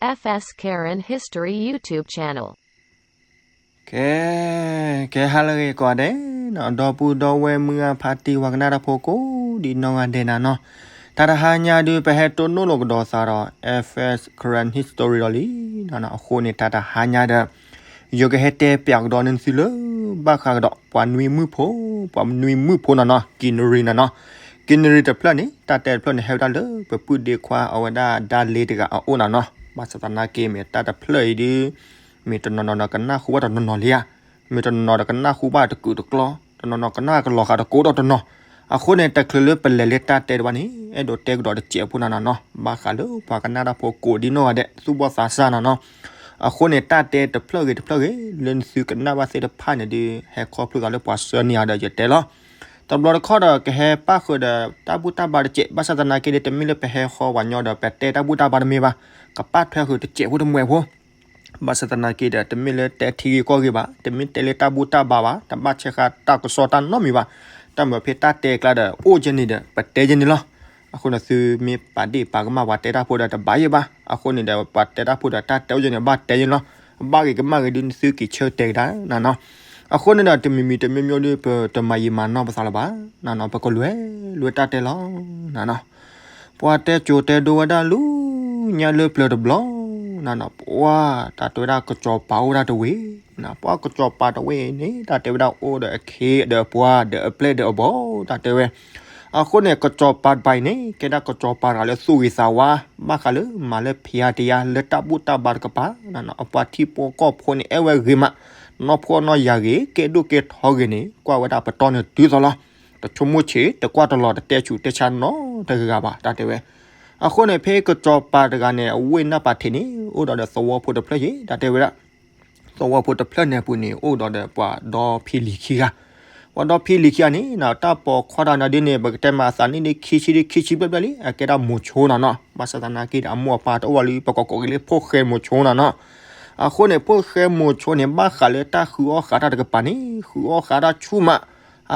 F S Karen History YouTube channel. ကဲ ကဲဟါလၢအဂ့ၤကိးဂၤဒဲးနီၤ, ဒီပုၢ်ဒီဝဲၢ်မုၢ်ဂၢ်ဖါတံၢ်ဝၤကနၣ်တၢ်ဖိကိးဒံးနီၢ်ဂၤဒဲးနၤနီၤ, တၢ်တဟါညါဒုး ပဟဲတိၢ်နီၣ်လိာ်ကဒီးသးဒီး F S Karen History ဒီးလံနီၤ, အဃိန့ၣ် တၢ်တဟါညါဒီး ယကဟဲတဲပၠးကဒီးန့ၢ်သုလၢ ဘၣ်ဃးကဒီး ပှၤနွံမုၣ်ဖိ, ပှၤနွံမုၣ်ဖိနၤနီၤ, ကံနရံနၤနီၤ, ကံနရံတဖျၢၣ်န့ၣ် တၢ်တဲတဖျၢၣ်န့ၣ် ဟဲဝဲဒၣ်လၢ ပပုၢ်ဒ့ခွါအဝဲဒၣ်ဒါလ့တဂၤအအိၣ်နၤနီၤ, ဘၣ်ဆၣ်သနာ်က့ မ့ၢ်တၢ်တဖျၢၣ်အံၤဒုး မ့ၢ်တနီၤနီၤဒီးကနၣ်ဃုာ်ဘၣ်တနီၤနီၤလံဧါ, မ့ၢ်တနီၤနီၤဒီးကနၣ်ဃုာ်ဘၣ်တကုာ်တကျီ, တနီၤနီၤကနၣ်ကလီၤဃာ်တကိးဒီးတနီၤ, အဃိန့ၣ် တချုးလၢပလဲၤလၢတၢ်တဲတဘၣ်န့ၣ် အဲၣ်ဒိးတဲကဒီးတစဲးဖိနၤနီၤနီၤ, ဘၣ်ဃးလၢပှၤကနၣ်တၢ်ဖိကိးဒံးနီၢ်ဂၤဒဲး သူၣ်ဘီၣ်သးစၢ်နၤနီၤ, အဃိန့ၣ် တၢ်တဲတဖျၢၣ်ဂ့ၤတဖျၢၣ်ဂ့ၤ လၢနသုကနၣ်ဘၣ်သ့ၣ်တဖၣ်န့ၣ်ဒုး ဟဲခီဖျိသးလၢပှၤဆှၢန့ၢ်အီၤဒီးယတဲလီၤ. တဘျီတခီၣ်ဒီး ကဟဲပၣ်ဃုာ်ဒီးတၢ်ဘူၣ်တၢ်ဘါတစဲး, ဘၣ်ဆၣ်သနာ်က့ဒီး တမ့ၢ်လၢပဟဲဃီပှၤညီဒီး ပတဲတၢ်ဘူၣ်တၢ်ဘါတမ့ၢ်ဘၣ်, ကပၣ်ထွဲဃုာ်တစဲးဖိတမှဲးဖိ ဘၣ်ဆၣ်သနာ်က့ဒီး တမ့ၢ်လၢတဲထံဂ့ၢ်ကီၢ်ဂ့ၢ်ဘၣ်, တမ့ၢ်တဲလၢတၢ်ဘူၣ်တၢ်ဘါဘၣ်, တဘၣ်ဆဲးဃာ်တၢ်ကစီၣ်တၢ်နီတမံၤဘၣ်, တၢ်မၤဖဲတၢ်တဲကျါဒီး အိၣ်ကဲန့ၣ်ဒီး ပတဲကဲန့ၣ်လီၤ. အဃိန့ၣ် သုမ့ၢ်ပာ်ဒ့ၣ်ပာ်ကမၣ်ပှၤတဲတၢ်ဖိဒီးတဘၣ်ယဲၢ်ဘၣ်, အဃိန့ၣ်ဒီး ပှၤတဲတၢ်ဖိဒီးတၢ်တဲအိၣ်ကဲန့ၣ် ဘၣ်တဲယဲၢ်လီၤ, ဘၣ်ဂ့ၤကမၣ်ဂ့ၤဒုး နသုက့ၤဆၢတဲာ်ကဒါနၤနီၤ. အဃိန့ၣ်ဒီး တမံၤမံၤတမံၤမံၤဒုး ပတမၤယံာ်မၤနီၢ်ပသးလၢၤဘၣ်နၤနီၤ, ပကလွဲၤလွဲၤတၢ်တဲလီၤနၤနီၤ. ပှၤတဲစိၤတဲဒိဝဲဒၣ်လူၤညါလၢပျၢၤတဘျီနၤနီၤ, ပှၤတၢ်တဲဝဲဒၣ်ကစီၤပၤအိၣ်ဒၣ်တဝ့ၢ်, ပှၤကစီၤပၤတဝ့ၢ်န့ၣ် တၢ်တဲဝဲဒၣ်အိၣ်ဒီးအခ့ဒီးအပှၤဒီးအပျဲၢ်ဒီးအဘီၣ် တၢ်တဲဝဲ. အဃိန့ၣ် ကစီၤပၤတပၤအံၤန့ၣ် ကဲဒၣ်ကစီၤပၤတဂၤလၢသူၣ်ဂ့ၤသးဝါ, ဘၣ်ဃးလၢမၤလၢဖံးအါတယါလၢတၢ်ဘူၣ်တၢ်ဘါတကပၤနၤနီၤ, အပှၤထံဖိကီၢ်ဖိန့ၣ် အဲၣ်ဝဲဂ့ၤမး, နီၢ်ဖှီၣ်နီၢ်ယာ်ဂ့ၤ ကဲဒိၣ်ကဲထီဂ့ၤန့ၣ် ကွၢ်ဝဲဒၣ်ပတီၢ်န့ၣ်တုၤသိးလီၤ. တဆိကမိၣ်ဆံး တကွၢ်တလီၤ တတဲဆူးတဲဆါနီတဂၤဘၣ် တၢ်တဲဝဲ. အဃိန့ၣ် ဖဲကစီၤပၤတဂၤန့ၣ် အဝ့ၢ်နၢ်ပၤထံးန့ၣ် အိၣ်ဒီးဒီးသဝီဖိတဖျၢၣ်ယဲၢ် တၢ်တဲဝဲဒၣ်. သဝီဖိတဖျၢၣ်န့ၣ်အပူၤန့ၣ် အိၣ်ဒီးဒီးပှၤဒီဖံလံၤခံဂၤ, ပှၤဒီဖံလံၤခံဂၤန့ၣ် တၢ်ပိာ်ခွါတၢ်နၤဒ်န့ၣ် ပကတဲမးအသးနံၣ်ဒ်ခံဆံဒ်ခံဆံဘျဲၣ်ဘျဲၣ်လံ အကဲဒၣ်မိၤဆိနၤနီၤ. ဘၣ်ဆၣ်သနာ်က့ဒီး အမိၢ်အပၢ်တအိၣ်လၢ ပကိးကိးက့ၤလၢဖိၣ်ဃဲမိၤဆိနၤနီၤ. အဃိန့ၣ် ဖိၣ်ဃဲမိၤဆိန့ၣ် ဘၣ်ဃးလၢတၢ်ဃုအီၣ်ဃာ်တၢ်တကပၤန့ၣ် ဃုအီၣ်ဃာ်တၢ်ဆူၣ်မး.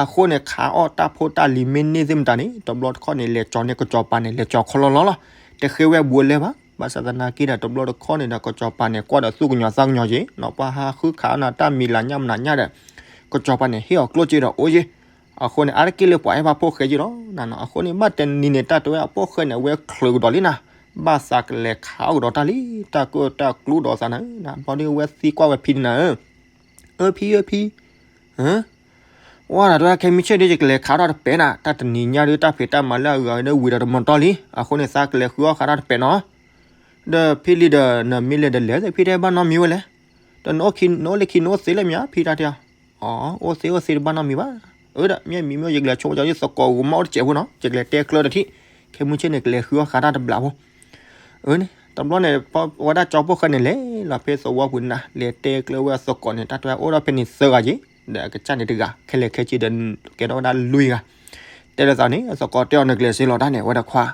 အဃိန့ၣ် ခးအီၣ်တၢ်ဖိတၢ်လံၤမ့ၢ်န့ၢ်သ့ၣ်မတၤန့ၣ် တဘျီတခီၣ်န့ၣ် လဲၤကၠီန့ၢ်ကစီၤပၤန့ၣ် လဲၤကၠီခီလီလီလီၤ. တဃ့ဝဲဘူးအလဲဘၣ်. ဘၣ်ဆၣ်သနာ်က့ဒီး တဘျီတခီၣ်န့ၣ်ဒီး ကစီၤပၤန့ၣ် ကွၢ်ဒီးသူၣ်ကညီၤသးကညီၤက့ၤနီၤ, ပှၤဟးဃုခးနၤတၢ်မံၤလၢညါမနုၤညါဒီး ကစီၤပၤန့ၣ် ဟ့ၣ်အီၤကျိၣ်စ့ဒီးအိၣ်ယ့ၢ်. အဃိန့ၣ် အါတက့ၢ်လၢပှၤအဲၣ်ဘၣ်ဖိၣ်ဃဲယ့ၢ်လီၤ. အဃိန့ၣ် ဘၣ်တနံၤန့ၣ် တၢ်တဲဝဲအဖိၣ်ဃဲန့ၣ် အဝဲချုးကဒီးလံနၤ, ဘၣ်သးကလဲၤခးအီၣ်ကဒီးတၢ်လံ, တၢ်ကၢၣ်တၢ်ကျူဒီးသးနၤ, ဘျီဒ်ဝဲသံကွၢ်ဝဲဖံန့ၣ်နၤ, အၢ ဖံ အၢ ဖံ ဝဲဒၣ်တဲဝဲ ခဲမုၢ်ဆ့ၣ်ဒ်ယကလဲၤခးထီၣ်တပဲာ်နၤ, တၢ်တနံၤညါဒ်တၢ်ဖံးတၢ်မၤလၢအဂၤဒ်ဝံၤဒီးတမီၤတီၢ်လံ, အဃိန့ၣ် သးကလဲၤဃုအီၣ်ဃာ်တၢ်တပဲာ်နီၤ. ဒီးဖံလံဒီး နမ့ၢ်လဲၤဒီးလဲၤ ဖံတဲဘၣ်နီတမံၤဝဲလဲၣ်. ဒီးနအိၣ်ခံ နအိၣ်လၢခံ နအိၣ်သ့လၢမ့ၢ်ဧါ ဖံတၢ်တဲအီၤ. အိၣ်သ့အိၣ်သ့တဘၣ်နီတမံၤဘၣ်. အၢ ဒီးမ့ၢ်မံၤမ့ၢ်ယကလဲၤဆိကမိၣ် ယသကိးဂီၤမးအိၣ်တစဲးဖိနီၤ, ယကလဲၤတဲကျၢၤဒီးထံၣ်, ခဲမုၢ်ဆ့ၣ်န့ၣ် ကလဲၤဃုအီၣ်ဃာ်တၢ်တဘျီဖိ အၢန့ၣ် တဘျီန့ၣ် ဝဲဒၣ်ကၠီဖိၣ်ဃဲန့ၣ် လဲၤလီၤဖဲသဝီပူၤန့ၣ်နၤ, လဲၤတဲကျၢၤဝဲအသကိးန့ၣ် တၢ်တဲဝဲအိၣ်ဒီးဖဲန့ၣ်သၢဂၤက့ၤ, ဒီးအကစၢ်န့ၣ်တဂၤ, ခဲလၢာ်ခဲဆ့ဒီး ကဲထီၣ်ဝဲဒၣ်လွံၢ်ဂၤ. တဲလိာ်သးန့ၣ် အသကိးတဲအီၤ နကလဲၤစ့လီၤတၢ်န့ၣ် ဝဲဒၣ်ခွါ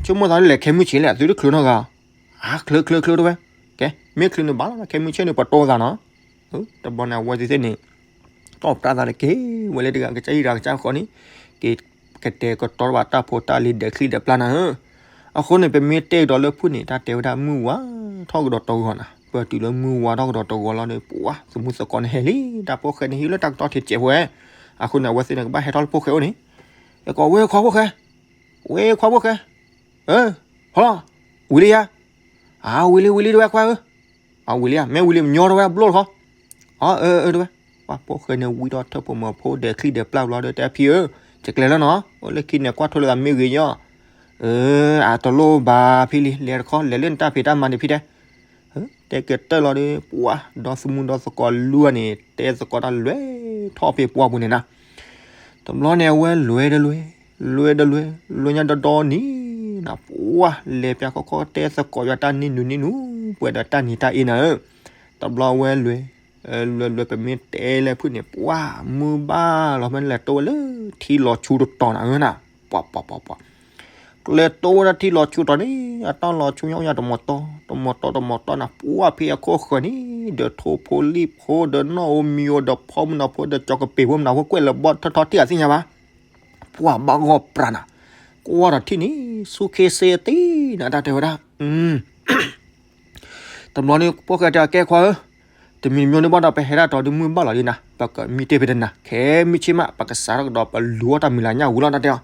ဆိကမိၣ်သးလၢလဲၤခဲမုၢ်ဆ့ၣ်လဲၣ် သုတချုးနီတဂၤ. အါ ချုးချုးချုးတဲဝဲ, ကဲ မ့ၢ်ချုးန့ၣ်ဘၣ်လီၤ ခဲမုၢ်ဆ့ၣ်န့ၣ် ပတိၢ်သးနီၤ. တဘျီန့ၣ် အဝဲသ့ၣ်န့ၣ် တီၢ်ပတၢ်သးလၢက့ၤဝဲလၢတဂၤကစၢ်ဟံၣ်တဂၤကစၢ်ဃီန့ၣ်, က့ၤကတဲာ်ကတီၤဘၣ်တၢ်ဖိတၢ်လံၤဒီးချံဒီးပျၢ်နၤဧၢ. အဃိန့ၣ် ပမ့ၢ်တဲကဒီးလၢဖုၣ်န့ၣ် တၢ်တဲဝဲဒၣ်မုၢ်ဝါထီၣ်ကဒီးတဂီၤနၤ, ပတုၤလၢမုၢ်ဝါထီၣ်ကဒီးတဂီၤလီၤဒီး ပှၤ သမူသကိးန့ၣ်ဟဲလံ, တၢ်ဖိၣ်ဃဲန့ၣ်ဟံးလၢတၢ်ကတီၢ်ထံးစဲးဖိဝဲ. အဃိန့ၣ် အဝဲသ့ၣ်န့ၣ် ကဘၣ်ဟဲထီၣ်လၢဖိၣ်ဃဲအိၣ်န့ၣ်, ကကိးဝဲခွါဖိၣ်ဃဲ ဝဲခွါဖိၣ်ဃဲ, အၢ ဖီလီၤ, ဝံၤလံယါ, အၢ ဝံၤလံ ဝံၤလံ တဲဝဲခွါဧၢ, အၢ ဝံၤလံဧါ, မ့ၢ်ဝံၤလံ မညီတဲဝဲဘျိၣ်တခီ, အၢ အၢ အၢ တဲဝဲ, ပှၤဖိၣ်ဃဲန့ၣ် ဝံထီၣ်ထၢၣ်ဖိမီၤဖိဒီးချံဒီးပျၢ်ဘျီဒီး တဲဖံဧၢ, ယကျဲၤလၢနီၤ, အိၣ်လၢခံန့ၣ် ကွၢ်ထွဲလိာ်သးမ့ၢ်ဂ့ၤညီ, အၢ အတလိၣ်ဘၣ်ဖံလံ, လဲၤတခီ လဲၤလၢနတၢ်ဖံးတၢ်မၤန့ၣ်ဖံတဲ တဲကတၢၢ်လီၤဒီး ပှၤ ဒီသမူဒီသကိးလွံၢ်ဂၤန့ၣ် တဲသကိးတၢ်လွဲထီၣ်ဖဲပှၢ်ပူၤန့ၣ်နၤ. တဘျီန့ၣ် အဝဲလွဲဒီးလွဲ, လွဲဒီးလွဲ, လွဲညါဒီဒီနံၤနၤ, ပှၤ လဲၤပၠးခီခီတဲသကိးယွၤတၢ်နံၤနုၤနံၤနုၤ ပှဲၤဒီးတၢ်နံၤတၢ်အ့နၤဧၢ. တဘျီအဝဲလွဲ, လွဲလွဲ ပမ့ၢ်တဲလၢဖုၣ်န့ၣ် ပှၤ မုၢ်ဘၣ်လီၤဖဲန့ၣ် လဲၤတိဝဲလၢထံလီၤဆူတတီၤနၤဧၢနၤ, ပှၤ ပှၤ ပှၤ ပှၤ ကျဲၤတိဝဲဒၣ်ထံလီၤဆူတီၤန့ၣ် အတၢ်လီၤဆူညါအိၣ်ညါတမီၤတီၤ တမီၤတီၤ တမီၤတီၤနၤ, ပှၤဖဲအခိၣ်ဃၢၤန့ၣ် ဒီးထိဖိလံၣ်ဖိ ဒီးနီၣ်ဧိၤမံၤဧိၤ ဒီးဖီမုၢ်နီၤဖိ ဒီးကၠီၤကပ့ၤဖိမုၢ်နီၤဖိ ကွဲးလၢဘီထီထီထံၣ်အသ့ၣ်ညါဘၣ်. ပှၤဘၣ်ဂီၢ်ပြးနၤ, ကွၢ်ဒီးထံၣ်န့ၣ် ဆူခ့စ့အသံနၤ တၢ်တဲဝဲဒၣ်. တဘျီန့ၣ် ဖိၣ်ဃဲတဲအီၤ ကဲခွါဧၢ, တမံၤတမံၤန့ၣ်ဘၣ်ဒီး ပဟဲဒၣ်တီၤဒုးမုၢ်ဘၣ်လီၤဒံးနၤ, ပကမံတ့ၢ်ဖဲတနၤ, ခဲမုၢ်ဆ့ၣ်မး ပကစးထီၣ်ကဒီး ပလူၤအီၣ်တၢ်မံၤလၢညၣ်ဝံၤလီၤ တၢ်တဲအီၤ.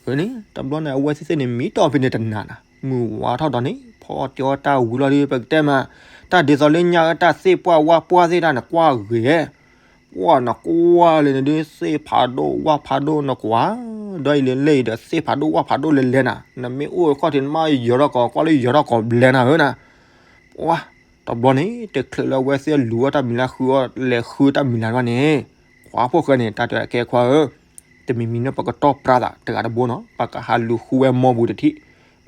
အန့ၣ် တဘျီန့ၣ် အဝဲသ့ၣ်သ့ၣ်န့ၣ် မံတီၢ်ဖဲန့ၣ်တနၤနၤ, မုၢ်ဝါထီၣ်ဒီးန့ၣ် ဖီအီၣ်တ့ၢ်အီၣ်တၢ်ဝံၤလီၤဒီး ပကတဲမး, တၢ်ဒ်သိးလၢညၣ်အၢတၢ်သ့ၣ်ပှၢ်ဝၣ်ပှၢ်သ့ၣ်တၢ်န့ၣ် ကွၢ်ဂ့ၤ ပှၢ်နကွၢ်လၢနဒုးသ့ၣ်ဖးဒိၣ်ဝၣ်ဖးဒိၣ်နကွၢ်, ဒီးအံၤလၢလဲၣ်အံၤဒီးသ့ၣ်ဖးဒိၣ်ဝၣ်ဖးဒိၣ်လဲၤလဲၤနၤ, နမ့ၢ်အိၣ်ခီၣ်ထံးနမ့ၢ်ယၢၤထီၣ်ကီး ကွၢ်လၢယၢၤထီၣ်ကီးဘျဲနၤဧၢနၤ, ပှၢ်, တဘျီန့ၣ် တချုးလၢအဝဲသ့ၣ်လူၤအီၣ်တၢ်မံၤလၢဃုအီၣ်လဲၤဃုတၢ်မံၤလၢဘၣ်န့ၣ်, ခွါဖိၣ်ဃဲန့ၣ် တၢ်တဲကဲခွါဧၢ, တမံၤမံၤန့ၣ် ပကတီၢ်ပြးသးတဂၤတဘိနီၤ, ပကဟးလူၤဃုဝဲမိၢ်ပူၤတထံၣ်,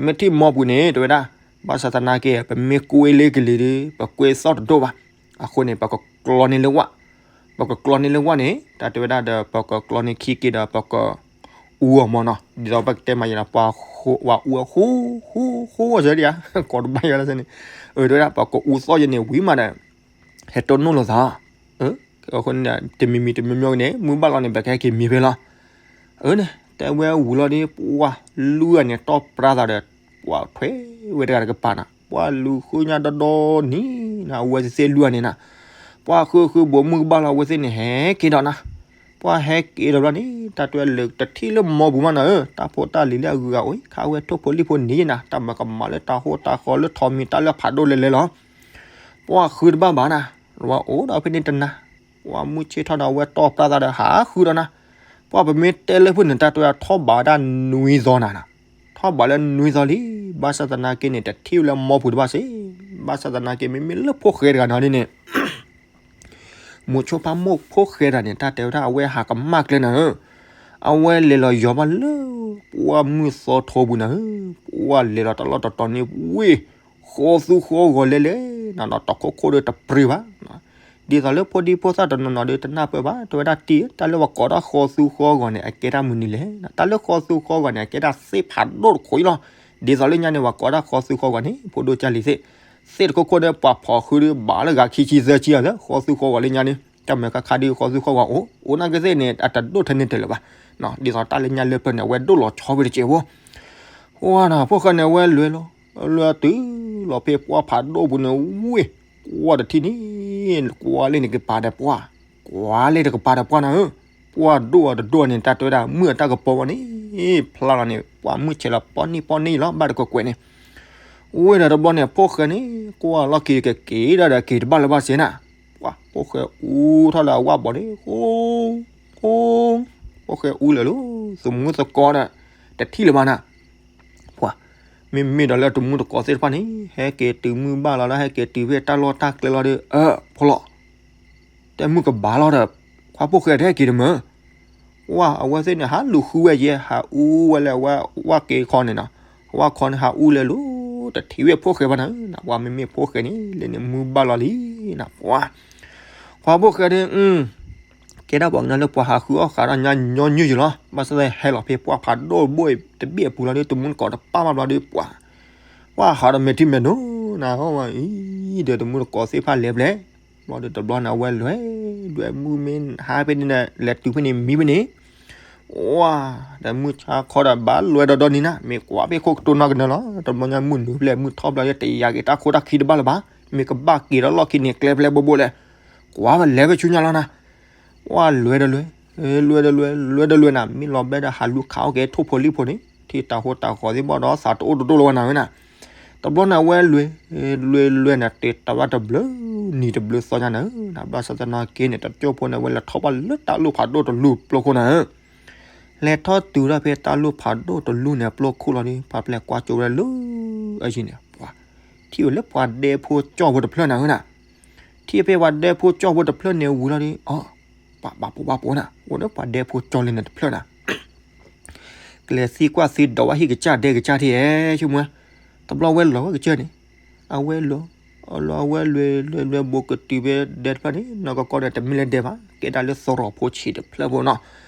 မ့ၢ်ထံၣ်မိၢ်ပူၤန့ၣ် တဲဝဲဒၣ်, ဘၣ်ဆၣ်သနာ်က့ ပမ့ၢ်ကွ့လ့ကလံၤဒီး ပကွ့သီၣ်တဒိၣ်ဘၣ်, အဃိန့ၣ် ပကကျီန့ၢ်လၢဝၣ်, ပကကျီန့ၢ်လၢဝၣ်န့ၣ် တၢ်တဲဝဲဒၣ်ဒီး ပကကျီန့ၢ်ခံက့ၤဒီး ပက အူအီၤမၢ်နီၤ, ဒ်သိးပကတဲမးယဲလီၤ ပှၤအူအီၤဃူဃူဃူဝဲစၢၤဒံးဧါ, ကိးတဘၣ်ယဲလီၤန့ၣ်, အၢ တဲဝဲဒၣ် ပကအူသီၣ်ယဲန့ၣ်ဝံၤမးဒီး ဟဲတိၢ်နီၣ်လိာ်သး, အဃိန့ၣ် တမံၤမံၤတမံၤမံၤန့ၣ် မုၢ်ဘၣ်လီၤန့ၣ် ပကဟဲက့ၤမံဖဲလီၤ, အၢန့ၣ် တဲဝဲဝံၤလီၤဒီး ပှၢ်လူၤအန့ၣ် တီၢ်ပြးသးဒီး ပှၢ်ထွဲဝဲတဂၤတကပၤနၤ, ပှၢ်လူၤဃုညါဒီဒီနံၤနၤ အဝဲသ့ၣ်သ့ၣ်လွံၢ်အန့ၣ်နၤ, ပှၢ်ဃုဃုဘိးမုၢ်ကဘၣ်လီၤ အဝဲသ့ၣ်န့ၣ်ဟဲက့ၤဒီးနၤ, ပှၢ်ဟဲက့ၤဒီးဘျီန့ၣ် တၢ်တဲလၢတထံၣ်လၢမိၢ်ပူၤမးနၤဧၢ, တၢ်ဖိတၢ်လံၤလၢအဂုၤအဂၤအိၣ် ခးဝဲထိၣ်ဖိလံၣ်ဖိန့ၣ်နၤ, တၢ်မၤကမၣ်လၢတၢ်ဟိတၢ်ဃီလၢထိးမံၤတၢ်လၢဖးဒိၣ်လဲၤလဲၤလီၤ, ပှၢ်ဃုတဘၣ်ဘၣ်နၤ, ဝဲအိၣ်ဒီးဖဲန့ၣ်တနၤ, ပှၢ်မုၢ်ဆ့ၣ်ထီၣ်ဒီး အဝဲတီၢ်ပြးသးဒီးဟးဃုဒီးနၤ, ပှၢ်ပမ့ၢ်တဲလၢဖုၣ်န့ၣ် တၢ်တဲထီၣ်ဘးဒၣ်နွံသီနၤနၤ, ထီၣ်ဘးလၢနွံသီလံ, ဘၣ်ဆၣ်သနာ်က့န့ၣ် တထံၣ်လၢမိၢ်ပူၤတဘၣ်စ့ၢ်, ဘၣ်ဆၣ်သနာ်က့ မ့မ့ၢ်လၢဖိၣ်ဃဲတဂၤနၤဒ်န့ၣ် မိၤဆိဖးမိၢ်ဖိၣ်ဃဲတဂၤန့ၣ် တၢ်တဲဝဲဒၣ် အဝဲဟးကမၣ်ကျဲနၤဧၢ, အဝဲလဲၤလီၤယီၤဘၣ်လၢ ပှၢ်မုၢ်သီထိပူၤနၤဧၢ, ပှၢ်လဲၤလီၤတၢ်လီၢ်တတီၤန့ၣ်ဝ့ၢ်, ဃီသူဃီဂီၤလဲၤလဲၤနၤဒီး တီၤခိၣ်ခိၣ်ဒီးတပြံဘၣ်, ဒ်သိးလၢဖိဒံဖိသၣ်တနီၤနီၤဒီး တနၢ်ပၢၢ်ဘၣ်, တဲဝဲဒၣ်တံၤဧၢ, တၢ်လၢပှၤကိးဒၣ်ဃီသူဃီဂီၤန့ၣ် အကဲတၢ်မနုၤလဲၣ်, တၢ်လၢဃီသူဃီဂီၤန့ၣ် အကဲဒၣ်သ့ၣ်ဖးဒိၣ်တခိၣ်အံၤလီၤ, ဒ်သိးလၢညါန့ၣ် ပှၤကိးဒၣ်ဃီသူဃီဂီၤန့ၣ် ဖိဒိၣ်ကၢ်လံၤသ့ၣ် သ့ၣ်တခိၣ်ခိၣ်ဒီး ပှၤဖီၣ်ဃုဒီး ဘၣ်လၢဂၤခံဆံသၢဆံအီၤလၢ ဃီသူဃီဂီၤလၢညါန့ၣ် တၢ်မၤခါခါဒီးဃီသူဃီဂီၤအိၣ်, အိၣ်နာ်က့သ့ၣ်န့ၣ် အတဒိၣ်ထဲန့ၣ်တလၢာ်ဘၣ်, ဒ်သိးတၢ်လၢညါလၢပျၢၤန့ၣ် အဝဲဒိၣ်လီၤဆီဝဲတကဲးဖိ, ဝဲနၤ ဖိၣ်ဃဲန့ၣ် အဝဲလဲၤလီၤ, လဲၤတုၤလီၤဖဲပှၢ်ဖးဒိၣ်ပူၤန့ၣ်ဝ့ၢ်, ကွၢ်တထံၣ်န့ၣ်, ကွၢ်လၢန့ၣ်ကပၤဒီးပှၢ်, ကွၢ်လၢတကပၤဒီးပှၢ်နၤဧၢ, ပှၢ်ဒိၣ်အီၤတဒိၣ်န့ၣ် တၢ်တဲဝဲဒၣ် မုၢ်အတၢ်ကပီၤဝဲန့ၣ် ဖျါလီၤန့ၣ် ပှၢ်မုၢ်ဆဲးလီၤ ပီၣ်နံၣ်ပီၣ်နံၣ်လီၤ ဘၣ်တကွဲးကွဲးန့ၣ်, ဝဲဒီးတဘျီန့ၣ် ဖိၣ်ဃဲန့ၣ် ကွၢ်လီၢ်ခံကက့ၤဒၣ်ဒီးက့ၤတဘၣ်လၢၤဘၣ်စ့ၢ်နၤ, ပှၢ်ဖိၣ်ဃဲအူထီၣ်လၢအဝၣ်ဘီန့ၣ် ဃိ, ဃိ, ဖိၣ်ဃဲအူလၢာ်လီၤ, သမူသကိးဒီး တထံၣ်လၢၤဘၣ်နၤ ပှၤ, မ့မ့ၢ်ဒီးလၢတမူတကိးသ့ၣ်တဖၣ်န့ၣ် ဟဲက့ၤတုၤမုၢ်ဘၣ်လီၤလၢ ဟဲက့ၤတုၤဖဲတၢ်လီၢ်တၢ်ကျဲလီၤဒီး အၢ ဖိလီၤ, တဲမုၢ်ကဘၣ်လီၤဒီး ခွါဖိၣ်ဃဲတဟဲက့ၤတမၢ်, ဝဲအဝဲသ့ၣ်န့ၣ် ဟးလူၤဃုဝဲယဲ ဟးအူဝဲလၢအဝဲဝၣ်က့ၤခီန့ၣ်နီၤ, ဝၣ်ခီန့ၣ် ဟးအူလဲၤလိၤ တထံၣ်ဝဲဖိၣ်ဃဲဘၣ်နၤ, ပှၤမ့မ့ၢ်ဖိၣ်ဃဲန့ၣ် လဲၤန့ၣ်မုၢ်ဘၣ်လီၤလံနၤ ပှၤ, ခွါဖိၣ်ဃဲဒီး ကဲဒၣ်ပှၤကညီလၢပှၤဟးဃုအီၣ်ဃးဒီးညါညီနုၢ်ယလီၤ, ဘၣ်ဆၣ်သနာ်က့ဟဲလီၤဖဲပှၢ်ဖးဒိၣ်ဘိၣ်တဘ့ၣ်အပူၤလီၤဒီး တမူတကိးတပၢ်မးဘျီဒီးပှၤ, ပှၢ်ဟးဒီးမဲာ်ထံမဲာ်နိနၤဟီၣ်ဝဲအံၤဒီး တမူတကိးသ့ၣ်တဖၣ်လဲၤဘျဲၣ်, ဘျီဒီးတဘျီန့ၣ် အဝဲလဲၤ, လဲၤမုၢ်မ့ၢ်ဟါဖဲန့ၣ်ဒီး လဲၤတုၤဖဲန့ၣ်မံဖဲန့ၣ်, ဝါ, ဒီးမုၢ်ဆါခီဒီးဘၣ်လွဲဒီးဒီနံၤနၤ, မ့ၢ်ကွၢ်ဖဲခိၣ်ကတိၤနီၢ်ကနၢလီၤ, တဘျီညါမုၢ်နုာ်ဖျဲၣ်မုၢ်ထီၣ်ဘျီဒီး တယာ်က့ၤတၢ်ခိတၢ်ခံတဘၣ်လၢၤဘၣ်, မ့ၢ်ကဘၣ်က့ၤဒီးလီၢ်ခံန့ၣ်ကျဲဖျဲၣ်ဘိဘိလဲၣ်, ကွၢ်ဝဲလဲၤဖဲဆူညါလီၤနၤ ဝဲလွဲဒီးလွဲ, လွဲဒီးလွဲ, လွဲဒီးလွဲနၤ, မ့ၢ်လီၤဘျဲဒီးဟးလူၤခးအီၣ်က့ၤထိၣ်ဖိလံၣ်ဖိန့ၣ် ထံၣ်တၢ်ဟိတၢ်ဃီသ့ၣ်ဘၣ်ဒီးသးတအိၣ်တဒိၣ်လၢၤဝဲနၤဝဲနၤ, တဘျီန့ၣ်အဝဲလွဲ, လွဲလွဲနၤ တ့တၢ်ဘၣ်တဘျုးနံၤတဘျုးသီညါနၤ, ဘၣ်ဆၣ်သနာ်က့န့ၣ် တကၠိၢ်ဖိန့ၣ် အဝဲလဲၤထီၣ်ဘၣ်လၢတၢ်လီၢ်ဖးဒိၣ်တလူၢ်ပျိခိၣ်နၤ လဲၤထီၣ်တုၤဒၣ်ဖဲတၢ်လီၢ်ဖးဒိၣ်တလူၢ်န့ၣ် ပျိခိၣ်လီၤဒီး ပှၤပျဲၢ်ကွၢ်ကၠိဝဲဒၣ်လၢအယံၤန့ၣ် ပှၤ, ထံၣ်ဝဲလၢပှၤဒဲဖိကၠီဖိတဖျၢၣ်နၤဝဲနၤ, ထံၣ်ဖဲပှၤဒဲဖိကၠီဖိတဖျၢၣ်န့ၣ်ဝံၤလီၤဒီး အီ, ပှၤဘၣ်ဖိဘၣ်ဖိနၤ အိၣ်ဒီးပှၤဒဲဖိကၠီလၢန့ၣ်တဖျၢၣ်နၤ ကလဲၤသံကွၢ်သံဒိးဝဲဟံၣ်ကစၢ်ဒဲကစၢ်ထံၣ်ဧဲ, ဆိကမိၣ်, တဘျီဝဲလီၤဝဲကစၢၢ်န့ၣ်, အဝဲလီၤ, အလီၤအဝဲလွဲလွဲလွဲဘိးကတုၤဖဲဒဲတဖျၢၣ်န့ၣ် နီၢ်ကီၢ်ကီၢ်ဒီးတမ့ၢ်လၢဒဲဘၣ် ကဲဒၣ်လၢသရိာ်ဖိဆံးတဖျၢၣ်ဖိနီၤ,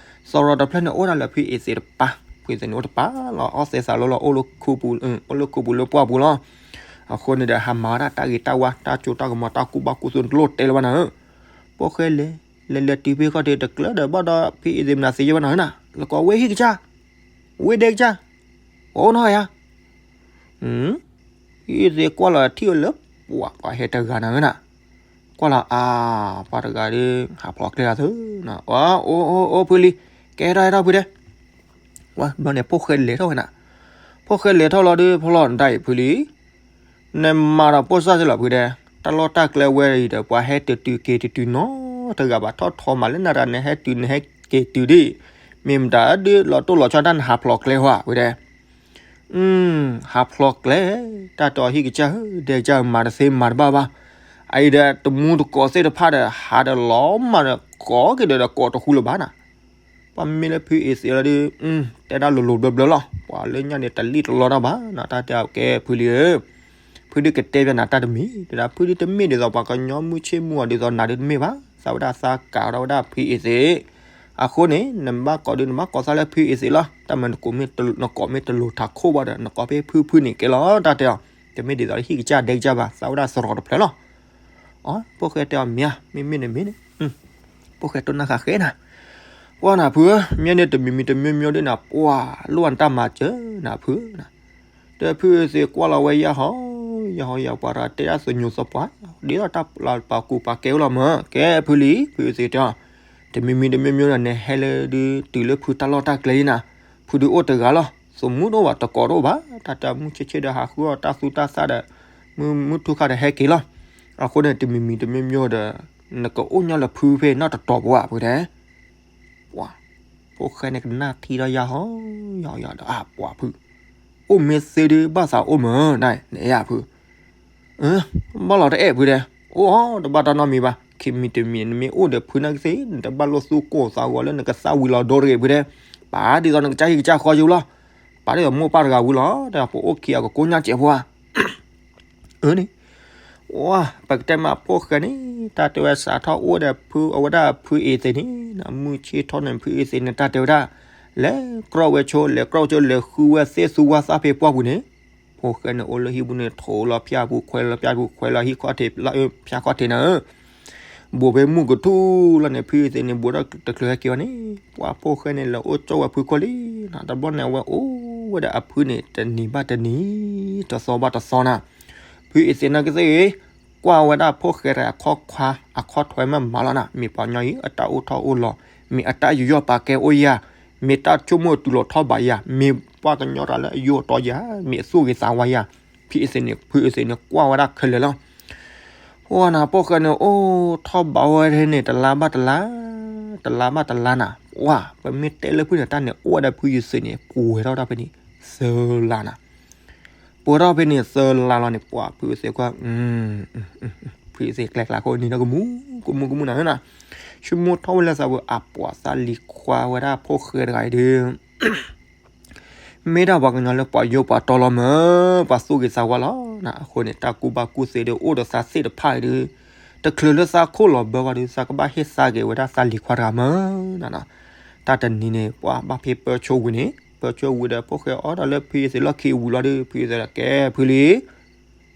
သရိာ်တဖျၢၣ်န့ၣ် အိၣ်ဒၣ်လၢဖုအ့သ့းတပၤ, ဖုအ့သ့းန့ၣ်အိၣ်တပၤလီၤ အီၣ်သဲးသးလီလီၤ အိၣ်လၢခူပူၤလၢပှၢ်ပူၤလီၤ, အဃိန့ၣ်ဒီးဟးမၤဝဲဒၣ်တၢ်ဂ့ၤတၢ်ဝါ တၢ်စိတၢ်ကမီၤ တၢ်ကူၣ်ဘၣ်ကူၣ်သ့တလိၣ်တဲလၢၤဘၣ်နၤဧၢ, ဖိၣ်ဃဲလဲၤ, လဲၤလဲၤတုၤဖဲခီၣ်ထံးတကျၢၢ်ဒီးဘၣ်ဒီး ဖုအ့သ့းမနုၤသ့ယဲၢ်ဘၣ်နၤဧၢနၤ, လၢကီးဝဲဟံၣ်ကစၢ်, ဝဲဒဲကစၢ်, အိၣ်နီၢ်ယၤ ဟံၣ်သ့ကွၢ်လီၤထံၣ်ဝဲလၢ ပှၤဟဲတဂၤနၤဧၢနၤ, ကွၢ်လီၤအါ, ပှၤတဂၤဒီး ဟးဖျိးကျဲလီၤသု, အိၣ်အိၣ်အိၣ်ဖုလံၤ, ကဲထီၣ်ဟဲထီၣ်ဖုဒဲး, ဝဲဘျီန့ၣ် ဖိၣ်ဃဲလဲၤထီၣ်ဝဲနၤ, ဖိၣ်ဃဲလဲၤထီၣ်လီၤဒီး ဖျီၣ်နတၢ်အံၤဖုလံၤ နမၤဒီးပိၢ်စၢ်စ့ၢ်လီၤဖုဒဲး, တၢ်လီၢ်တၢ်ကျဲဝဲအံၤဒီး ပှၤဟဲတတုၤက့ၤတတုၤနီတဂၤဘၣ် ထီၣ်ထီမးလၢနၤတဂၤ နဟဲတုၤနဟဲက့ၤတုၤဒံး, မ့ၢ်မတၤဒုးလီၤတိၢ်လီၤဆီတၢ်နဟးဖျိးကျဲဟီဧါဖုဒဲး, ဟးဖျိးကျဲ, တၢ်တဲအီၤဟံၣ်ကစၢ်ဧၢ ဒဲကစၢ်ဧၢ မၤတသ့မၤတဘၣ်ဘၣ်, အအံၤဒီးတမူတကိးသ့ၣ်တဖၣ်ဒီး ဟးဒီးလီၤမၢ်ဒီးကိးက့ၤဒီး ဒီးကိးတဃူလၢၤဘၣ်နၤ ပှၤမ့ၢ်လၢဖုအ့သ့းလီၤဒီး တဲဒၣ်လိၤလိၤဘျၢဘျၢလီၤ. ပှၤလၢညါန့ၣ် တလံၣ်တလီတၢ်ဘၣ်နီၤ, တၢ်တဲအီၤကဲဖုလံၤဧၢ, ဖုဒုးကတဲဘၣ်နၤတၢ်တမံၤ, တဲဒၣ်ဖုဒုးတမ့ၢ်ဒ်သိးပှၤကညီမုၢ်ဆ့ၣ်မုၢ်ဂီၤဒ်သိးနၤဒုးတမ့ၢ်ဘၣ်, သးဝဲဒၣ်သးကးထီၣ်ဝဲဒၣ်ဖုအ့သ့း, အဃိန့ၣ် နဘၣ်ကိးဒုးနဘၣ်ကိးသးလၢဖုအ့သ့းလီၤ, တၢ်မၤနကိးမ့ၢ်တလိၤထးခိၣ်ဘၣ်ဒီး နကိးဖဲဖုဖုန့ၣ်ကဲလီၤ, တၢ်တဲအီၤ, တမ့ၢ်ဒ်သိးလၢဟံၣ်ကစၢ်ဒဲကစၢ်ဘၣ်, သးဝဲဒၣ်စရီတဖျၢၣ်လီၤ. အီ ဖိၣ်ဃဲတဲအီၤမ့ၢ်ဧါ, မ့မ့ၢ်န့ၣ်မ့ၢ်န့ၣ်, ဖိၣ်ဃဲတိၢ်နၢ်ဃာ်ဃဲနၤ, ကွၢ်နၤဖုဧၢ, မ့ၢ်န့ၣ်တမံၤမံၤတမံၤမံၤဒ်နၤ ပှၤလိၣ်အတၢ်မၤစၢၤနၤဖု, ဒီးဖုအ့သ့းကွၢ်လီၤဝဲယၢ်ဟီ, ယၢ်ဟီယၢ်ပှၤတဂၤတဲဒၣ်သညိးသပှၢ်, ဒ်သိးတၢ်လၢပှၤကူပှၤကဲဝဲလီၤမၢ်, ကဲဖုလံၤ ဖုအ့သ့းတဲအီၤ, တမံၤမံၤတမံၤမံၤဒီး နဟဲလၢဒုးတုၤလၢဖုတၢ်လီၢ်တၢ်ကျဲလံနၤ, ဖုဒုးအိၣ်တဂၤလီၤ, သမူတအိၣ်ဘၣ် တကိးတအိၣ်ဘၣ်, တၢ်တဲမုၢ်ဆ့ၣ်ဆ့ၣ်ဒီးဟးဃုအီၣ်တၢ်သူတၢ်သၣ်ဒီး မုၢ်ထူၣ်ခါဒီးဟဲက့ၤလီၤ. အဃိန့ၣ် တမံၤမံၤတမံၤမံၤဒီး နကအိၣ်ညီလၢဖုဖဲနီၢ်တတီၤပူၤဧါ ဖုတဲ, ပှၤ ဖိၣ်ဃဲန့ၣ်ကနၣ်ထံၣ်ထီၣ်ယၢ်ဟီ, ယၢ်ယၢ်ဒီး အါ ပှၤဖု, အိၣ်မ့ၢ်သ့ဒုးဘၣ်သးအိၣ်မၢ်ဒၣ် နအဲၣ်ဖု ဘၣ်လီၤတအဲၣ်ဖုတဲ, အိၣ်အီၤတဘၣ်တၢ်နီတမံၤဘၣ်, ခံမံၤတမံၤ နမ့ၢ်အိၣ်ဒီးဖုနာ်က့သ့ၣ် နတဘၣ်လိၣ်သူၣ်ကိၢ်သးဂီၤလၢနကသၣ်ဝံၤလီၤဒိတဂ့ၤဖုတဲ, ပာ်ဒ်သိးနကစၢ်ဟံၣ်ကစၢ်ဃီယိလီၤ, ပာ်ဒ်သိးမိၢ်ပၢ်တဂၤဝံၤလီၤ, တၢ်ပအိၣ်ခံဂၤကကိးညါစဲးဖိဧါ အၢန့ၣ်, ပကတဲမးဖိၣ်ဃဲန့ၣ် တၢ်တဲဝဲစးထီၣ်အိၣ်ဒီးဖုအဝဲဒၣ်ဖုအ့သ့းန့ၣ် မုၢ်ဆ့ၣ်ထီၣ်န့ၣ် ဖုအ့သ့းန့ၣ် တၢ်တဲဝဲဒၣ် လဲၤကြီဝဲဆိ လဲၤကြီဝဲဆိ လဲၤဃုဝဲသ့ၣ်သူဝါသၣ်ဖဲပှၢ်ပူၤန့ၣ်, ဖိၣ်ဃဲန့ၣ်အိၣ်လၢဟံၣ်ပူၤန့ၣ် ထိးလီၤဖၠၣ်ပူၤခွဲးလီၤဖၠၣ်ပူၤခွဲးလီၤဟံၣ်ခီၣ်ထံးလၢဖၠၣ်ခီၣ်ထံးနၤဧၢ ဘူးဖဲမုၢ်ကထူၣ်လီၤန့ၣ် ဖုအ့သ့းန့ၣ် ဘူးထီၣ်တချုးဟဲက့ၤဝဲန့ၣ် ပှၤဖိၣ်ဃဲန့ၣ် လဲၤအိၣ်ကၠီဝဲဖုခိၣ်လံနၤ, တဘျီန့ၣ် အဝဲအိၣ်ဝဲဒီးအဖုန့ၣ် တနံၤဘၣ်တနံၤ တသီဘၣ်တသီနၤ, ဖုအ့သ့းနာ်က့သ့ၣ်ဂ့ၤ ကွၢ်ဝဲဒၣ်ဖိၣ်ဃဲတဂၤအခီၣ်ခွါ အခီၣ်ထွဲမးမးလီၤနၤ, မ့ၢ်ပှၤကညီအံၤ အတၢ်အိၣ်ထီၣ်အိၣ်လီၤ, မ့ၢ်အတၢ်ယူးယီၣ်ပာ်ကဲအိၣ်ယၤ, မ့ၢ်တၢ်ဆိကမိၣ်တုၤလီၤထီၣ်ဘးယၤ, မ့ၢ်ပှၤကညီတဂၤလၢအယိာ်တီယၤ, မ့ၢ်အသူၣ်ဂ့ၤသးဝါယၤ, ဖုအ့သ့းန့ၣ် ဖုအ့သ့းန့ၣ် ကွၢ်ဝဲဒၣ်ခဲလၢာ်လီၤ ပှၤနၤ ဖိၣ်ဃဲန့ၣ် အိၣ်ထီၣ်ဘးဝဲန့ၣ် တလါဘၣ်တလါ, တလါဘၣ်တလါနၤ, ပှၤ ပမ့ၢ်တဲလၢဖုန့ၣ် တၢ်န့ၣ်အိၣ်ဝဲဒီးဖုအ့သ့းန့ၣ် ပှဲၤထီၣ်ဝဲဒၣ်ဖဲန့ၣ် သၢလါနၤ, ပှဲၤထီၣ်ဖဲန့ၣ်သၢလါလီၤန့ၣ် ပှၤဖုအ့သ့းကွၢ်, ဖုအ့သ့းကျဲကျါခိၣ်နံၤဒီးကမူၣ် ကမူၣ်ကမူၣ်နၤဧၢနၤ, ဆိကမိၣ်ထီၣ်ဝဲလၢသးပူၤ အပှၤသးလံၤခွါဝဲဒၣ်ဖိၣ်ဃဲတဂၤအံၤဒီး မ့ၢ်ဒၣ်ပှၤကညီလၢပှၤယိာ်ပှၤတီလီၤမၢ်, ပှၤသူၣ်ဂ့ၤသးဝါလီၤနၤ, အဃိန့ၣ် တၢ်ကူၣ်ဘၣ်ကူၣ်သ့ဒီးအိၣ်ဒီးသးသ့ၣ်တဖၣ်အံၤဒီး တချုးလၢသးခိၣ်လီၤဘၢဝဲဒီး သးကဘၣ်ဟ့ၣ်သါက့ၤဝဲဒၣ်သးလံၤခွါတဂၤမၢ်နၤ, တၢ်တနံၤန့ၣ် ပှၤဘၣ်ဖဲပၢဆိဝံၤန့ၣ် ပၢဆိဝံၤဒီး ဖိၣ်ဃဲအီၣ်ဒီးလၢဖုအ့သ့းလီၢ်ခံဝံၤလီၤဒီး ဖုအ့သ့းဒီးကဲဖုလံၤ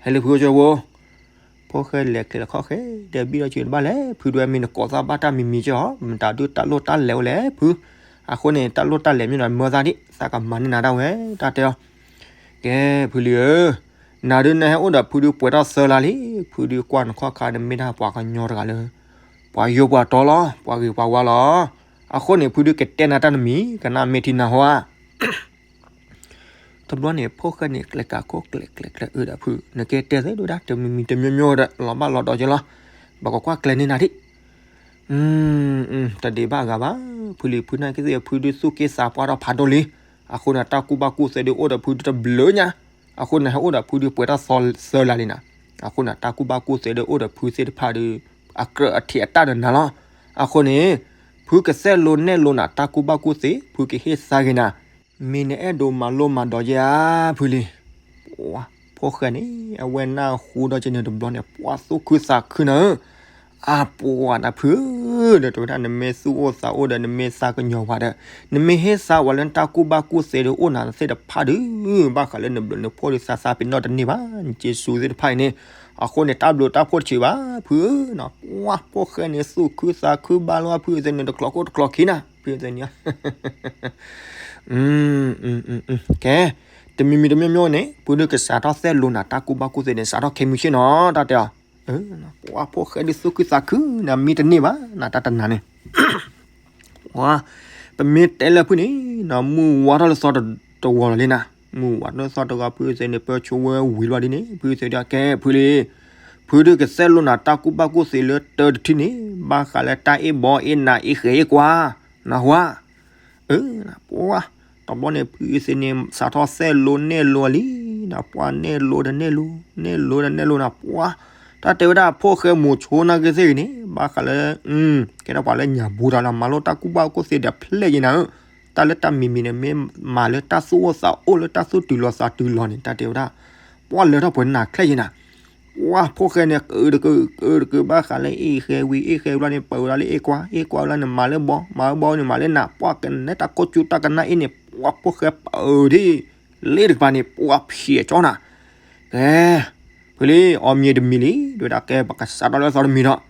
ဟဲလၢဖုအိၣ်ကၠိဝဲ ဖိၣ်ဃဲလဲၤချ့လီၤခီၣ်ဃဲ ဒီးဘံၣ်ဒီးစၢၤတဘၣ်လဲၣ် ဖုဒွဲမ့ၢ်နကိးသးဘၣ်တၢ်မံၤမံၤကၠီ မတၤဒုးတၢ်လိၣ်တၢ်လဲၤအိၣ်လဲၣ်ဖု, အဃိန့ၣ် တၢ်လိၣ်တၢ်လဲၤမ့ၢ်ဒီးမၢသးဒံး သးကမၤန့ၢ်နၤဒၣ်ဝဲ တၢ်တဲအီၤ, ကဲဖုလံၤဧၢ, နၤဒုးနဟဲအိၣ်ဒီးဖုဒုးပှဲၤထီၣ်သၢလါလံ, ဖုဒုးကွၢ်နခီၣ်ခါနမ့ၢ်ဒၣ်ပှၤကညီတဂၤလၢ ပှၤယိာ်ပှၤတီလီၤ ပှၤဂ့ၤပှၤဝါလီၤ, အဃိန့ၣ် ဖုဒုးကတဲနၤတၢ်တမံၤ ကနၣ်မ့ၢ်ထံနၤဟီဧါ တဘျီန့ၣ် ဖိၣ်ဃဲန့ၣ် ကျဲၤကးခိၣ်ကျဲၤကျဲၤကျဲၤအုးဒီးဖု, နကဲတဲသ့ဒိၣ်ဒၣ်တမံၤမံၤတမံၤမံၤဒီး လီၤဘၣ်လီၤဒီးက့လီၤ, ဘၣ်ကွၢ်ကွၢ်ကျဲၤန့ၢ်နၤဒံး, တဒံးဘၣ်အဂၤဘၣ်, ဖုလံၤဖုနာ်က့သ့ၣ် ဖုဒုးသူၣ်က့သးပှၢ်ထီၣ်ဖးဒိၣ်လံ, အဃိန့ၣ် တၢ်ကူၣ်ဘၣ်ကူၣ်သ့ဒုးအိၣ်ဒီးဖုဒုးတဘျုးညါ, အဃိန့ၣ် ဟဲအိၣ်ဒီးဖုဒုးပှဲၤထီၣ်သၢလါလံနၤ, အဃိန့ၣ် တၢ်ကူၣ်ဘၣ်ကူၣ်သ့ဒုးအိၣ်ဒီးဖုသ့ၣ်တဖၣ်ဒီး အကြၢးအထံးအတၢ်ဒီးနၤလီၤ, အဃိန့ၣ် ဖုကစဲလိနဲၣ်လိနၤ တၢ်ကူၣ်ဘၣ်ကူၣ်သ့ ဖုကဟ့ၣ်သါက့ၤနၤ မ့ၢ်နအဲၣ်ဒိးမၤလိမၤဒိးယဲဧါ ဖုလံၤ, ဖိၣ်ဃဲန့ၣ် အဝဲနၢ်ဟူဒီးကန့ၣ်တဘျီန့ၣ် ပှၤသူၣ်ခုသးခုနၤဧၢ, အပှၤနၤဖုဧၢ, ဒီးတဲဝဲဒၣ် နမ့ၢ်သူၣ်အိၣ်သးအိၣ်ဒီး နမ့ၢ်သးကညီၤပှၤဒီး နမ့ၢ်ဟ့ၣ်သါဝဲလၢတၢ်ကူၣ်ဘၣ်ကူၣ်သ့ဒီးအိၣ်နၤသ့ၣ်တဖၣ်ဒီး ဘၣ်ဃးလၢနဘျုးနဖှိၣ်ဒီးသးသးပ့ၤနီၣ်တန့ၢ်ဘၣ်, နက့ၤစူၤသ့ၣ်တဖၣ်အံၤန့ၣ်, အဃိန့ၣ် တၢ်ဘျုးတၢ်ဖှိၣ်တဆံးဘၣ် ဖုဧၢ, ပှၤဖိၣ်ဃဲန့ၣ် သူၣ်ခုသးခုဘၣ်လီၤဖုသ့ၣ်န့ၣ် တကျိၤခိၣ်တကျိၤခံနၤ ဖုသ့ၣ်န့ၣ် ကဲ, တ တမံၤမံၤတမံၤမံၤန့ၣ် ဖုဒုးကစးထီၣ်သဲလိာ်နၤတၢ်ကူၣ်ဘၣ်ကူၣ်သ့န့ၣ် စးထီၣ်ခဲမုၢ်ဆ့ၣ်နီၤ တၢ်တဲအီၤ. ပှၤဖိၣ်ဃဲဒုးသူၣ်ခုသးခု နမံတန့ၢ်ဘၣ် နတၢ်တနၤန့ၣ် ပှၤ ပမ့ၢ်တဲလၢဖုန့ၣ် နမုၢ်ဝါထီၣ်လၢသီတဂီၤလီၤလံနၤ, မုၢ်ဝါထီၣ်လၢသီတဂီၤ ဖုအသ့ၣ်န့ၣ် ပၢၢ်ဆိဝဲဝံၤလီၤဒ်န့ၣ် ဖုအသ့ၣ်ဒၣ်ကဲ ဖုလံ, ဖုဒုးကသဲလိာ်နၤတၢ်ကူၣ်ဘၣ်ကူၣ်သ့လၢတၢတထံၣ်န့ၣ် ဘၣ်ဃးလၢတၢ်အ့ၣ်ဘီအ့ၣ်နးအ့ၣ်ဃဲၤအ့ၣ်ကွါ, နၢ်ဟူဧါ. အၢ ပှၤ တဘျီန့ၣ် ဖုအသ့ၣ်န့ၣ် စးထီၣ်သဲလိနဲၣ်လိအလံ, နပှၤနဲၣ်လိတနဲၣ်လိ, နဲၣ်လိတနဲၣ်လိနၤ ပှၤ တၢ်တဲဝဲဒၣ်ဖိၣ်ဃဲမိၤဆိနၢ်က့သ့ၣ်ဂ့ၤန့ၣ် ဘၣ်ဃးလၢ ကဲထီၣ်ပှၤလၢညၣ်ဘူးတၢ်လၢ မၤလိတၢ်ကူၣ်ဘၣ်ကူၣ်သ့ဒီးဖျဲၣ်ယံၤနၤဧၢ, တၢ်လၢတၢ်မံၤမံၤန့ၣ် မ့ၢ်မၤလၢတၢ်သူၣ်အိၣ်သးအိၣ်လၢတၢ်သူၣ်တုၤလီၤသးတုၤလီၤန့ၣ် တၢ်တဲဝဲဒၣ် ပှၤလဲၤထီၣ်ပှဲၤနၤချဲၣ်ယံၤနၤ ပှၤဖိၣ်ဃဲန့ၣ် ကတကဘၣ်ဃးလၢအ့ၣ်ဃဲဝံၤ အ့ၣ်ဃဲဝံၤလီၤန့ၣ် ပၢဝဲဒၣ်လၢအ့ၣ်ကွါ, အ့ၣ်ကွါဝံၤလီၤန့ၣ် မၤလၢဘီ, မၤလၢဘီန့ၣ် မၤလၢနး, ပှၤကနဲတၢ်ကိၢ်ကၠူတၢ်ကနၣ်အ့ၣ်န့ၣ် ပှၤဖိၣ်ဃဲပၢဒ် လ့တကပၤန့ၣ် ပှၤဖျဲးကၠီနၤ, ကဲ ဖုလံ အီၣ်မ့ၤတမံၤလံ ဒဝဲဒၣ်ကဲ ပကစးထီၣ်လၢသီတမံၤဒီး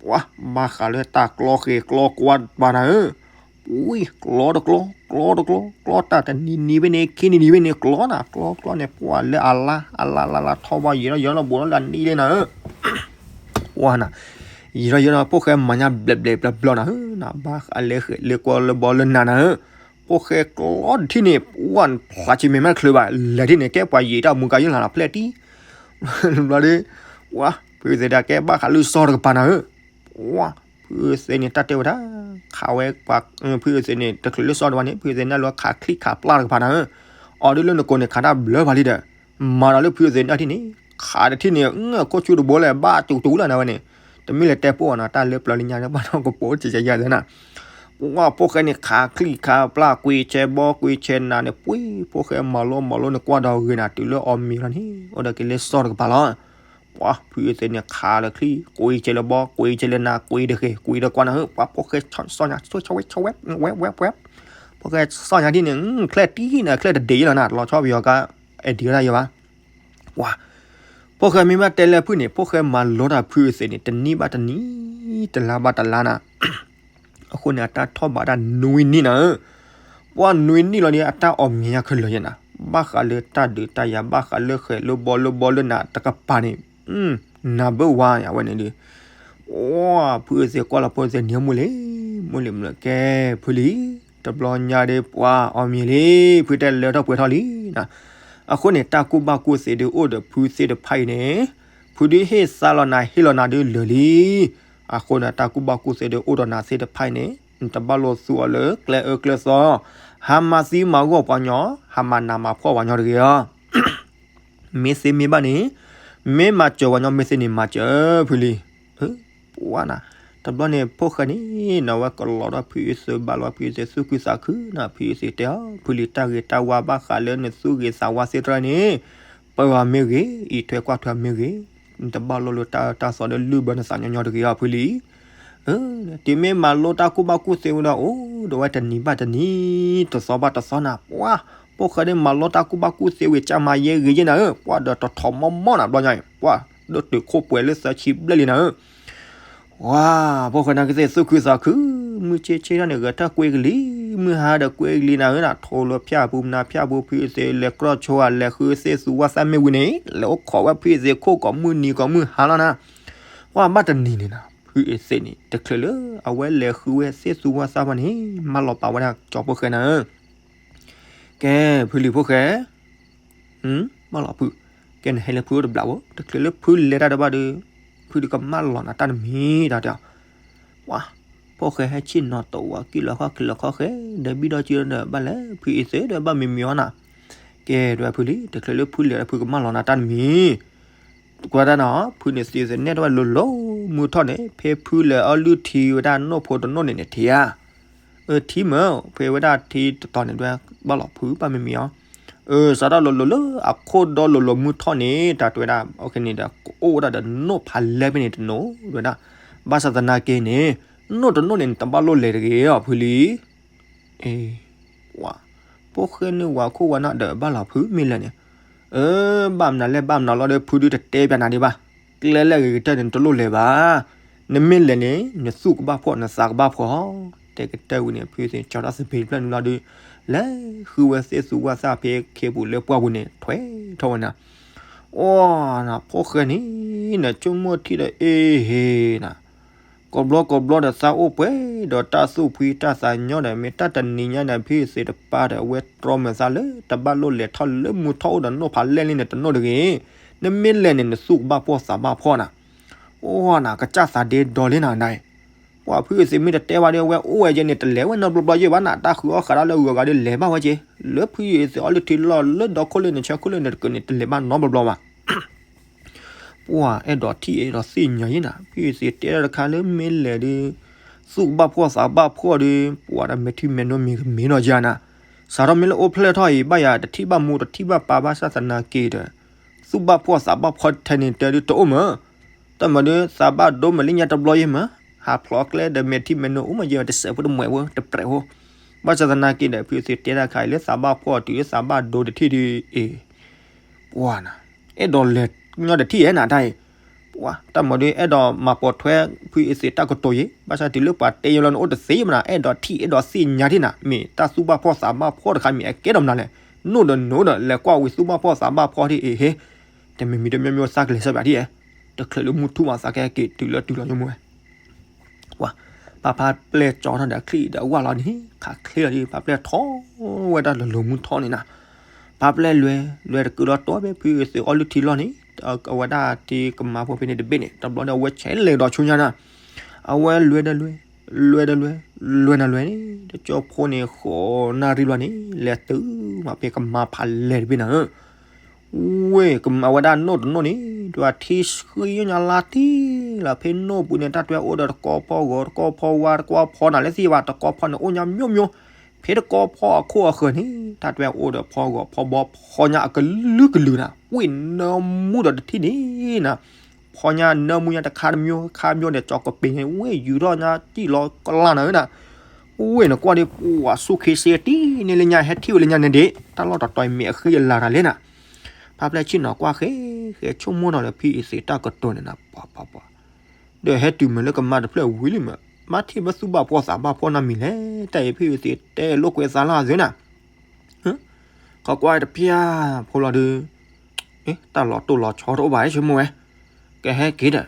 ပှၤ ဘၣ်ဃးလၢတၢ်ကျီဃဲၤကျီကွါတကပၤနၤဧၢ, ဝံၤ ကျီတကျီ, ကျီတကျီ, ကျီတၢ်တနံၤနံၤဖဲန့ၣ် ခံနံၤနံၤဖဲန့ၣ် ကျီနၤ, ကျီကျီန့ၣ် ပှၤလၢအလါ အလါလါလါထီၣ်ဘၣ်ယံာ်ထီၣ်ယံာ်ထီၣ်ဘိးထီၣ်လၢအနံၣ်လံနၤဧၢ, ပှၤနၤ ယံာ်ထီၣ်ယံာ်ထီၣ် ဖိၣ်ဃဲမၤညါဘျဲးဘျဲးဘျီဘျီနၤဧၢ, နဘၣ်ဃးလၢဃဲၤလၢကွီလၢဘီလၢနၤနၤဧၢ, ဖိၣ်ဃဲကျီတထံၣ်န့ၣ် ပှၤဖျါဆံးမဲာ်မးတချုးဘၣ် လဲၤထံၣ်န့ၣ် ကဲပှၤယံာ်တၢ်မူကၤယုၢ်လၤလီၤဖျဲၣ်တံၢ် ဘျီဒီး ပှၤ ဖုအသ့ၣ်ဒၣ်ကဲဘၣ်ဃးလၢစီၤတကပၤနၤဧၢ, ပှၤ ဖုအသ့ၣ်န့ၣ် တၢ်တဲဝဲဒၣ် ခးဝဲပှၤ ဖုအသ့ၣ်န့ၣ် တချုးလၢစီၤတကပၤန့ၣ် ဖုအသ့ၣ်န့ၣ်လၢခးချံၣ်ခးပျၢ်တကပၤနၤဧၢ, အီၤဒုးလၢနကိးန့ၣ် ခးတၢ်ဘျၢဖးလံဒီး မၤဒီးလၢဖုအသ့ၣ်န့ၣ်ထံၣ်န့ၣ် ခးတထံၣ်န့ၣ် ခိၣ်ဆူတဘိလၢဘၣ်တူတူလၢနၤဝဲန့ၣ်, တမ့ၢ်လၢတဲပိာ်အီၤနၤ တၢ်လၢပျၢၤလၢညါန့ၣ် ဘၣ်ဒီးကပိာ်တယယၤသနာ် ပှၤဖိၣ်ဃဲန့ၣ် ခးချံၣ်ခးပျၢ် ကွံာ်ဆဲးဘီ ကွံာ်ဆဲးနးန့ၣ် ပှၤ ဖိၣ်ဃဲမၤလိမၤလိန့ၣ် ကွၢ်ဒီးဂ့ၤနၤ တုၤလၢအီၣ်မ့ၤလီၤန့ၣ် အိၣ်ဒီးက့ၤလၢစီၤတကပၤလီၤ, ပှၤ ဖုအသ့ၣ်န့ၣ် ခးလၢချံၣ် ကွံာ်ဆဲးလၢဘီ ကွံာ်ဆဲးလၢနး ကွံာ်ဒီးဃဲၤ ကွံာ်ဒီးကွၢ်နၤဧၢ, ပှၤဖိၣ်ဃဲဆီၣ်ညါ ဆီၣ်ဆီၣ်ဝဲ ဝဲ ဝဲ ဝဲ ဖိၣ်ဃဲဆီၣ်ညါထံၣ်န့ၣ် ချဲၣ်တံၢ်နၤ ချဲၣ်တဒ့လီၤနၤ လီၤဆီပယီၤကါ အဲၣ်ဒံးဝဲဒၣ်ယဲဘၣ် ပှၤ ဖိၣ်ဃဲမ့ၢ်ဘၣ်တဲလၢဖုန့ၣ် ဖိၣ်ဃဲမၤလိတၢ်ဖုအသ့ၣ်န့ၣ် တနံၣ်ဘၣ်တနံၣ် တလါဘၣ်တလါနၤ, အဃိန့ၣ် အတၢ်ထီၣ်ဘးတၢ်နွံနံၣ်နၤဧၢ, ပှၤနွံနံၣ်လီၤန့ၣ် အတၢ်အီၣ်မ့ၤညါခဲလၢာ်ယဲနၤ, ဘၣ်ဃးလၢတၢ်ဒုးတၢ်ယၤ ဘၣ်ဃးလၢဃဲၤလၢဘီလၢဘီလၢနၤတကပၤန့ၣ်, နၢ်ဘၢဝါအဝဲန့ၣ်ဒီး ပှၤ ဖုအသ့ၣ်ကွၢ်လီၤဖိသ့ၣ်န့ၣ် မုၢ်လံ မုၢ်လံမုၢ်လံ ကဲ ဖုလံ တဘျီညါဒီး ပှၤအီၣ်မ့ၤလံ ဖုတဲလၢထီၣ်ပှဲၤထီၣ်လံနၤ, အဃိန့ၣ် တၢ်ကူၣ်ဘၣ်ကူၣ်သ့ဒုးအိၣ်ဒီးဖုသ့ၣ်တဖၣ်အံၤန့ၣ်, ဖုဒုးဟ့ၣ်သါလီၤနၤ ဟ့ၣ်လီၤနၤဒုးလၢာ်လံ, အဃိန့ၣ် တၢ်ကူၣ်ဘၣ်ကူၣ်သ့ဒုးအိၣ်ဒီးနၤသ့ၣ်တဖၣ်အံၤန့ၣ် နတဘၣ်လိာ်သူအီၤလၢကျဲအၢကျဲသီ, ဟးမၤသံမၤဂီၢ်ပှၤညီ, ဟးမၤနးမၤဖှီၣ်ပှၤညီတဂ့ၤအီၤ မ့ၢ်သ့မ့ၢ်ဘၣ်န့ၣ်, မ့ၢ်မၤစၢၤပှၤညီ မ့ၢ်သ့န့ၣ်မၤစၢၤ ဖုလံ, ပှၤနၤ, တဘျီန့ၣ် ဖိၣ်ဃဲန့ၣ် နဝဲကလီၤဒီးဖုအသ့ၣ်ဘၣ်လီၤ ဖုအသ့ၣ်သူၣ်ခုသးခုနၤ ဖုအသ့ၣ်တဲအီၤ ဖုလံ တၢ်ဂ့ၤတၢ်ဝါဘၣ်ဃးလၢနသူၣ်ဂ့ၤသးဝါသ့ၣ်တဖၣ်န့ၣ်, ပၢအီၤမ့ၢ်ဂ့ၤ အံးထွဲကွၢ်ထွဲမ့ၢ်ဂ့ၤ, နတဘၣ်လိာ်လၢတၢ်အၢတၢ်သီဒီးလုၢ်ဘၢနသးညီညီတဂ့ၤအီၤ ဖုလံ တုၤမ့ၢ်မၤလိတၢ်ကူၣ်ဘၣ်ကူၣ်သ့ဝဲဒီး အိၣ်ဒီးဝဲတနံၤဘၣ်တနံၤ တသီဘၣ်တသီနၤ ပှၤ ဖိၣ်ဃဲဒုးမၤလိတၢ်ကူၣ်ဘၣ်ကူၣ်သ့ဝံၤ ကၢ်မၤယဲဂ့ၤယဲနၤဧၢ, ပှၤဒီးတထီၣ်မီမီနၤ ဘျီညါအံၤ ပှၤ ဒိၣ်တုာ်ခိၣ်ပှဲၤလၢသၢဆံဘျဲၣ်လံနၤဧၢ, ပှၤ ဖိၣ်ဃဲနာ်က့သ့ၣ်သူၣ်ခုသးခု, မုၢ်ဆ့ဆ့ထီၣ်န့ၣ် ဂဲၤထၢၣ်ကွ့ကလံၤ, မုၢ်ဟါဒီးကွ့ကလံၤနၤဧၢ, ထိၣ်လၢဖၠၣ်ပူၤ မနၤဖၠၣ်ပူၤ ဖုအသ့ၣ်လဲၤကြီဆိဧါ လဲၤဃုသ့ၣ်သူဝါသၣ်မ့ၢ်ဝံၤန့ၣ် လဲၤအိၣ်ခိးဝဲဖုအသ့ၣ်ခိၣ်ကိးမုၢ်နံၤကိးမုၢ်ဟါလီၤနၤ, ပှၤဘၣ်တနံၤန့ၣ်နၤ ဖုအသ့ၣ်န့ၣ် တချုးလၢအဝဲလဲၤဃုဝဲသ့ၣ်သူဝါသၣ်ဘၣ်န့ၣ် မၢလီၤပာ်ဝဲဒၣ်ကၠီဖိၣ်ဃဲနၤဧၢ ကဲ ဖုလံၤဖိၣ်ဃဲ, မၢလီၤဖု, ကဲနဟဲလၢဖုအိၣ်တဘျီဘၣ်, တချုးလၢဖုလဲၤတၢ်တဘၣ်ဒီး ဖုဒုးကမၢလီၤနၤတၢ်တမံၤတၢ်တဲအီၤ, ပှၤ ဖိၣ်ဃဲဟဲဆ့ၣ်နီၤတဝီ ကံၣ်လီၤခီၣ်ချံးလီၤခီၣ်ဃဲ ဒီးဘံၣ်ဒီးကံဒီးဘၣ်လဲၣ် ဖုအသ့ၣ်ဒီးဘၣ်မံၤမံၤအီၤနၤ, ကဲဒွဲဖုလံၤ တချုးလၢဖုလဲၤဒီးဖုကမၢလီၤနၤတၢ်တမံၤ ကွၢ်တၢ်နၤ ဖုန့ၣ်သ့ၣ်သနဲၣ်ထီၣ်ဝဲလိၤလိၤ မုၢ်ထီၣ်န့ၣ် ဖဲဖုလဲၤအီၣ်လုၢ်ထံဝဲဒၣ်နိၣ်ဖိတနိၣ်န့ၣ်န့ၣ်ထံၣ်ဧါ, အၢ ထံမၢ် ဖဲဝဲဒၣ်ထံတတီၤန့ၣ်ဒွဲ ဘၣ်လီၤဖုဘၣ်မံၤမံၤအီၤ, အၢ စးထီၣ်လိၤလိၤလၢအခိၣ်ဒီလိၤလိၤမုၢ်ထီၣ်န့ၣ် တၢ်တဲဝဲဒၣ် အိၣ်ဝဲဒၣ်ဒီးနိၣ်ဖးလဲၢ်ဖဲန့ၣ်တနိၣ်ဝဲဒၣ်, ဘၣ်ဆၣ်သနာ်က့န့ၣ် နိၣ်တနိၣ်န့ၣ် နတဘၣ်လိၣ်လဲၤတဂ့ၤအီၤဖုလံၤ အ့ ပှၤ ဖိၣ်ဃဲန့ၣ်ဝၤခိၣ်ဝၤနၢ်ဒီးဘၣ်လီၤဖုမ့ၢ်လဲၣ်န့ၣ်, အၢ ဘၣ်မနုၤလဲၣ်ဘၣ်မနုၤလီၤဒီး ဖုဒုးတတဲပျးနၤဒံးဘၣ်, ကျဲလဲၣ်ဂ့ၤကတၢၢ်န့ၣ် နတလိၣ်လဲၤဘၣ်, နမ့ၢ်လဲၤန့ၣ် နသူၣ်ကဘၣ်ဖှီၣ် နသးကဘၣ်ဖှီၣ်, တဲကတၢၢ်ဝံၤန့ၣ် ဖုသ့ၣ်ကၠီထီၣ်သပ့ၤတဖျၢၣ်န့ၣ်လီၤဒီး လဲၤဃုဝဲသ့ၣ်သူဝၣ်သၣ်ဖဲခ့ပူၤလၢပှၢ်ပူၤန့ၣ် ထွဲထီၣ်ဝဲနၤ, အိၣ်နၤ ဖိၣ်ဃဲန့ၣ် နဆိကမိၣ်ထံၣ်ဒီးအ့ၣ်ဟ့နၤ, ကိးဘျီကိးဘျီဒီးသးအိၣ်ပှဲၤဒီးတၢ်သူၣ်ဖှံတၢ်သးညီဒီး မ့ၢ်တၢ်တနံၤညါန့ၣ် ဖုအသ့ၣ်တပၢ်ဒီး အဝဲတြီမုာ်သးလၢတဘၣ်လိၣ်လဲၤထီၣ်လၢမူထီၣ်အိၣ်ဒီးနိၣ်ဖးလဲၢ်လံန့ၣ် တနိၣ်တဂ့ၤ, နမ့ၢ်လဲၤန့ၣ် နသူၣ်ကဘၣ်ဖှီၣ်သးဘၣ်ဖှီၣ်နၤ, အိၣ်နၤ ကစၢ်သးဒ့ဒီလံနၤနၤ, ပှၤဖုအသ့ၣ်မ့ၢ်တတဲဘၣ်ဒီး အဝဲအိၣ်ဝဲကဲန့ၣ် တလဲၤဝဲနီတဘျီဘျီယဲၢ်ဘၣ်နၤ, တၢ်ဃုအီၣ်ဃးဒၣ်လၢဂုၤဂၤဒီးလဲၤဘၣ်ဝဲကဲ, လၢဖုအသ့ၣ်အီလုၢ်ထံလီၢ်လၢဒီခိၣ်လၢန့ၣ် ဆၢခိၣ်လၢန့ၣ်တကးန့ၣ် တလဲၤဘၣ်နီတဘျီဘျီဘၣ် ပှၤအဲၣ်ဒိးထံၣ်အဲၣ်ဒိးသ့ၣ်ညါယဲၢ်နၤ, ဖုအသ့ၣ်တဲတၢ်တခါလၢမ့ၢ်လဲၤဒီး သူၣ်ကဘၣ်ဖှီၣ်သးဘၣ်ဖှီၣ်ဒီး ပှၤဒီးမဲာ်ထံမဲာ်နိမ့ၢ်ကမ့ၢ်နီၢ်ယါနၤ, စးထီၣ်မ့ၢ်လၢအိၣ်ဖျဲၣ်ထီၣ်အံၤ ဘၣ်ယၤတထံၣ်ဘၣ်မူတထံၣ်ဘၣ်ပၢ်ဘၣ်ဆၣ်သနာ်က့ဒီး သူၣ်ဘၣ်ဖှီၣ်သးဘၣ်ဖှီၣ်ထဲန့ၣ်တဲဒုးတအိၣ်မး, တၢ်မၤဒုးသးဘၣ်ဒိမးလၢညါတဘျီယဲၢ်မး, ဟးဖျိးကျဲဒီးမဲာ်ထံမဲာ်နိအိၣ်မးယဲၢ်တစဲးဖိတမှဲးဖိတပြဲးဖိ, ဘၣ်ဆၣ်သနာ်က့ဒီး ဖုအသ့ၣ်တဲတၢ်ခါအံၤလၢသးဘၣ်ဖှီၣ်တုၤလၢသးဘၣ်ဒိတထံၣ်ဒုးအ့ၣ် ပှၤနၤ, အဲၣ်ဒိးလဲၤညီတထံၣ်အဲၣ်နၤတၢ်အံၤ, ပှၤတၢ်မၤဒုးအဲၣ်ဒိးမၤပိာ်ထွဲ ဖုအသ့ၣ်တၢ်ကတိၤယံၤ, ဘၣ်ဆၣ်တုၤလၢပှၤတဲယဲၢ်လီၤန့ၣ်အိၣ်တသ့မနၤ, အဲၣ်ဒိးထံၣ်အဲၣ်ဒိးသ့ၣ်ညါထံၣ်နၤ, မ့ၢ်တၢ်သူၣ်ဘၣ်ဖှီၣ်သးဘၣ်ဖှီၣ်တခါမ့ၢ်အကဲထီၣ်မနုၤလဲၣ်, နိၣ်ဒီးနိၣ်ဒီး လဲၤကွၢ်ဝံၤသူၣ်ဘၣ်ဖှီၣ်သးဘၣ်ဖှီၣ်ထံၣ်အ့ၣ်ဟ့, တမ့ၢ်မံၤတမံၤမံၤသးကလဲၤဆၢဘၣ်ထံၣ်ဧဲ, တချုးလၢမုၢ်ထူၣ်မးသးကဟဲက့ၤတုၤလၢတုၤလီၤညိမူဝဲ ပှၤ ပာ်ဖျါပျဲၢ်ကၠီထီၣ်ဒီးအချံၣ်ဒီးအဝၣ်လီၤန့ၣ် ခးချ့လီၤဒ် ပာ်ဖျါထီၣ်ဝဲဒၣ်လၢလီၤမုၢ်ထီၣ်န့ၣ်နၤ, ပာ်ဖျါလွဲ လွဲတကုာ်လီၤတီၢ်ဖဲဖုအသ့ၣ်အီလုၢ်ထံလီၢ်န့ၣ်, အဝဲဒၣ်တံၤကမၤဖိဖဲန့ၣ်တဘ့ၣ်န့ၣ် တဘျီန့ၣ် အဝဲဆဲးလဲၤဒီးဆူညါနၤ, အဝဲလွဲဒီးလွဲ လွဲဒီးလွဲ လွဲနၤလွဲန့ၣ် တကၠိဖိန့ၣ် ဃိးနၣ်ရံၣ်ဘျီန့ၣ် လဲၤတုၤမးဖဲကမၤဖးလဲၢ်တဘ့ၣ်နၤဧၢ ဝ့ၢ်ကမၤဝဲဒၣ်နိၣ်တနိၣ်န့ၣ် ဒွးထံဆှံညါလါတံၢ်လီၤ ဖဲနိၣ်ပူၤန့ၣ် တၢ်တွဲအိၣ်ဒီးတကီဖီဂီၤ တကီဖီဝါ တကီဖီနၤလၢသ့ၣ်ဘၣ် တကီဖီန့ၣ်အိၣ်ညါမျိုးမျိုး, ဖဲတကီဖီအခိၣ်အဃၢၤန့ၣ် တၢ်တွဲအိၣ်ဒီးဖီဂီၤဖီဘီဖီညါအကလုာ်ကလုာ်နၤ ဝ့ၢ်နၢမူဒီးတထံၣ်န့ၣ်နၤ ဖီညါနၢမူညါတခါတမျိုး ခါမျိုးန့ၣ် ကၠီကပ့ၤန့ၣ် ဝ့ၢ်ယူၤထီၣ်ညါစံၣ်လီၤကလၢ်နၤဧၢနၤ, ဝ့ၢ်နကွၢ်ဒ် ပှၤဆူၣ်ခ့စ့တံၢ်န့ၢ်လၢညါ ဟဲထံၣ်ဝဲလၢညါန့ၣ်ဒ် တၢ်လီၢ်တတီၤမ့ၢ်အဃံအလၤတၢ်လဲၣ်နၤ, ဖါဖျဲၣ်ဆ့ၣ်နီၤကွၢ်ဃဲ ဃဲဆိကမိၣ်ထီၣ်လၢဖံအသ့ၣ်တၢ်ကတိၤန့ၣ်နၤ ပှၤပှၤပှၤ ဒီးဟဲတုၤမ့ၢ်လၢကမါတဖျၢၣ်ဝံၤလံမး, မါထံၣ်ဘၣ်သူၣ်ဘၣ်ဖှီၣ်သးဘၣ်ဖှီၣ်နီတမံၤလဲၣ်, တၢ်အံၤဖံအသ့ၣ်တဲလိာ်ကွဲသးလၢအသၢနၤ, ခီကွၢ်တဖၠၣ်ဖိလီၤဒုး, တၢ်လီၤတိၢ်လီၤဆီတအိၣ်ဘၣ် ဆိကမိၣ်ဝဲ, ကဟဲက့ၤဒီး,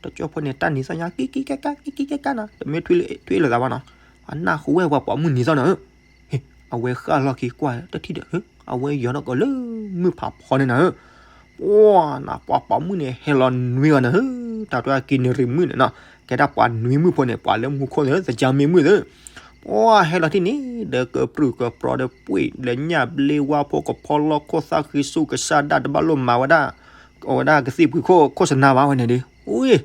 တကၠိဖိန့ၣ် တၢ်နံၤသၣ်ညါကံကံကဲကဲ ကံကံကဲကဲနၤ တမ့ၢ်ထွံၣ်လၢအ့ၣ်ထွံၣ်လၢသးဘၣ်နီၤ, အနၢ်ဟူဝဲပှၤပိာ်မုၣ်နံၤသီနၤဧၢ, အဝဲဃၣ်လီၢ်ခံကွၢ်တထံၣ်ဒီး, အဝဲယီၤထီၣ်ကီးလၢမုၢ်ဖးဖီန့ၣ်နၤဧၢ ပှၤနၤ ပှၤပိာ်မုၣ်န့ၣ် ဟဲလီၤနွံဂၤနၤဧၢ, တၢ်တွဲက့ၤနရံၣ်မုၣ်န့ၣ်နီၤ, ကဲဒၣ်ပှၤနွံမုၣ်ဖိန့ၣ် ပှၤလၢမူခိၣ်န့ၣ် သကၢမ့ၢ်မုၣ်သၢ, ပှၤဟဲလီၤထံၣ်န့ၣ် ဒီးကပြုၢ်ကပြီဒီးပှ့ၤ လၢညၣ်ဘျ့ဝါဖိကဖီလီၢ်ခိၣ်သၣ်ဃံဆူကစၢ်ဒၣ်တဘၣ်လိၣ်မၤဝဲဒၣ်, အဝဲဒၣ်ကသံၣ်ပှ့ၤခိၣ်ခိၣ်စနါဘၣ်ဝဲန့ၣ်ဒီး, ဝ့ၢ်,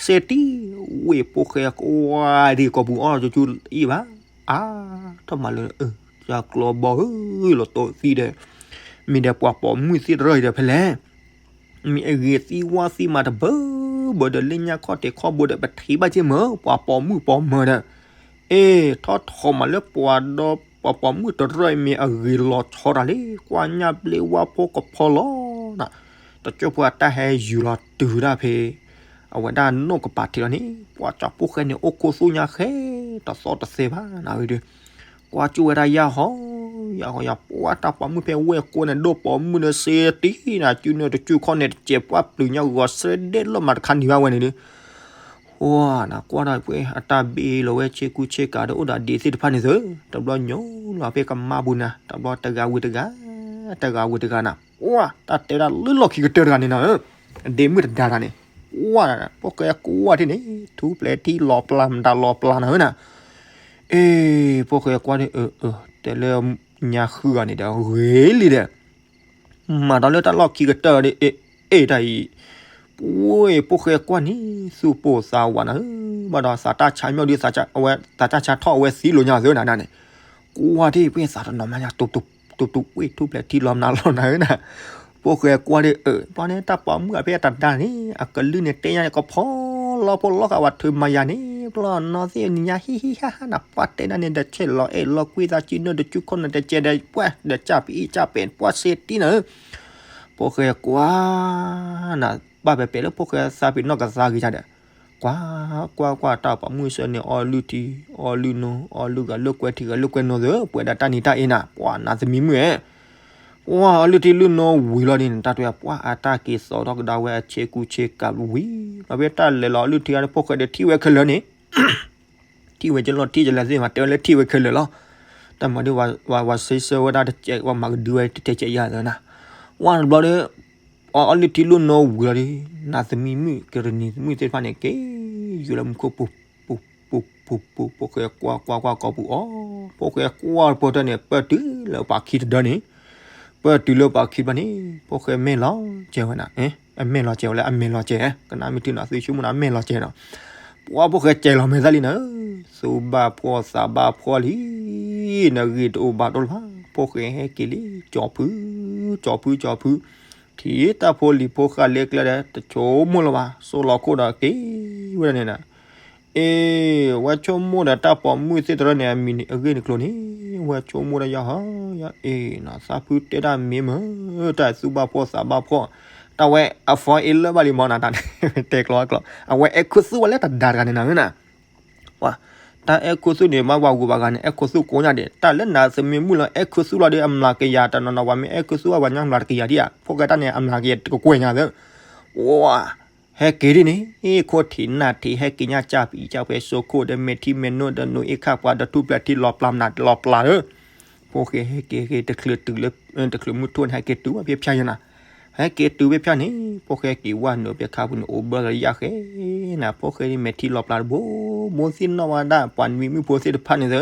စဲတံၢ်, ဝ့ၢ်ဖိၣ်ဃဲကွၢ်ဒ်ကိာ်ပူၤအီၣ်ကၠူကၠူအံၤဘၣ် အါ, ထီၣ်မၤလၢ, ယကျီဘီဧၢ, လီၤတိၢ်သံဒီး, မ့ၢ်ဒီးပှၤပိာ်မုၣ်သ့ၣ်တရၢၢ်အံၤဒီးဖဲလဲၣ်, မ့ၢ်အဂ့ၤသံဝါသံမၤတဘၢဘၢဒီးလၢညါခီၣ်ထံးခီၣ်ဘိဒီးပထံၣ်ဘၣ်က့ၤမၢ် ပှၤပိာ်မုၣ်ပိာ်မၢၤဒီး, အ့ၣ် ထီၣ်ထီၣ်မၤလၢပှၤဒီး ပှၤပိာ်မုၣ်တရၢၢ်အံၤမ့ၢ်အဂ့ၤလီၤဆီတၢ်လံ ကွၢ်ညၣ်ဘျ့ဝါဖိကဖီလီၤနၤ, တကၠိဖိအတၢ်ဟဲယူၤလီၤတုၤဒၣ်ဖဲ အဝဲဒၣ်နိၣ်ကပၤထံးလီၤန့ၣ် ပှၤကၠီဖိၣ်ဃဲန့ၣ် အိၣ်ခိၣ်သူၣ်ညါဃဲ တသီတသဲဘၣ်နၤဝဲဒီး, ကွၢ်ကၠူဝဲဒၣ်ယၢ်ဟီ, ယၢ်ဟီယၢ် ပှၤတၢ်ပိာ်မုၣ်ဖဲဝဲၢ်ကိးန့ၣ် ဒိၣ်ပိာ်မုၣ်ဒီးစဲတံၢ်နၤ စုနၢတစုခီၣ်န့ၣ် တစဲးပှၢ်ပျုၤညါဂီၤစဲဒဲးလီၤမးတခါန့ၣ်ဘၣ်ဝဲန့ၣ်ဒီး ပှၤနၤ ကွၢ်ဒၣ်ပှဲၤအတၢ်ဘ့ၣ်လီၤဝဲဆ့ကူဆ့ကၤဒီးအိၣ်ဒီးဒံးသ့ၣ်တဖၣ်န့ၣ်သၢ, တဘျီညိလီၤဖဲကမါပူၤနၤ တဘျီတဂၤဝံၤတဂၤ, တဂၤဝံၤတဂၤနၤ, ပှၤ တၢ်တဲဒၣ်လၢလီၢ်ခံကတၢၢ်တဂၤန့ၣ်နၤဧၢ, ဒ့မုၣ်တဒါတၢ်န့ၣ်, ပှၤ ဖိၣ်ဃဲကွၢ်ထံၣ်န့ၣ် ထူပျဲၤထံလီၤပျၢ်မတၤလီၤပျၢ်နၤဧၢနၤ, အ့ၣ် ဖိၣ်ဃဲကွၢ်ဒ်အၢ အၢ တဲလၢညါဃုဂၤန့ၣ်ဒီးဂ့ၤလံဒီး မၤဒီးလၢတၢ်လီၢ်ခံကတၢၢ်ဒီး အ့ၣ် တၢ်အံၤ, ပှၤ ဖိၣ်ဃဲကွၢ်န့ၣ် သူၣ်ပိၢ်သးဝးနၤဧၢ, ဘၣ်ဒီးသးတၢ်ဆါမၠီၣ်ဒ် အဝဲသးတၢ်ဆါထီၣ်အဝဲသံလိာ်ညါသၢနၤန့ၣ်, ကွၢ်ထံၣ်ပှဲၤသးတနီၤမးညါ တူတူဝ့ၢ်ထူၣ်ဖျဲးထံလီၤမနၤလီၤနၤဧၢနၤ, ဖိၣ်ဃဲကွၢ်ဒ်အၢ ဘျီန့ၣ် တၢ်ပိာ်မုၣ်အဖဲအတဒါန့ၣ် အကလုၢ်န့ၣ်တဲညါန့ၣ် ကဖီလီၢ်ဖိလီၢ်ဃာ်ဝဲထုးမၤယၤန့ၣ် ဘျီနီၢ်သ့ၣ်နံၤညါဟံၣ်ဟံၣ်ဟါဟါနၤ ပှၤတဲဒၣ်န့ၣ်ဒီးဆဲးလီၤအဲၣ်လီၤကွံသးစုနၢတစုခီၣ်နၤတကဲဒီးပှၤဒီးကၢ်ပအံၣ်ကၢ်ပဲာ်ပှၤစဲတံၢ်နၤဧၢ ဖိၣ်ဃဲကွၢ်နၤ ဘၣ်ပဲာ်ပဲာ်လၢဖိၣ်ဃဲသးပ့ၤနီၣ်ကသါဂ့ၤယၤဒီး, ကွၢ်ကွၢ်ကွၢ် တၢ်ပိာ်မုၣ်စၢန့ၣ် အီလုၢ်ထံ အီလုၢ်နိ အီလုၢ်ဂၤ လိာ်ကွဲထံဂၤ လိာ်ကွဲနိသၢ ပှဲၤဒၣ်တၢ်နံၤတၢ်အ့နၤ ပှၤနးသမံမုၣ်ဧၢ, ပှၤအီလုၢ်ထံလုၢ်နိဝံၤလီၤန့ၣ် တၢ်တဲပှၤအတၢ်က့ၤသိးထီၣ်ကဒါဝဲအဆ့ကူဆ့ကၤဝံၤလီၤ ဖဲတၢ်လဲၤလီၤအီလုၢ်ထံဂၤန့ၣ် ဖိၣ်ဃဲဒီးထံၣ်ဝဲခဲလၢာ်န့ၣ် ထံၣ်ဝဲကလီၤထံၣ်ကလဲၤသ့ၣ်မး တဲဝဲလၢထံၣ်ဝဲခဲလၢာ်လီၤ, တၢ်မၤဒ်ဝဲစ့စၢဝဲဒၣ်တကဲး ပှၤမၤကဒုဝဲတတဲကဲးယၤသၢနၤ, ဝဲတဘျီဒီး အီလုၢ်ထံလုၢ်နိဝံၤလီၤဒီး နးသမံမုၣ် ကရံၣ်နံၤသမုၣ်သ့ၣ်တဖၣ်န့ၣ် က့ၤယူၤလၢမူခိၣ်ပူၤ ပူၤပူၤပူၤပူၤ ဖိၣ်ဃဲကွၢ်ကွၢ်ကွၢ်ကိာ်ပူၤအီၤ, ဖိၣ်ဃဲကွၢ်တပၢၢ်တၢၢ်န့ၣ် ပၢၢ်တုၤလၢပှၤခံတဒၢန့ၣ်, ပၢၢ်တုၤလၢပှၤခံတဘၣ်န့ၣ် ဖိၣ်ဃဲမဲာ်လီၤကဲဝဲနၤ, အမဲာ်လီၤကဲဝဲလၢအမဲာ်လီၤကဲ, ကနၣ်မ့ၢ်ထံနီၤ သုဆိကမိၣ်နၤအမဲာ်လီၤကဲနီၤ, ပှၤဖိၣ်ဃဲကဲလီၤမဲာ်သၣ်လံနၤ, သူၣ်ဘၣ်ဖှီၣ်သးဘၣ်ဖှီၣ်လံ နဂ့ၢ်တအိၣ်ဘၣ်တအိၣ်လၢၤဘၣ်, ဖိၣ်ဃဲဟဲက့ၤလံ ကၠီၤဖု ကၠီၤဖု ကၠီၤဖု, ထံၣ်တၢ်ဖိလံၤဖိဃာ်လၢကျဲဒီး တဆိကမိၣ်လၢၤဘၣ် စိလီၤခိၣ်ဒီးက့ၤဝဲဒၣ်န့ၣ်နၤ, အ့ ဝဲဆိကမိၣ်ဒီးတၢ်ပိာ်မုၣ်သ့ၣ်တဖၣ်န့ၣ် အမံၤန့ၣ် အဂ့ၢ်န့ၣ်ကျိၤန့ၣ်, ဝဲဆိကမိၣ်ဒီးယဟီ ယအ့ၣ်နီၤ သးဖုတဲဒၣ်မ့ၢ်မး, တၢ်သူၣ်ဘၣ်ဖှီၣ်သးဘၣ်ဖှီၣ်, တၢ်ဝဲအ fall in love ဘၣ်လံမးနၤ တၢ်န့ၣ် တဲကျီကျီ, အဝဲအဲၣ်ခိၣ်သူၣ်ဝဲလၢတဒါတဂၤန့ၣ်နၤမ့ၢ်နၤ ပှၤ တၢ်အဲၣ်ခိၣ်သူၣ်န့ၣ် ဘၣ်ပှၤဂုၤပှၤဂၤန့ၣ် အဲၣ်ခိၣ်သူၣ်ကိးညါဒံး, တၢ်လၢနးသမံမုၣ်လီၤ အဲၣ်ခိၣ်သူၣ်လီၤဒီး အမျးကယၤတနီၤနီၤ ပှၤမ့ၢ်အဲၣ်ခိၣ်သူၣ်ဘၣ်ပှၤညီမျးတကယၤဒံးဧါ, ဖိၣ်ဃဲတၢ်န့ၣ် အမျးကယၤတကကွဲၢ်ညါသၢ, ပှၤ ဟဲက့ၤဒ်န့ၣ် ခိၣ်ထံးနၢ်ထံး ဟဲက့ၤညါကၢ်ပံၤကၢ်ဖဲစိခိၣ်ဒီး မဲာ်ထံမဲာ်နိဒီး နိအ့ၣ်ခၣ်ပှၤဒီး ထူၣ်ပျဲၢ်ထံလီၤပျၢၤမနုၤလီၤပျၢၤဒီး ဖိၣ်ဃဲဟဲက့ၤဟဲက့ၤ တချုးတုၤလၢ တချုးမုၢ်ထူၣ်န့ၣ် ဟဲက့ၤတုၤဝဲဖဲဖၠၣ်ယဲနၤ, ဟဲက့ၤတုၤဖဲဖၠၣ်န့ၣ် ဖိၣ်ဃဲက့ၤဝဲနုာ်ဖဲခါပူၤန့ၣ် အိၣ်ဘၢလီၤယၣ်ဃဲနၤ, ဖိၣ်ဃဲန့ၣ် မဲာ်ထံလီၤပျၢၤတဘိ ဘိသ့ၣ်နီၣ်ဝဲဒၣ် ပှၤနွံမုၣ်ဖိသ့ၣ်တဖၣ်န့ၣ်သၢ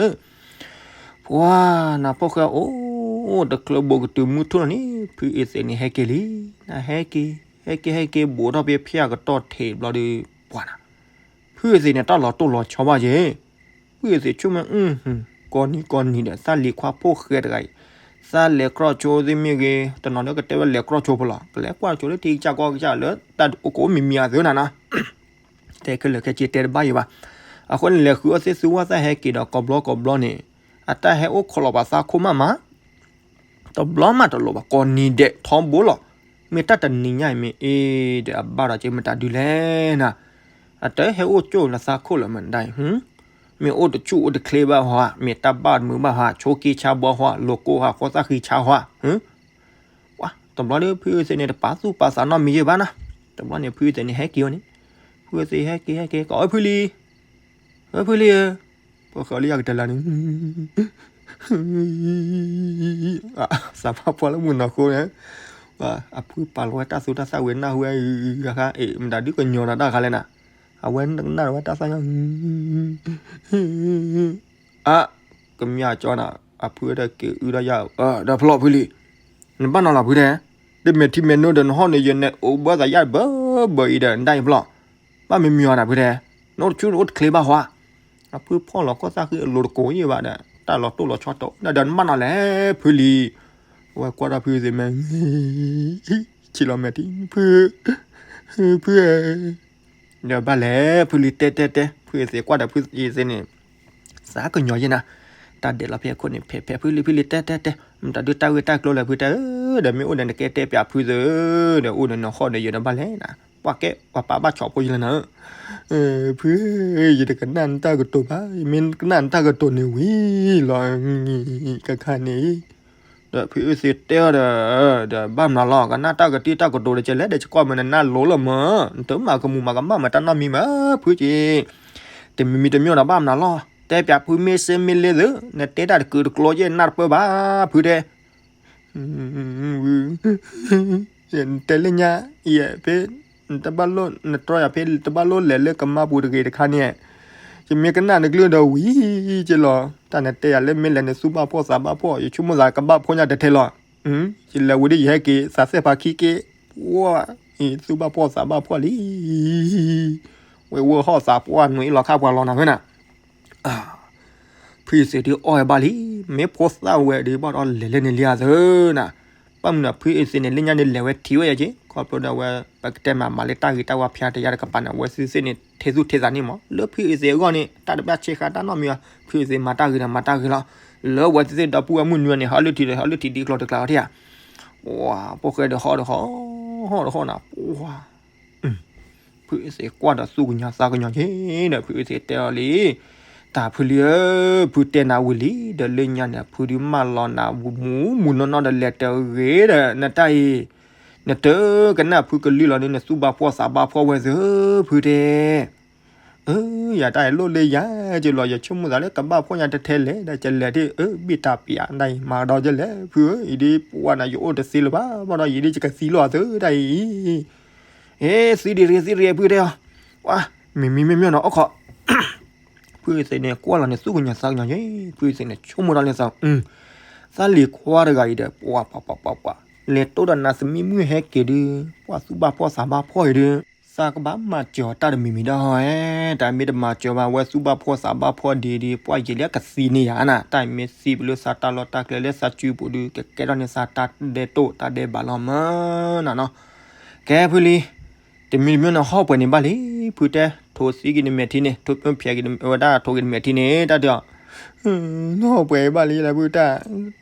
ပှၤနၤ ဖိၣ်ဃဲအိၣ် တချုးဘိးကတုၤမုၢ်ထူၣ်လီၤန့ၣ် ဖုအ့ၣ်သ့းန့ၣ်ဟဲက့ၤလံ, နဟဲက့ၤ ဟဲက့ၤ ဟဲက့ၤ ဘိးထီၣ်ဖဲဖၠၣ်ကတီၢ်ထံးဘျီဒီး ပှၤနၤ ဖုအ့ၣ်သ့းန့ၣ် တၢ်လီၤတိၢ်လီၤဆီဘၣ်က့ၤ, ဖုအ့ၣ်သ့းဆိကမိၣ် အ ကိးနံၤကိးနံၤဒီး သးလံၤခွါဖိၣ်ဃဲတဂၤအံၤ, သးလဲၤကြီဆိသ့ၣ်မ့ၢ်ဂ့ၤ, တနီၤလၢကတဲဝဲလဲၤကြီဆိဖဲလဲၣ်, ကလဲၤကွၢ်ဆိလၢထံကစၢ်ကီၢ်ကစၢ်လၢ တၢ်အိၣ်ကအိၣ်မံၤမံၤအသၢနၤနၤ တဲခဲလၢာ်ခဲဆ့တဲတဘၣ်ယံၤဘၣ်. အဃိန့ၣ် လဲၤဃုအီၣ်သ့ၣ်သူဝဲသးဟဲက့ၤဒီး ကိးဘျီကိးဘျီန့ၣ် အတၢ်ဟဲအိၣ်ခိးလီၤပှၤသးခိၣ်မးမး, တဘျီမးတလိၣ်ဘၣ် ကိးနံၤဒဲးထီဘိလီၤ. မ့ၢ်တၢ်တနံၤညါအံၤမ့ၢ်အ့ၣ်ဒီး အဘၣ်ဒီးက့ၤမတၤဒုလဲၣ်နၤ, အတဟဲအိၣ်ကၠိလၢသးခိၣ်လၢမနုၤဒၣ်အံၤ, မ့ၢ်အိၣ်တဆူၣ်အိၣ်တချ့ဘၣ်ဟီ, မ့ၢ်တၢ်ဘၣ်မုာ်ဘၣ်ဟီ, ဆိးက့ဆါဘီဟီ, လိာ်ကိၢ်ဟီ, ဃီသၣ်ဃံဆါဟီ, တဘျီဒီး ဖုအ့ၣ်သ့းန့ၣ် တပာ်သူၣ်ပာ်သးနီတမံၤယံၤဘၣ်နၤ, တဘျီန့ၣ် ဖုအ့ၣ်သ့းန့ၣ် ဟဲက့ၤအီၤန့ၣ်, ဖုအ့ၣ်သ့းဟဲက့ၤ ဟဲက့ၤ ကိးအီၣ်ဖုလံၤ, အၢ ဖုလံၤဧၢ, ပှၤဃၢၤလၢယၤကတၢၢ်လၢ်န့ၣ်, သးပှၢ်ဖှီၣ်လၢမုၢ်နီၢ်ဃိန့ၣ်, အဖုပာ်လီၤဝဲတၢ်သူတၢ်သၣ်ဝဲနၢ်ဟူဝဲ ဂၤဃါ, အ့ၣ် မတၤဒုကညီၤဒီးတၢ်ဃါလဲၣ်နၤ, အဝဲကနၣ်ဒီးဝဲတၢ်သၣ်ညါ အါ, ကမျၢၢ်ကၠီနၤ, အဖုဝဲဒီးက့ၤအုဒီးယၤ, ဒီးဖျီၣ်ဖုလံၤ, နဘၣ်နီၤလီၤဖုတဲ, ဒီးမဲာ်ထံမဲာ်နိဒီးနဟီၣ်န့ၣ် ယန့ၣ်အိၣ်ဘၢသးယၣ်ဘၢဘၢအံၤဒီး နဒၣ်အံၤဖျီၣ်, ဘၣ်မံမံအီၤနၤဖုတဲ, နအိၣ်တဆူၣ်အိၣ်တချ့ဘၣ်ဟီ, အဖုဖီၣ်လီၤကီၢ်သၣ်ဃံအလိၤတကိးယံၤဘၣ်ဒီး တၢ်လီၤတိၢ်လီၤဆီတအိၣ်နၤဒီး နဘၣ်နီၤလဲၣ်ဖုလံၤ, အဝဲကွၢ်ဒီးဖုသ့ၣ်မဲာ် ဆံးလီၤမဲာ်ထံ ဖု, ဖုဧၢ ဒီးဘၣ်လဲၣ် ဖုလံၤတဲတဲတဲ ဖုအ့ၣ်သ့းကွၢ်ဒီးဖုအ့ၣ်သ့းန့ၣ် သးကညီၤယဲနၤ, တၢ်ဒဲးလီၤဖဲအခိၣ်န့ၣ် ဖဲဖဲဖုလံၤ ဖုလံၤတဲတဲတဲ မတၤဒုတၢ်ဂ့ၢ်တၢ်ကျိၤလဲၣ်ဖုတဲဧၢ, ဒီးမ့ၢ်အိၣ်ဒီးနကဲတဲပၠးဖုသၢဧၢ, ဒီးအိၣ်ဒီးနဟီၣ်ဒီးယဲဒီးဘၣ်လဲၣ်နၤ, ပှၤကဲပှၤပာ်ဘၣ်ဆီၣ်ဖိယဲလၢနၤဧၢ, ဖုဧၢ ယတကနၣ်နတၢ်ကတိၤဘၣ်, ယမ့ၢ်ကနၣ်နတၢ်ကတိၤန့ၣ်ဝံၤလီၤ ကခါန့ၣ် ဒီးဖုအ့ၣ်သ့းတဲအီၤဒီး, ဒီးဘၣ်မနုၤလီၤ ကနၣ်တၢ်ကတံၢ်တၢ်ကတိၤဒီး ကလဲၤဒီးကကွၢ်မ့ၢ်နနၢ်လိၤလၢမၢ, နတမၤကမူၤမၤကမၣ်မးတၢ်နီတမံၤမး ဖုက့, တမံၤမံၤတမံၤဒီးဘၣ်မနုၤလီၤ, တဲပၠးဖုမ့ၢ်စ့မ့ၢ်လ့သု, နတဲတၢ်တကုာ်တကျိၤယဲနၢ်တပၢၢ်ဘၣ် ဖုတဲ နတဲလၢညါ, ယဖဲ, နတဘၣ်လိၣ် နတြီယၤဖဲ တဘၣ်လိၣ်လဲၤလၢကမါပူၤတဂ့ၤတခါန့ၣ်, ယမ့ၢ်ကနၣ်နကလုၢ်ဒီးဝံၤက့လီၤ, တၢ်နတဲယၤလၢမ့ၢ်လဲၤန့ၣ် သူၣ်ဘၣ်ဖှီၣ်သးဘၣ်ဖှီၣ် ယဆိကမိၣ်သးကဘၣ်ဖှီၣ်ညါတထဲလီၤ, ယလဲၤဝံၤဒီးယဟဲက့ၤ သးစဲဖးခံက့, ဝါ, သူၣ်ဘၣ်ဖှီၣ်သးဘၣ်ဖှီၣ်လံ, ဝဲဝဲဟီၣ်သးပှၢ်နွံအံၤလီၤခါပှၤလီၤနၤဖဲနၤ ဖုအ့ၣ်သ့းဒုးအီၣ်ဝဲဘၣ်လံ, မ့ၢ်ဖိသၣ်ဝဲဒုးဘၣ်ဒီးလဲၤလၢန့ၣ်လံအသၢနၤ, ဘၣ်မနုၤဖုအ့ၣ်သ့းန့ၣ် လၢညါန့ၣ်လဲၤဝဲထံၣ်ဝဲယၤက့, ခီဖျိဒီးဝဲ ပကတဲမးမးလၢတၢ်ဂ့ၤတၢ်ဝါဖၠါတယါတကပၤန့ၣ် အဝဲသ့ၣ်န့ၣ် ထဲသူၣ်ထဲသးန့ၣ်မး လၢဖုအ့ၣ်သ့းအဂီၢ်န့ၣ် တၢ်တဘၣ်ဆဲးဃာ်တၢ်နီတမံၤဘၣ်, ဖုအ့ၣ်သ့းမၤတၢ်ဂ့ၤဒီးမၤတၢ်ဂ့ၤလီၤ, လၢအဝဲသ့ၣ်ဒီပုၢ်ဝဲၢ်မုၣ်နွံန့ၣ် ဟီၣ်လုၢ်ထံဒီး ဟီၣ်လုၢ်ထံဒ်ကျိၤတကျါလီၤထံၣ်ဧါ, ပှၤဖိၣ်ဃဲဒီးဟီၣ်ဒီးဟီၣ် ဟီၣ်ဒီးဟီၣ်နၤ, ပှၤ ဖုအ့ၣ်သ့းကွၢ်ဒီးသူၣ်ကညီၤသးကညီၤက့ၤဒီး ဖုအ့ၣ်သ့းတဲအီၤလံ, တၢ်ဖုလံဧၢ, ဖုတဲနၤဝံၤလံ, ဒီးလၢညါန့ၣ် ဖုဒုးမၢလီၤနၤမူးမူးနီၢ်နီၢ်ဒီး လဲၤတဂ့ၤဒီး နတၢ်အံၤ, နတကနၣ်ဖုကလုၢ်လီၤန့ၣ် နသူၣ်ဘၣ်ဖှီၣ်သးဘၣ်ဖှီၣ်ဝဲသၢ, ဖုတဲ အၢ ယၤတၢ်အံၤလိၣ်လၢယၤက့ၤလီၤ, ယဆိကမိၣ်သးလၢကဘၣ်ဖှီၣ်ညါတထဲလဲၣ်, ဒီးကလဲၤဒ်အၢ ဘံၣ်တၢ်ပျးဒၣ်အံၤ မၤဒီးကလဲၤ ဖုဧၢ, အံၤဒ်ပှၢ်နၤယအိၣ်တသ့လၢၤဘၣ်, ဘၣ်ဒီးယံာ်ဒ်ယကသံလီၤအသၢတၢ်အံၤ, အ့ သံဒံးရ့သံရ့ ဖုတဲအီၤ, ပှၤ မ့မ့ၢ်မ့ၢ်မ့ၢ်နီၤ အိၣ်ခိး ဖုအ့ၣ်သ့းန့ၣ် ကွၢ်လီၤန့ၣ် သူၣ်ကညီၤသးကညီၤက့ၤ, ဖုအ့ၣ်သ့းန့ၣ် ဆိကမိၣ်ထီၣ်လၢသး, သးလံၤခွါတဂၤအံၤဒီး ပှၤပှၤပှၤပှၤပှၤ, လဲၤတိၢ်ဒီးနၤသမံမုၣ်ဟဲက့ၤဒုး, ပှၤသူၣ်ဘၣ်ဖှီၣ်သးဘၣ်ဖှီၣ်အံၤဒုး, သးကဘၣ်မၤစၢၤအီၤတၢ်တမံၤမံၤဒီးဧဲ, တၢ်မ့ၢ်တမၤစၢၤဘၣ်ဝဲသူၣ်ဘၣ်ဖှီၣ်သးဘၣ်ဖှီၣ်ဒ်ဒ် ပှၤယံာ်လၢကသံန့ၢ်ယၤနၤ, တၢ်မ့ၢ်သံပလၢသးတၢ်လီၢ်တၢ်ကျဲလၢသးစုပူၤဒုး ကကဲထီၣ်န့ၢ်သးတၢ်ဒဲးတိၣ်တၢ်ဒဲးဘးလီၤမၢ်နၤနီၤ, ကဲဖုလံ တမံၤတမံၤန့ၣ် ဟီၣ်ပှဲၤန့ၣ်ဘၣ်လံ, ဖုတဲ, ထိးသံက့ၤနမဲာ်ထံန့ၣ်, ထိးဖဲဖျဲးက့ၤဝဲဒၣ်ထိးက့ၤနမဲာ်ထံန့ၣ်, တၢ်တဲအီၤ, နဟီၣ်ပှဲၤဘၣ်လံလၢဖုတၢ်,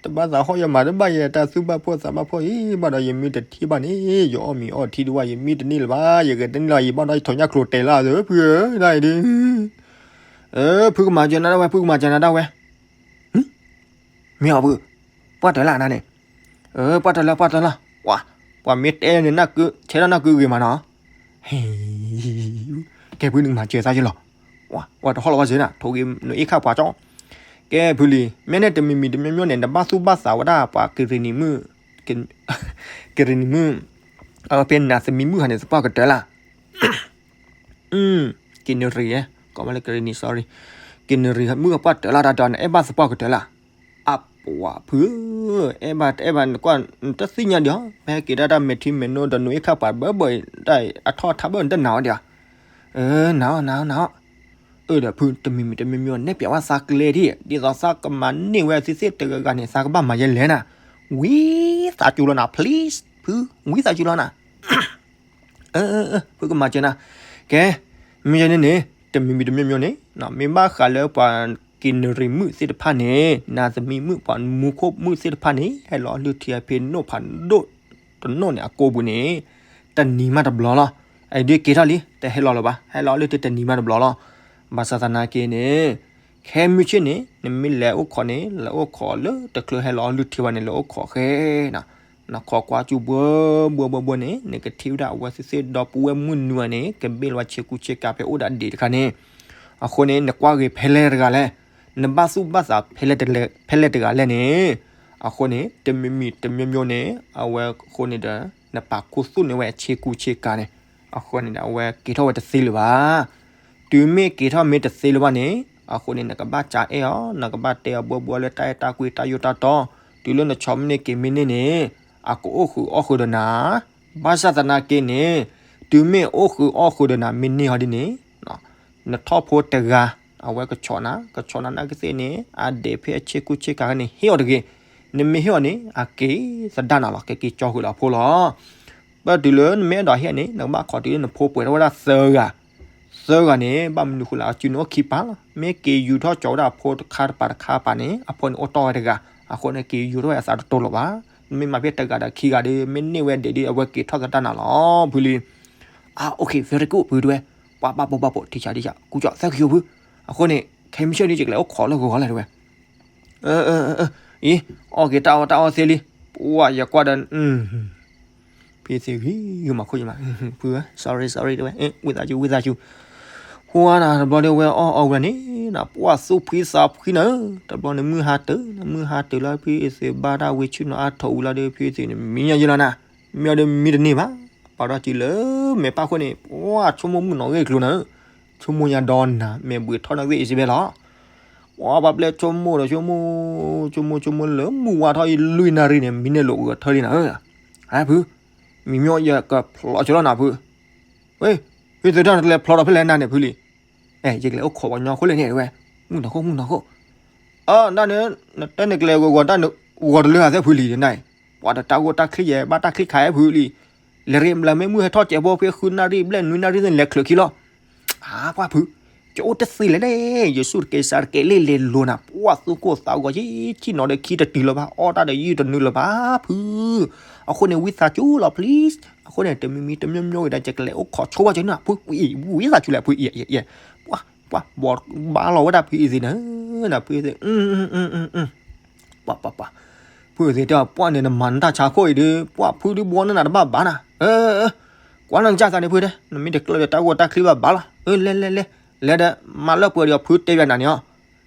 တဘၣ်သးဟီၣ်ယမၤတဘၣ်ယဲ တၢ်သူၣ်ဘၣ်ဖှီၣ်သးဘၣ်ဖှီၣ်အံၤ, ဘၣ်ဒီးယမ့ၢ်တထံၣ်ဘၣ်န့ၣ်, ယအီၣ်မ့ၤအီထံဒံးဝဲ ယမ့ၢ်တန့ၢ်လၢၤဘၣ်, ယဂဲၤတန့ၢ်လၢၤ ယဘၣ်ဒီးယထိးညၣ်ချိၤတဲာ်လၢအသး ဖုဧၢ, ဒ်အံၤဒုး, ဖုကမၤစၢၤနၤဒၣ်ဝဲ ဖုကမၤစၢၤနၤဒၣ်ဝဲ မ့ၢ်အီၤဖု, ပှၢ်တၢၢ်လၢနၤန့ၣ်, ပှၢ်တၢၢ်လၢ ပှၢ်တၢၢ်လၢ, ပှၤမ့ၢ်တဲန့ၣ် ဆဲထီၣ်နၢ်ကုဂ့ၤမးနီၤ, ကဲဖုနကမၤစၢၤသးယလီၤ, ပှၤတဟီၣ်လီၤဝဲစ့နၤ ထိးက့ၤနအ့ၣ်ခၣ်ပှၤကၠီ, ကဲဖုလံ, မ့ၢ်န့ၣ်တမံၤမံၤတမံၤမံၤန့ၣ် နဘၣ်သူၣ်ဘၣ်သးဝဲဒၣ်ပှၤကရ့ၣ်နံၤမုၣ်, ကရ့ၣ်နံၤမုၣ်, ဖဲနၤသမံမုၣ်ဟးန့ၣ် သပှၢ်ကတၢၢ်လၢ က့ၤနရံၣ်, ကိးမးလၢကရ့ၣ်နံၤ sorry, က့ၤနရံၣ်မုၣ်အပှၢ်တၢၢ်လၢတၢ်ဒီး နအဲၣ်ဘၣ်သပှၢ်ကတၢၢ်လၢ, အပှၤဖု, အဲၣ်ဘၣ်တအဲၣ်ဘၣ်နကွၢ် နတသ့ၣ်ညါဒံးဧါ, ဖဲက့ၤဒၣ်တၢ်မဲာ်ထံမဲာ်နိဒီးနူအ့ၣ်ခၣ်ပှၤဘၢဘၢအံၤ တၢ်အထီၣ်အထါဘၢနတနာ်ဝဲဒံးဧါ, နၤအီၤ နၤအီၤ နၤအီၤ, အၢဒီးဖု တမံၤမံၤတမံၤမံၤ နဲၣ်ပျးဝဲသးကျဲဒ် ဒ်သိးသးကမၤန့ၢ်ဝဲသ့ၣ်သ့ၣ်တဂၤဂၤန့ၣ် သးကဘၣ်မၤယဲလဲၣ်နၤ, ဝံသးစူၤလီၤနၤ please ဖု, ဝံသးစူၤလီၤနၤ ဖုကမၤစၢၤနၤ, ကဲ, မ့ၢ်ယဲန့ၣ်န့ၣ် တမံၤမံၤတမံၤမံၤန့ၣ် မ့ၢ်ဘၣ်ဃးလၢပှၤက့ၤနရံၣ်မုၣ်သ့ၣ်တဖၣ်န့ၣ် နၤသမံမုၣ်ပှၤမူခိၣ်မုၣ်သ့ၣ်တဖၣ်န့ၣ် ဟဲလီၤလုၢ်ထံအဖဲနိၣ်ဖးဒိၣ်တနိၣ်န့ၣ် အကိာ်ပူၤန့ၣ် တနံၤမးတဘျီလီၤ. အဒုးက့ၤထီၣ်လံ တဟဲလီၤလၢၤဘၣ် ဟဲလီၤလုၢ်ထံတနံၤမးတဘျီလီၤ. ဘၣ်ဆၣ်သနာ်က့န့ၣ် ခဲမုၢ်ဆ့ၣ်န့ၣ် နမ့ၢ်လဲၤအိၣ်ခိးန့ၣ် လဲၤအိၣ်ခိးလၢတချုးဟဲလီၤလုၢ်ထံဘၣ်န့ၣ် လဲၤအိၣ်ခိးဃဲနီၤ နခိးကွၢ်ကၠူဘှီဘှီဘှီဘှီန့ၣ် နကထံၣ်ဝဲဒၣ်အဝဲသ့ၣ်ဒီပုၢ်ဝဲၢ်မုၣ်နွံဂၤန့ၣ် ကဘ့ၣ်လီၤဝဲဆ့ကူဆ့ကၤဖဲအိၣ်ဒၣ်ဒံးတခါန့ၣ်. အဃိန့ၣ် နကွၢ်ဂ့ၤဖဲလဲၣ်တဂၤလဲၣ်, နဘၣ်သူၣ်ဘၣ်သးဖဲလဲၣ်တဂၤလဲၣ်န့ၣ်, အဃိန့ၣ် တမံၤမံၤတမံၤမံၤန့ၣ် အဝဲအဃိန့ၣ်ဒီး နပာ်ခူသူၣ်န့ၢ်ဝဲဆ့ကူဆ့ကၤန့ၣ်, အဃိန့ၣ်ဒီး အဝဲက့ၤထီၣ်ဝဲတသ့လၢၤဘၣ်. တုၤမ့ၢ်က့ၤထီၣ်မ့ၢ်တသ့လၢၤဘၣ်န့ၣ်, အဃိန့ၣ် နကဘၣ်ကၠါအဲၣ်အီၤ, နကဘၣ်တဲအီၤဘှီဘှီလၢတၢ်အဲၣ်တၢ်ကွံတၢ်ယိာ်တၢ်တီ, တုၤလၢနဆီမ့ၢ်န့ၢ်က့ၤမ့ၢ်န့ၢ်န့ၣ်, အကအိၣ်ဃုာ်အီၣ်ဃုာ်ဒီးနၤ, ဘၣ်ဆၣ်သနာ်က့န့ၣ်, တုၤမ့ၢ်အိၣ်ဃုာ်အီၣ်ဃုာ်ဒီးနၤမ့ၢ်န့ၢ်ဟီဒ်န့ၣ်, နထီၣ်ဖိတဂၤ, အဝဲကဆီၣ်နၤ, ကဆီၣ်နၤနာ်က့သ့ၣ်န့ၣ် အဒဲးဖဲအဆ့ကူဆ့ကၤန့ၣ် ဟ့ၣ်အီၤတဂ့ၤ, နမ့ၢ်ဟ့ၣ်အီၤန့ၣ် အက့ၤသဒၣ်နၤလီၤ, ကက့ၤကၠီဃုာ်ဒီးအဖိလီၤ. ဘၣ်တုၤလၢနမ့ၢ်အဲၣ်ဒိးဟ့ၣ်န့ၣ် နကဘၣ်ခိးတုၤလၢနဖိပှဲၤထီၣ်ဝဲဒၣ်သၢဂၤ, သၢဂၤန့ၣ် ဘၣ်မနုၤဃိလဲၣ် အစုန့ၣ်အိၣ်ခံပၢ်လီၤ. မ့ၢ်က့ၤယူၤထီၣ်ကၠီဝဲဒၣ်အဖိတခါတပၤတခါပၤန့ၣ် အဖိန့ၣ်အိၣ်တီၢ်ဝဲတဂၤ, အဃိန့ၣ်က့ၤယူၤထီၣ်ဝဲအသးတတိၤလီၤဘၣ်. နမ့ၢ်မၤဖဲတဂၤဒီးခံဂၤဒီး မ့ၢ်န့ၢ်ဝဲဒဲးဒီး အဝဲက့ၤထီၣ်သဒၣ်နၤလီၤ ဖုလံ. အါ okay, very good ဖုတဲဝဲ, ပှၤဘၣ်ဘိဘၣ်ဘိ ထံဆးထံဆး ကူကၠီသၢကယိၤဖု, အဃိန့ၣ် ခဲမုၢ်ဆ့ၣ်န့ၣ် ယကလဲၤအိၣ်ခိးလၢဂီၤဂီၤလဲၣ်တဲဝဲ အံၤ, အီၣ်က့ၤတၢ်အီၣ်တၢ်အီၣ်သ့လံ, ပှၤယကွၢ်ဒီး, ဖံသ့ၣ်ဂံၤဂ့ၤမၤခိၣ်ယမး, ဖုဧၢ, sorry sorry တဲဝဲ, ဝံသးစူၤ ဝံသးစူၤ, ဟိနၤတဘျီဒီးဝဲအီၣ်အီၣ်ဝဲန့ၣ်, ပှၤသူၣ်ဖှံသးဖှံနၤ, တဘျီန့ၣ်မုၢ်ဟါတၢၤ, မုၢ်ဟါတၢၤလၢဖံသ့ၣ်ဘါတၢ်ဝံၤဆူၣ်နီၤအါထီၣ်ဝံၤလီၤဒီး ဖံသ့ၣ်န့ၣ် မံညါယံလီၤနၤ, မ့ၢ်အီၤဒီးမံတန့ၢ်ဘၣ်, ပာ်ထီၣ်စုလၢမဲာ်ပၣ်ခိၣ်န့ၣ် ပှၤဆိကမိၣ်မုၣ်နီၢ်ဂ့ၢ်ကျိၤနၤ, ဆိကမိၣ်ညါဒီးနၤ မဲာ်ဘှံးထီၣ်နီၢ်ဂ့ၢ်အံၤစ့ၢ်ဘဲလီၤ ပှၤဘၣ်ပျဲဆိကမိၣ်ဒီးဆိကမိၣ်, ဆိကမိၣ်ဆိကမိၣ်လၢမုၢ်ဝါထီၣ်အံၤလွံၢ်နၣ်ရံၣ်န့ၣ် မံန့ၢ်လိာ်ဂၢၢ်ထၢလံနၤဧၢ, ဟဲဖု, မံမ့ၢ်ယကဖျိးကၠီလီၤနၤဖု, ဝဲ, ဖံသ့ၣ်တၢ်နကလဲၤဖျိးဒီးဖဲလဲၣ်နၤန့ၣ်ဖုလံ, အဲ ယကလဲၤအိၣ်ခိးပှၤကညီခိၣ်လဲၣ်န့ၣ်တဲဝဲ, မုၣ်နီၢ်ခိၣ် မုၣ်နီၢ်ခိၣ်, အၢ နၤန့ၣ်, နတဲနကလဲၤဂီၤဂီၤတၢ်န့ၣ်, ဂီၤတလၢအသဲဖုလံနၤ, ပှၤဒီးတၢ်ဂိၢ်တၢ်ချံယဲ ဘၣ်တၢ်ချံခါဟဲဖုလံ, လဲၤရ့ဘျီမ့ၢ်မုၢ်ဟဲထီၣ်ကဲးဘိဖဲဃုနၣ်ရံၣ်ဘျဲၣ်နွံနၣ်ရံၣ်သ့ၣ်န့ၣ် လဲၤချုးခံလီၤ အါ ပှၢ်ဖု, ကအိၣ်တသ့လဲၣ်န့ၣ် ယစူၢ်တကဲစးတကဲလ့ၣ်လဲၤလိၤနၤ ပှၢ်သူၣ်ကိၢ်သးဂီၤယံၤ ဆံၣ်နီၤဒီးခံတတုၤလၢၤဘၣ် အီၣ်တၢ်ဒီးယုၢ်တနုာ်လၢၤဘၣ်ဖု, အဃိန့ၣ် ဝံသးစူၤလီၤ please. အဃိန့ၣ် တမံၤမံၤတမံၤမံၤဝဲဒၣ် ယကလဲၤအိၣ်ခိးဆိဘၣ်က့ၤနၤ ဖုအံၤ ဝံသးစူၤလဲၣ် ဖုအံၤ ယဲ ပှၤ ပှၤဘီးဘါလီၤဝဲဒၣ်ဖုအံၤသ့ၣ်န့ၣ် နဖုအံၤသ့ၣ် ပှၤ ပှၤ ပှၤ ဖုအံၤသ့ၣ်တဲ ပှၤန့ၣ် နမၤနတၢ်ဆါခိၣ်အံၤဒီး ပှၤဖုဒုဘီန့ၢ်နၤတဘၣ်ဘၣ်နၤ ကွၢ်နကစၢ်သးန့ၣ်ဖုတဲ နမ့ၢ်တကျၢၢ်ဒီးတၢ်ဂိၢ်တၢ်ချံဘၣ်ဘၣ်လီၤ လဲၤလဲၤလဲၤ လဲၤဒီး မၤလၢပှဲၤဒီးဖုတဲဘၣ်နၤန့ၣ်အီၤ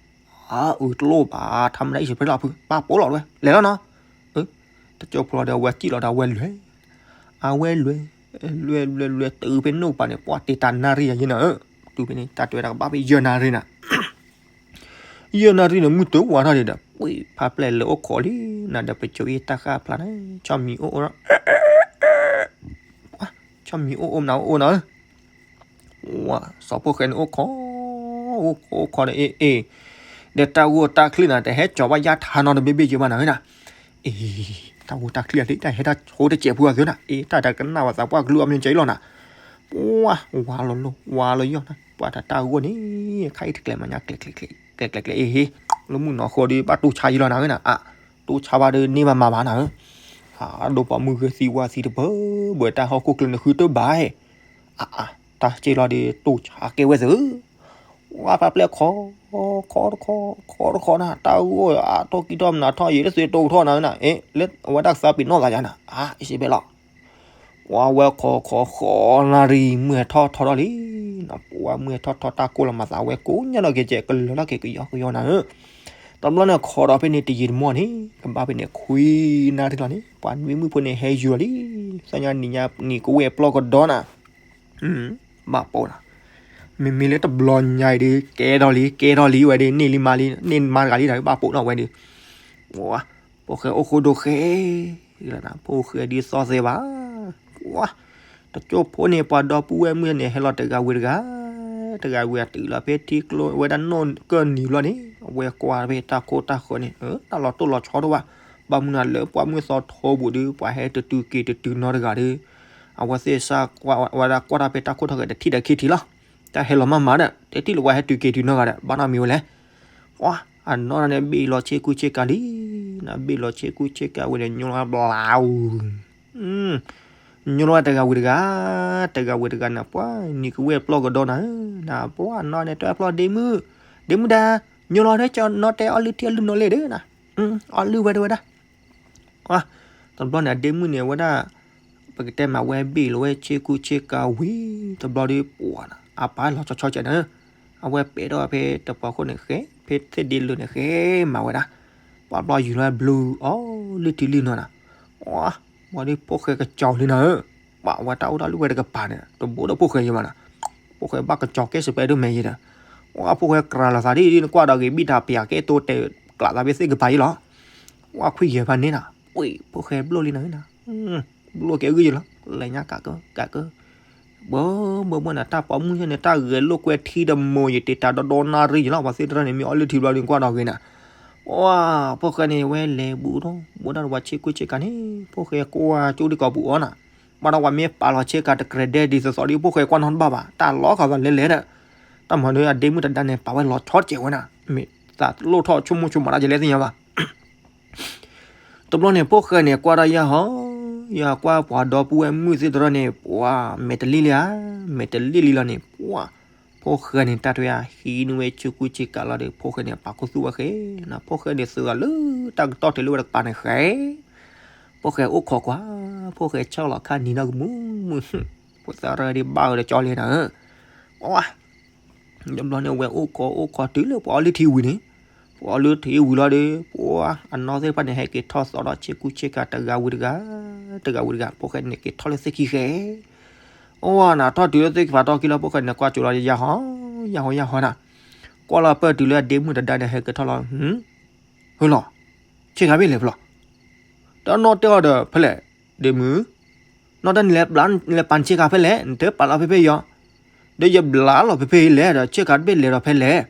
အအုးတလိၣ်ဘၣ် ထါမတၤအံၣ်စံးဖဲလီၤဖု ပၢ်ပိာ်လီၤဝဲ လဲၤလီၤနီၤ တကၠိဖိလီၤဒီးအဝဲစံၣ်လီၤဒီးအဝဲလွဲၢ် အဝဲလွဲၢ် လွဲၢ်လွဲၢ်လွဲၢ် တုၤဖဲနိၣ်ပၤန့ၣ် ပှၤတ့ၢ်တၢ်နၣ်ရံၣ်ယၤယဲနီၤ တုၤဖဲန့ၣ် တၢ်တဲဝဲဒၣ်ကဘၣ်ဖဲယဲၢ်နၣ်ရံၣ်နၤ ယဲၢ်နၣ်ရံၣ်န့ၣ် မုၢ်တဝါထီၣ်ဒံးဒီး ပှ့ၤဖးပျဲၢ်လၢအိၣ်ခိးလံ နၤဒီးပစိၤအံၤတၢ်ဃၣ်ဖျါန့ၣ် ဆီမံၤအိၣ်အိၣ်နီၤ ဆီမံၤအိၣ်အိၣ်မနုၤအိၣ်နီၤ စီၤဖိၣ်ဃဲန့ၣ်အိၣ်ခိး အိၣ်ခိးအိၣ်ခိးဒီး အ့ၣ် အ့ၣ် ဒီးတၢ်ဂိၢ်တၢ်ချံနၤ တဟဲကၠီၤဘၣ်ယါထါနီတဘ့ၣ်ဘ့ၣ်က့ၤဘၣ်နၤဝဲနၤ အ့ၣ် တၢ်ဂိၢ်တၢ်ချံအလံ တၢ်ဟဲတၢ်ဆိတစဲးဖိအသ့နၤ အ့ၣ် တၢ်တကနၣ်ဝဲသးပှၢ်ကလုၢ်အီၣ်မ့ၢ်ကဲအံၤလီၤနၤ ပှၤ ဝါလီၤလိၤ ဝါလီၤယီၢ်နၤ ပှၤတၢ်တၢ်ဂိၢ်န့ၣ် ခါအံၤတကျဲၤမၤညါ ကျဲၤကျဲၤကျဲၤ ကျဲၤကျဲၤအ့ၣ်ဟ့ လၢမုၢ်နီၤဃိဒီး ဘၣ်တိၢ်ဆါယံလီၤနၤဝဲနၤ အ တိၢ်ဆါဘၣ်ဒီးန့ၢ်ဘၣ်မၤဘၣ်နၤ အဒိပှၤမုၢ်ဂ့ၤသံဝါသံတပၢၢ် ဘၣ်တၢ်ဟီၣ်ခိၣ်ကျၢၢ်နဃုတဘၣ် အအ တၢ်စ့လီၤဒီး တိၢ်ဆါကဲဝဲသ့ၣ် ဝါဖးပျဲၢ်ခိး ခိးတခိး ခိးတခိးနၤ တၢ်ဂိၢ်အါထီၣ်ကံထီၣ်မနုၤထီၣ် ယတသ့တိၢ်ထီၣ်နၤဝဲနၤ အ့ၣ် လၢအဝဲဒၣ်ကသါပ့ၤနီၣ်သးယါနၤ အ့ၣ် စံးဖဲလီၤ ပှၤဝဲခိးခိးဃီနၣ်ရံၣ် မုၢ်ဟဲထီၣ်ထီထီၣ်လံ ပှၤမုၢ်ဟဲထီၣ်ထီၣ်တၢ်ကိၢ်လီၤမၤသးဝဲကိးညါနီၢ်က့ၤကဲး ကလၢၤထီၣ်က့ၤကယီကယီနၤဧၢ တဘျီန့ၣ်ခိးဒီးဖဲန့ၣ်တယံာ်တမီၢ်န့ၣ် ကဘၣ်ဖဲန့ၣ်ခွံနၣ်ရံၣ်လီၤန့ၣ် ပှၤနွံမုၣ်ဖိန့ၣ်ဟဲယူၤလံ သ့ၣ်ညါနံၤညါနံၤကဝဲၢ်ပျီၢ်ကဒီနၤ ဘၣ်ပိာ်နၤ မ့မ့ၢ်လၢတဘျီညါအံၤဒီး ကဲထီၣ်လံ ကဲထီၣ်လံဝဲဒီး န့ၢ်လံမါလံ န့ၢ်မါတဂၤလံဒီး ဘၣ်ပိာ်နီၣ်ဝဲဒီး ဖိၣ်ဃဲအိၣ်ဃိဒိၣ်ဃဲ လၢနၤ ဖိၣ်ဃဲဒ်သိးသ့ဘၣ် တကၠိဖိန့ၣ် ပှၤဒီပုၢ်ဝဲၢ်မုၣ်န့ၣ် ဟဲလီၤတဂၤဝံၤတဂၤ တဂၤဝံၤအတုၤလီၤဖဲထံကျိဝဲဒၣ်နီၣ်ကၢၢ်နံၤဘျီန့ၣ် အဝဲကွၢ်ဖဲတၢ်ခိၣ်တၢ်ဃၢၤန့ၣ် တၢ်လီၤတိၢ်လီၤဆီတအိၣ်ဘၣ် ဘၣ်မနုၤလၢပှၢ်မုၢ်သီထိပူၤဒီး ပှၤဟဲတတုၤက့ၤတတုၤနီတဂၤဒီး အဝဲသ့ၣ်စၢ်ကွၢ်ဝဲဒၣ်ကွၢ်တၢ်ဖဲတၢ်ခိၣ်တၢ်ဃၢၤ တထံၣ်ဒီးခံထံၣ်လီၤ တၢ်ဟဲလီၤမးမးဒီး တထံၣ်လၢပှၤဟဲတုၤက့ၤတုၤနီတဂၤဒီး ဘၣ်နီတမံၤဝဲလဲၣ် ပှၤ အနီၢ်န့ၣ်ဘ့ၣ်လီၤဆ့ကူဆ့ကၤလံ နဘ့ၣ်လီၤဆ့ကူဆ့ကၤဝံၤန့ၣ် ညိလီၤဘျါအူ ညိလီၤတဂၤဝံၤတဂၤ တဂၤဝံၤတဂၤန့ၣ် ပှၤနံၤကဝဲၢ်ပျီၢ်ကဒီနၤဧၢ နပှၤနီၢ်န့ၣ် တဲဖျီၣ်ဒ့မုၣ် ဒ့မုၣ်ဒါ ညိလီၤဒီး ကၠီနီၢ်တဲအီၣ်လုၢ်ထံအလုၢ်နီၢ်လဲၣ်ဒီးနၤ အီၣ်လုၢ်ဝဲတဝဲဒၣ် တဘျီန့ၣ် အဒ့မုၣ်န့ၣ် အဝဲဒၣ် ပကတဲမးဝဲဘ့ၣ်လီၤဝဲဆ့ကူဆ့ကၤဝံၤ တဘျီဒီး ပှၤ အပၢ်လီၤဆီဆီကဲးန့ၣ် အဝဲပဲာ်ထီၣ်ဖဲတပှၤခိၣ်န့ၣ်ဃဲ ဖဲသ့ၣ်ဒ့လၢာ်န့ၣ်ဃဲမးဝဲဒၣ် ပှၤဘျီယူၤလီၤဘျုးအီၣ်လုၢ်ထံလုၢ်နီၢ်နၤ ပှၤ ဘၣ်ဒီးဖိၣ်ဃဲကစီၤလံနၤဧၢ ပှၤဝဲတၢ်အိၣ်တၢ်လုၢ်ဝဲတကပၤန့ၣ် တဘိဒီးဖိၣ်ဃဲယံၤမးနၤ ဖိၣ်ဃဲဘၣ်ကစီၤကဲစပဲဒိၣ်မဲာ်ယံၤဒီး ပှၤဖိၣ်ဃဲကြၤလီၤသးဒ်နကွၢ်ဒီးဂ့ၤ ဘံၣ်တၢ်ပယၤကဲတိတဲာ်ကျးသးဖဲသ့ၣ်ကပၤယံၤလီၤ ပှၤခွံယဲၢ်ဖးန့ၣ်နၤ ပှ့ၤဖိၣ်ဃဲဘျိၣ်လံနၤဧၢနၤ ဘျိၣ်ကဲဂုၢ်ယံၤလီၤ လဲၤညါကးကၢကးကၢ ဘၣ်ဘၣ်ဘၣ်နၤ တၢ်ပိာ်မုၣ်ယဲန့ၣ် တၢ်ဂဲၤလိာ်ကွဲထံတမိၤ ယတ့တၢ်ဒီဒီနၣ်ရံၣ်ယံၤလီၤ ပှၤသ့ၣ်တဖၣ်န့ၣ် မ့ၢ်အီၣ်လုၢ်ထံဘျီဒီးကွၢ်ဒီးဂ့ၤနၤ ပှၤ ဖိၣ်ဃဲန့ၣ် ဝဲလဲၤဘူးထီၣ် ဘူးထီၣ်ဒီးပှၤဆ့ကူဆ့ကၤန့ၣ် ဖိၣ်ဃဲကွၢ်ကၠိဒ်ကီးပူၤအီၤနၤ ဘၣ်ဒီးပှၤမ့ၢ်ပာ်လီၤဆ့ကၤတကြဲးဒဲးဒ်သိးသိးဒီး ဖိၣ်ဃဲကွၢ်နီတဘၣ်ဘၣ် တၢ်လီၤခီသးလဲၤလဲၤဒီး တၢ်မၤဒီးအဒ့မုၣ်တဒါန့ၣ် ပာ်ဝဲလီၤဆီတကဲးဝဲနၤ မ့ၢ်သးလိၣ်ထီၣ်ဆိကမိၣ်ဆိကမးတၢ်ကလဲၤသ့ၣ်ညါဘၣ် တဘျီန့ၣ် ဖိၣ်ဃဲန့ၣ် ကွၢ်တၢ်ယၢ်ဟီ ယၢ်ကွၢ်ပှၤဒီပုၢ်ဝဲၢ်မုၣ်သ့ၣ်တဖၣ်န့ၣ် ပှၤမဲာ်တလံၣ်လံဧါ မဲာ်တလံၣ်လံလီၤန့ၣ် ပှၤ ဖိၣ်ဃဲန့ၣ် တၢ်ထွဲအဟံးန့ၢ်ဝဲဆ့ကူဆ့ကၤလီၤဒီး ဖိၣ်ဃဲန့ၣ် ပာ်ခူသူၣ်ဝဲဃဲ နၤ ဖိၣ်ဃဲန့ၣ် သုးဂၤလၢတၢ်ကတီၢ်ထဲလၢဝဲတကပၤန့ၣ်ဃဲ ဖိၣ်ဃဲအိၣ်ခိးကွၢ် ဖိၣ်ဃဲဆၢၣ်လီၤခါနံၤနီၢ်ကမူးမုၢ် ဖိသၣ်ရၢဒီးဘၣ်ဝဲဒီးကၠီလံနၤဧၢ ပှၤ တဘျီန့ၣ် ဝဲအိၣ်ခိးအိၣ်ခိးတုၤလၢပှၤအီၣ်လုၢ်ထံဝံၤန့ၣ် ပှၤအီၣ်လုၢ်ထံဝံၤလီၤဒီး ပှၤအနီၢ်သ့ၣ်တဖၣ်န့ၣ် ဟဲက့ၤထီၣ်သီဒီးဆ့ကူဆ့ကၤတဂၤဝံၤတဂၤ တဂၤဝံၤတဂၤ ဖိၣ်ဃဲန့ၣ်က့ၤထီၣ်လၢသ့ၣ်ခံဃဲ အိၣ်နၤထီၣ်တုၤလၢသ့ၣ်ခံဖးထီၣ်ခံလီၤ ဖိၣ်ဃဲန့ၣ် ကွၢ်ကၠိလီၤယၢ်ဟီ ယၢ်ဟီယၢ်ဟီနၤ ကွၢ်လီၤပၢၢ်တုၤလၢအဒ့မုၣ်တဒါန့ၣ် ဟဲက့ၤထီၣ်လီၤ ဟူလီၤ ဆ့ကၤဘ့ၣ်လဲၤဖဲလဲၣ် ဒီးနီၢ်တဲအီၤဒီးဖဲလဲၣ် ဒ့မုၣ် နီၢ်တဲနလဲၤပာ်နဆ့ကၤဖဲလဲၣ် နတပာ်လီၤဖဲဖဲယီၤ ဒီးယဘျးလီၤဖဲဖဲလဲၣ် ဒီးဆ့ကၤတဘ့ၣ်လဲၤဒီးဖဲလဲၣ်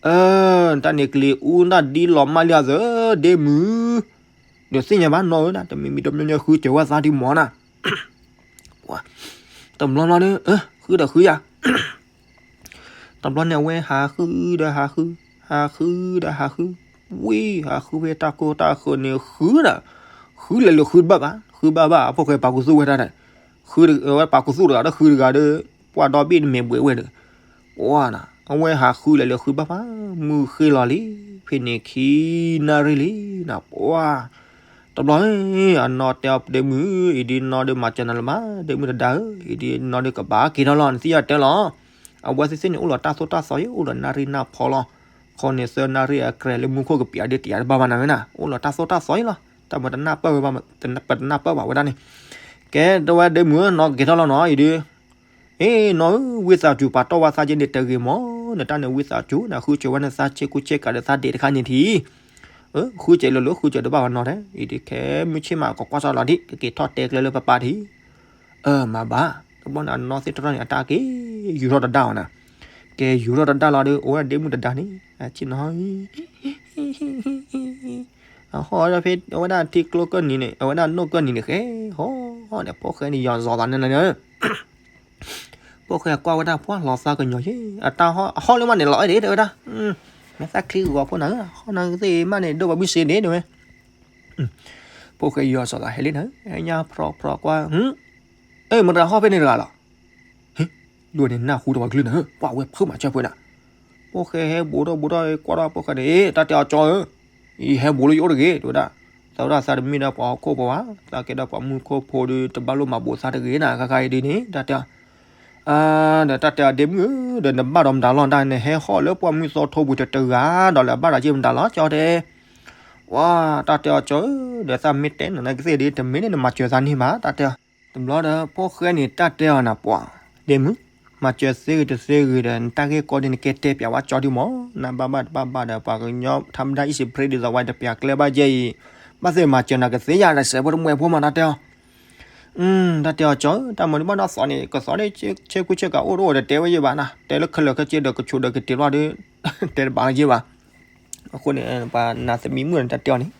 အၢ တၢ်န့ၣ်ကျ့အူတၢ်ဒ်လီၤမၢ်လံအသး ဒ့မုၣ် ဒီးသ့ၣ်ညါဘၣ်နီၢ်ဧၢ တမံၤမံၤတမံၤမံၤဃုစၢၤဝဲသးဒံးမးနၤ တဘျီဘျီဒီး ဃုဒီးဃုယၤ တဘျီန့ၣ် အဝဲဟးဃုဒီးဟးဃု, ဟးဃုဒီးဟးဃု, ဝံၤဟးဃုဖဲတၢ်ကိၢ်တၢ်ဃၢၤန့ၣ်ဃုဒီး, ဃုလဲၤလၢဃုတဘၣ်ဘၣ်, ဃုဘၣ်ဘၣ် ဖိၣ်ဃဲပာ်ကူသူၣ်ဝဲတၢ်ဒီး, ဃုဝဲပာ်ကူသူၣ်တဂၤဒီးဃုတဂၤဒီး, ပှၢ်ဒီဘ့ၣ်တမဲာ်ဘှဲးဝဲဒီး, ပှၢ်နၤ အဝဲဟးဃုလဲၤလၢဃုဘၣ်ဘၣ် မုၢ်ဃ့လီၤလံ, ဖဲန့ၣ်ခံနၣ်ရံၣ်လံနၤ ပှၢ် တဘျီ အနီၢ်တဲအီၤဒ့မုၣ်ဧၢ, အံၤဒ်နီၢ်ဒ့မၤစၢၤနၤလၢၤဘၣ် ဒ့မုၣ်တဒါဧၢ, အံၤဒ်နီၢ်ဒ့ကဘၣ်က့ၤထီၣ်လီၤ နသ့ၣ်ညါတဲလီၤ, အဝဲသ့ၣ်သ့ၣ်န့ၣ် အိၣ်လီၤတၢ်သိၣ်တၢ်သီအံၤ အိၣ်လီၤနၣ်ရံၣ်နၣ်ဖီလီၤ, ခီန့ၣ်သၢနၣ်ရံၣ်အကြဲးလၢမူခိၣ်ကပျးဒ်တယၤတဘၣ်ဘၣ်နၤဝဲနၤ အိၣ်လီၤတၢ်သိၣ်တၢ်သီအံၤလီၤ, တၢ်မတနၢ်ပၢၢ်ဝဲဘၣ်, ပတနၢ်ပၢၢ်ဘၣ်ဝဲဒၣ်န့ၣ်, ကဲ တဲဝဲဒ့မုၣ်ဧၢ နီၢ်က့ၤထီၣ်လီၤနီၤ အံၤဒ် အ့ နီၢ်ဧၢ ဝံသးစူၤ ပာ်တီၢ်ဝဲသးက့န့ၣ်တဂ့ၤမး, နတၢ်န့ၣ်ဝံသးစူၤ နဃုစၢၤဝဲနသးဆ့ကူဆ့ကၤဒီးသးဒ့းတခါန့ၣ်ထံၣ်, ဃုစၢၤလၢလၢ ဃုစၢၤတဘၣ်ဝဲနီၤတဲ, အံၤဒ်ခဲမုၢ်ဆ့ၣ်မး ကကွၢ်စၢ်လီၤဒ် ကက့ၤထီၣ်တဲကျဲလၢပပၢ်ထံၣ်, အၢ မၤဘၣ်, တဘျီန့ၣ် အနီၢ်သ့ၣ်တရီန့ၣ် အတၢ်က့ၤ ယူၤထီၣ်တဒါအီၤနၤ, ကဲ ယူၤထီၣ်တဒါလီၤဒီး အိၣ်ဝဲဒၣ်ဒ့မုၣ်တဒါန့ၣ် အဆ့ၣ်နီၤ အဟီၣ်ဝဲဒၣ်ဖဲ အဝဲဒၣ်ထံကျိကၢၢ်နံၤန့ၣ် အဝဲဒၣ်နိၣ်ကၢၢ်နံၤန့ၣ် ဃဲဟီၣ်န့ၣ် ဖိၣ်ဃဲန့ၣ် ယီၤစီၤသးန့ၣ်လီၤန့ၣ်, ဖိၣ်ဃဲကွၢ်ဝဲဒၣ် ပှၢ်လီၤသးကညီၤယ့ၣ် အတၢ်ဟီၣ် အဟီၣ်လၢမးန့ၣ် လီၤအဲၣ်ဒ့းတဲဝဲဒၣ်, မ့ၢ်သးချံဂီၤဖိနၤဧၢ ဟီၣ်နၤသ့ၣ်မးန့ၣ် ဒိၣ်ပှၤမုၢ်စ့ဒ့းတဲဝဲ, ဖိၣ်ဃဲယီၤစီၤသးဟဲလံနၤ ဟဲညါဖြီဖြီကွၢ် အဲ မတၤဟီၣ်ဖဲန့ၣ်တဂၤလီၤ, ဟ့ ဒိၣ်န့ၣ်နၢ်ဟူတပှၤကလုၢ်နၤဧၢ ပှၢ်ဝဲဖုးမၤစၢၤဖုးနၤ, ဖိၣ်ဃဲဟဲဘူးထီၣ်ဘူးထီၣ်ကွၢ်ထီၣ်ဖိၣ်ဃဲန့ၣ် တၢ်တဲအီၤကၠီဧၢ, အံၤဟဲဘူးလၢယအိၣ်တဂ့ၤ တဲဝဲဒၣ်, သးဝဲဒၣ်သးတမ့ၢ်ဒီးပှၤဟီၣ်ခိၣ်ဖိဘၣ်, သးကဲဒီးပှၤမူခိၣ်ဖိဒီး တဘၣ်လိၣ်မၤဘူးသးတဂ့ၤနၤ ခါခါအံၤဒ်န့ၣ် တၢ်တဲအီၤ ဒီးတၢ်တဲအီၤဒ့မုၣ်ဧၢ ဒီးနဘၣ်ဒီးမတၤလီၤ တၢ်နဟဲဟီၣ်လၢပှၢ်မုၢ်သီထိပူၤတတဂၤ ဒီးလၢအဘၣ်ဒီးက့ၤမတၤလီၤ ကၠီတဲ, ပှၢ် တၢ်တဲအီၤကၠီဧၢ, ဒီးသးမ့ၢ်တဲနၤနကသ့ၣ်ဒ် တမ့ၢ်န့ၣ်နမၤစၢၤသးန့ၢ်ဘၣ် တၢ်တဲအီၤ, တဘျီဒီး ဖိၣ်ဃဲန့ၣ် တၢ်တဲအီၤနၤ ပှၢ် ဒ့မုၣ် မၤစၢၤသ့ဂ့ၤတသ့ဂ့ၤဒီး နတၢ်ဂ့ၢ်ကီဒ်နကဲတဲပျးဝဲကၠီဒုမး, နဘၣ်ဘၣ်တဘၣ်ဘၣ်ဒီး ပှၤကညီထါမဒါအံၣ်စံးပြ့ဒ်သိးဝဲတပျးကျဲဘၣ်ယဲအံၤ, ဘၣ်သ့ၣ်မၤစၢၤနၤကသ့ယၤ တစဲးဖိတမှဲးဖိမး တၢ်တဲအီၤ တၢ်တဲအီၤကၠီဧၢ တၢ်မၤဒ်ဘၣ်ဒီးသီန့ၣ် ကသီန့ၣ် ဆ့ကူဆ့ကၤအိၣ်တအိၣ်တတဲဝဲယဲဘၣ်နၤ, တဲလၢခဲလၢာ်ခဲဆ့ဒီးကဆူးဒီးကတ့ၤဘျီဒီး တဲတဘၣ်လၢယဲဘၣ်, အဃိန့ၣ် ပှၤနၤသမံမုၣ်န့ၣ် တၢ်တဲအီၤန့ၣ်,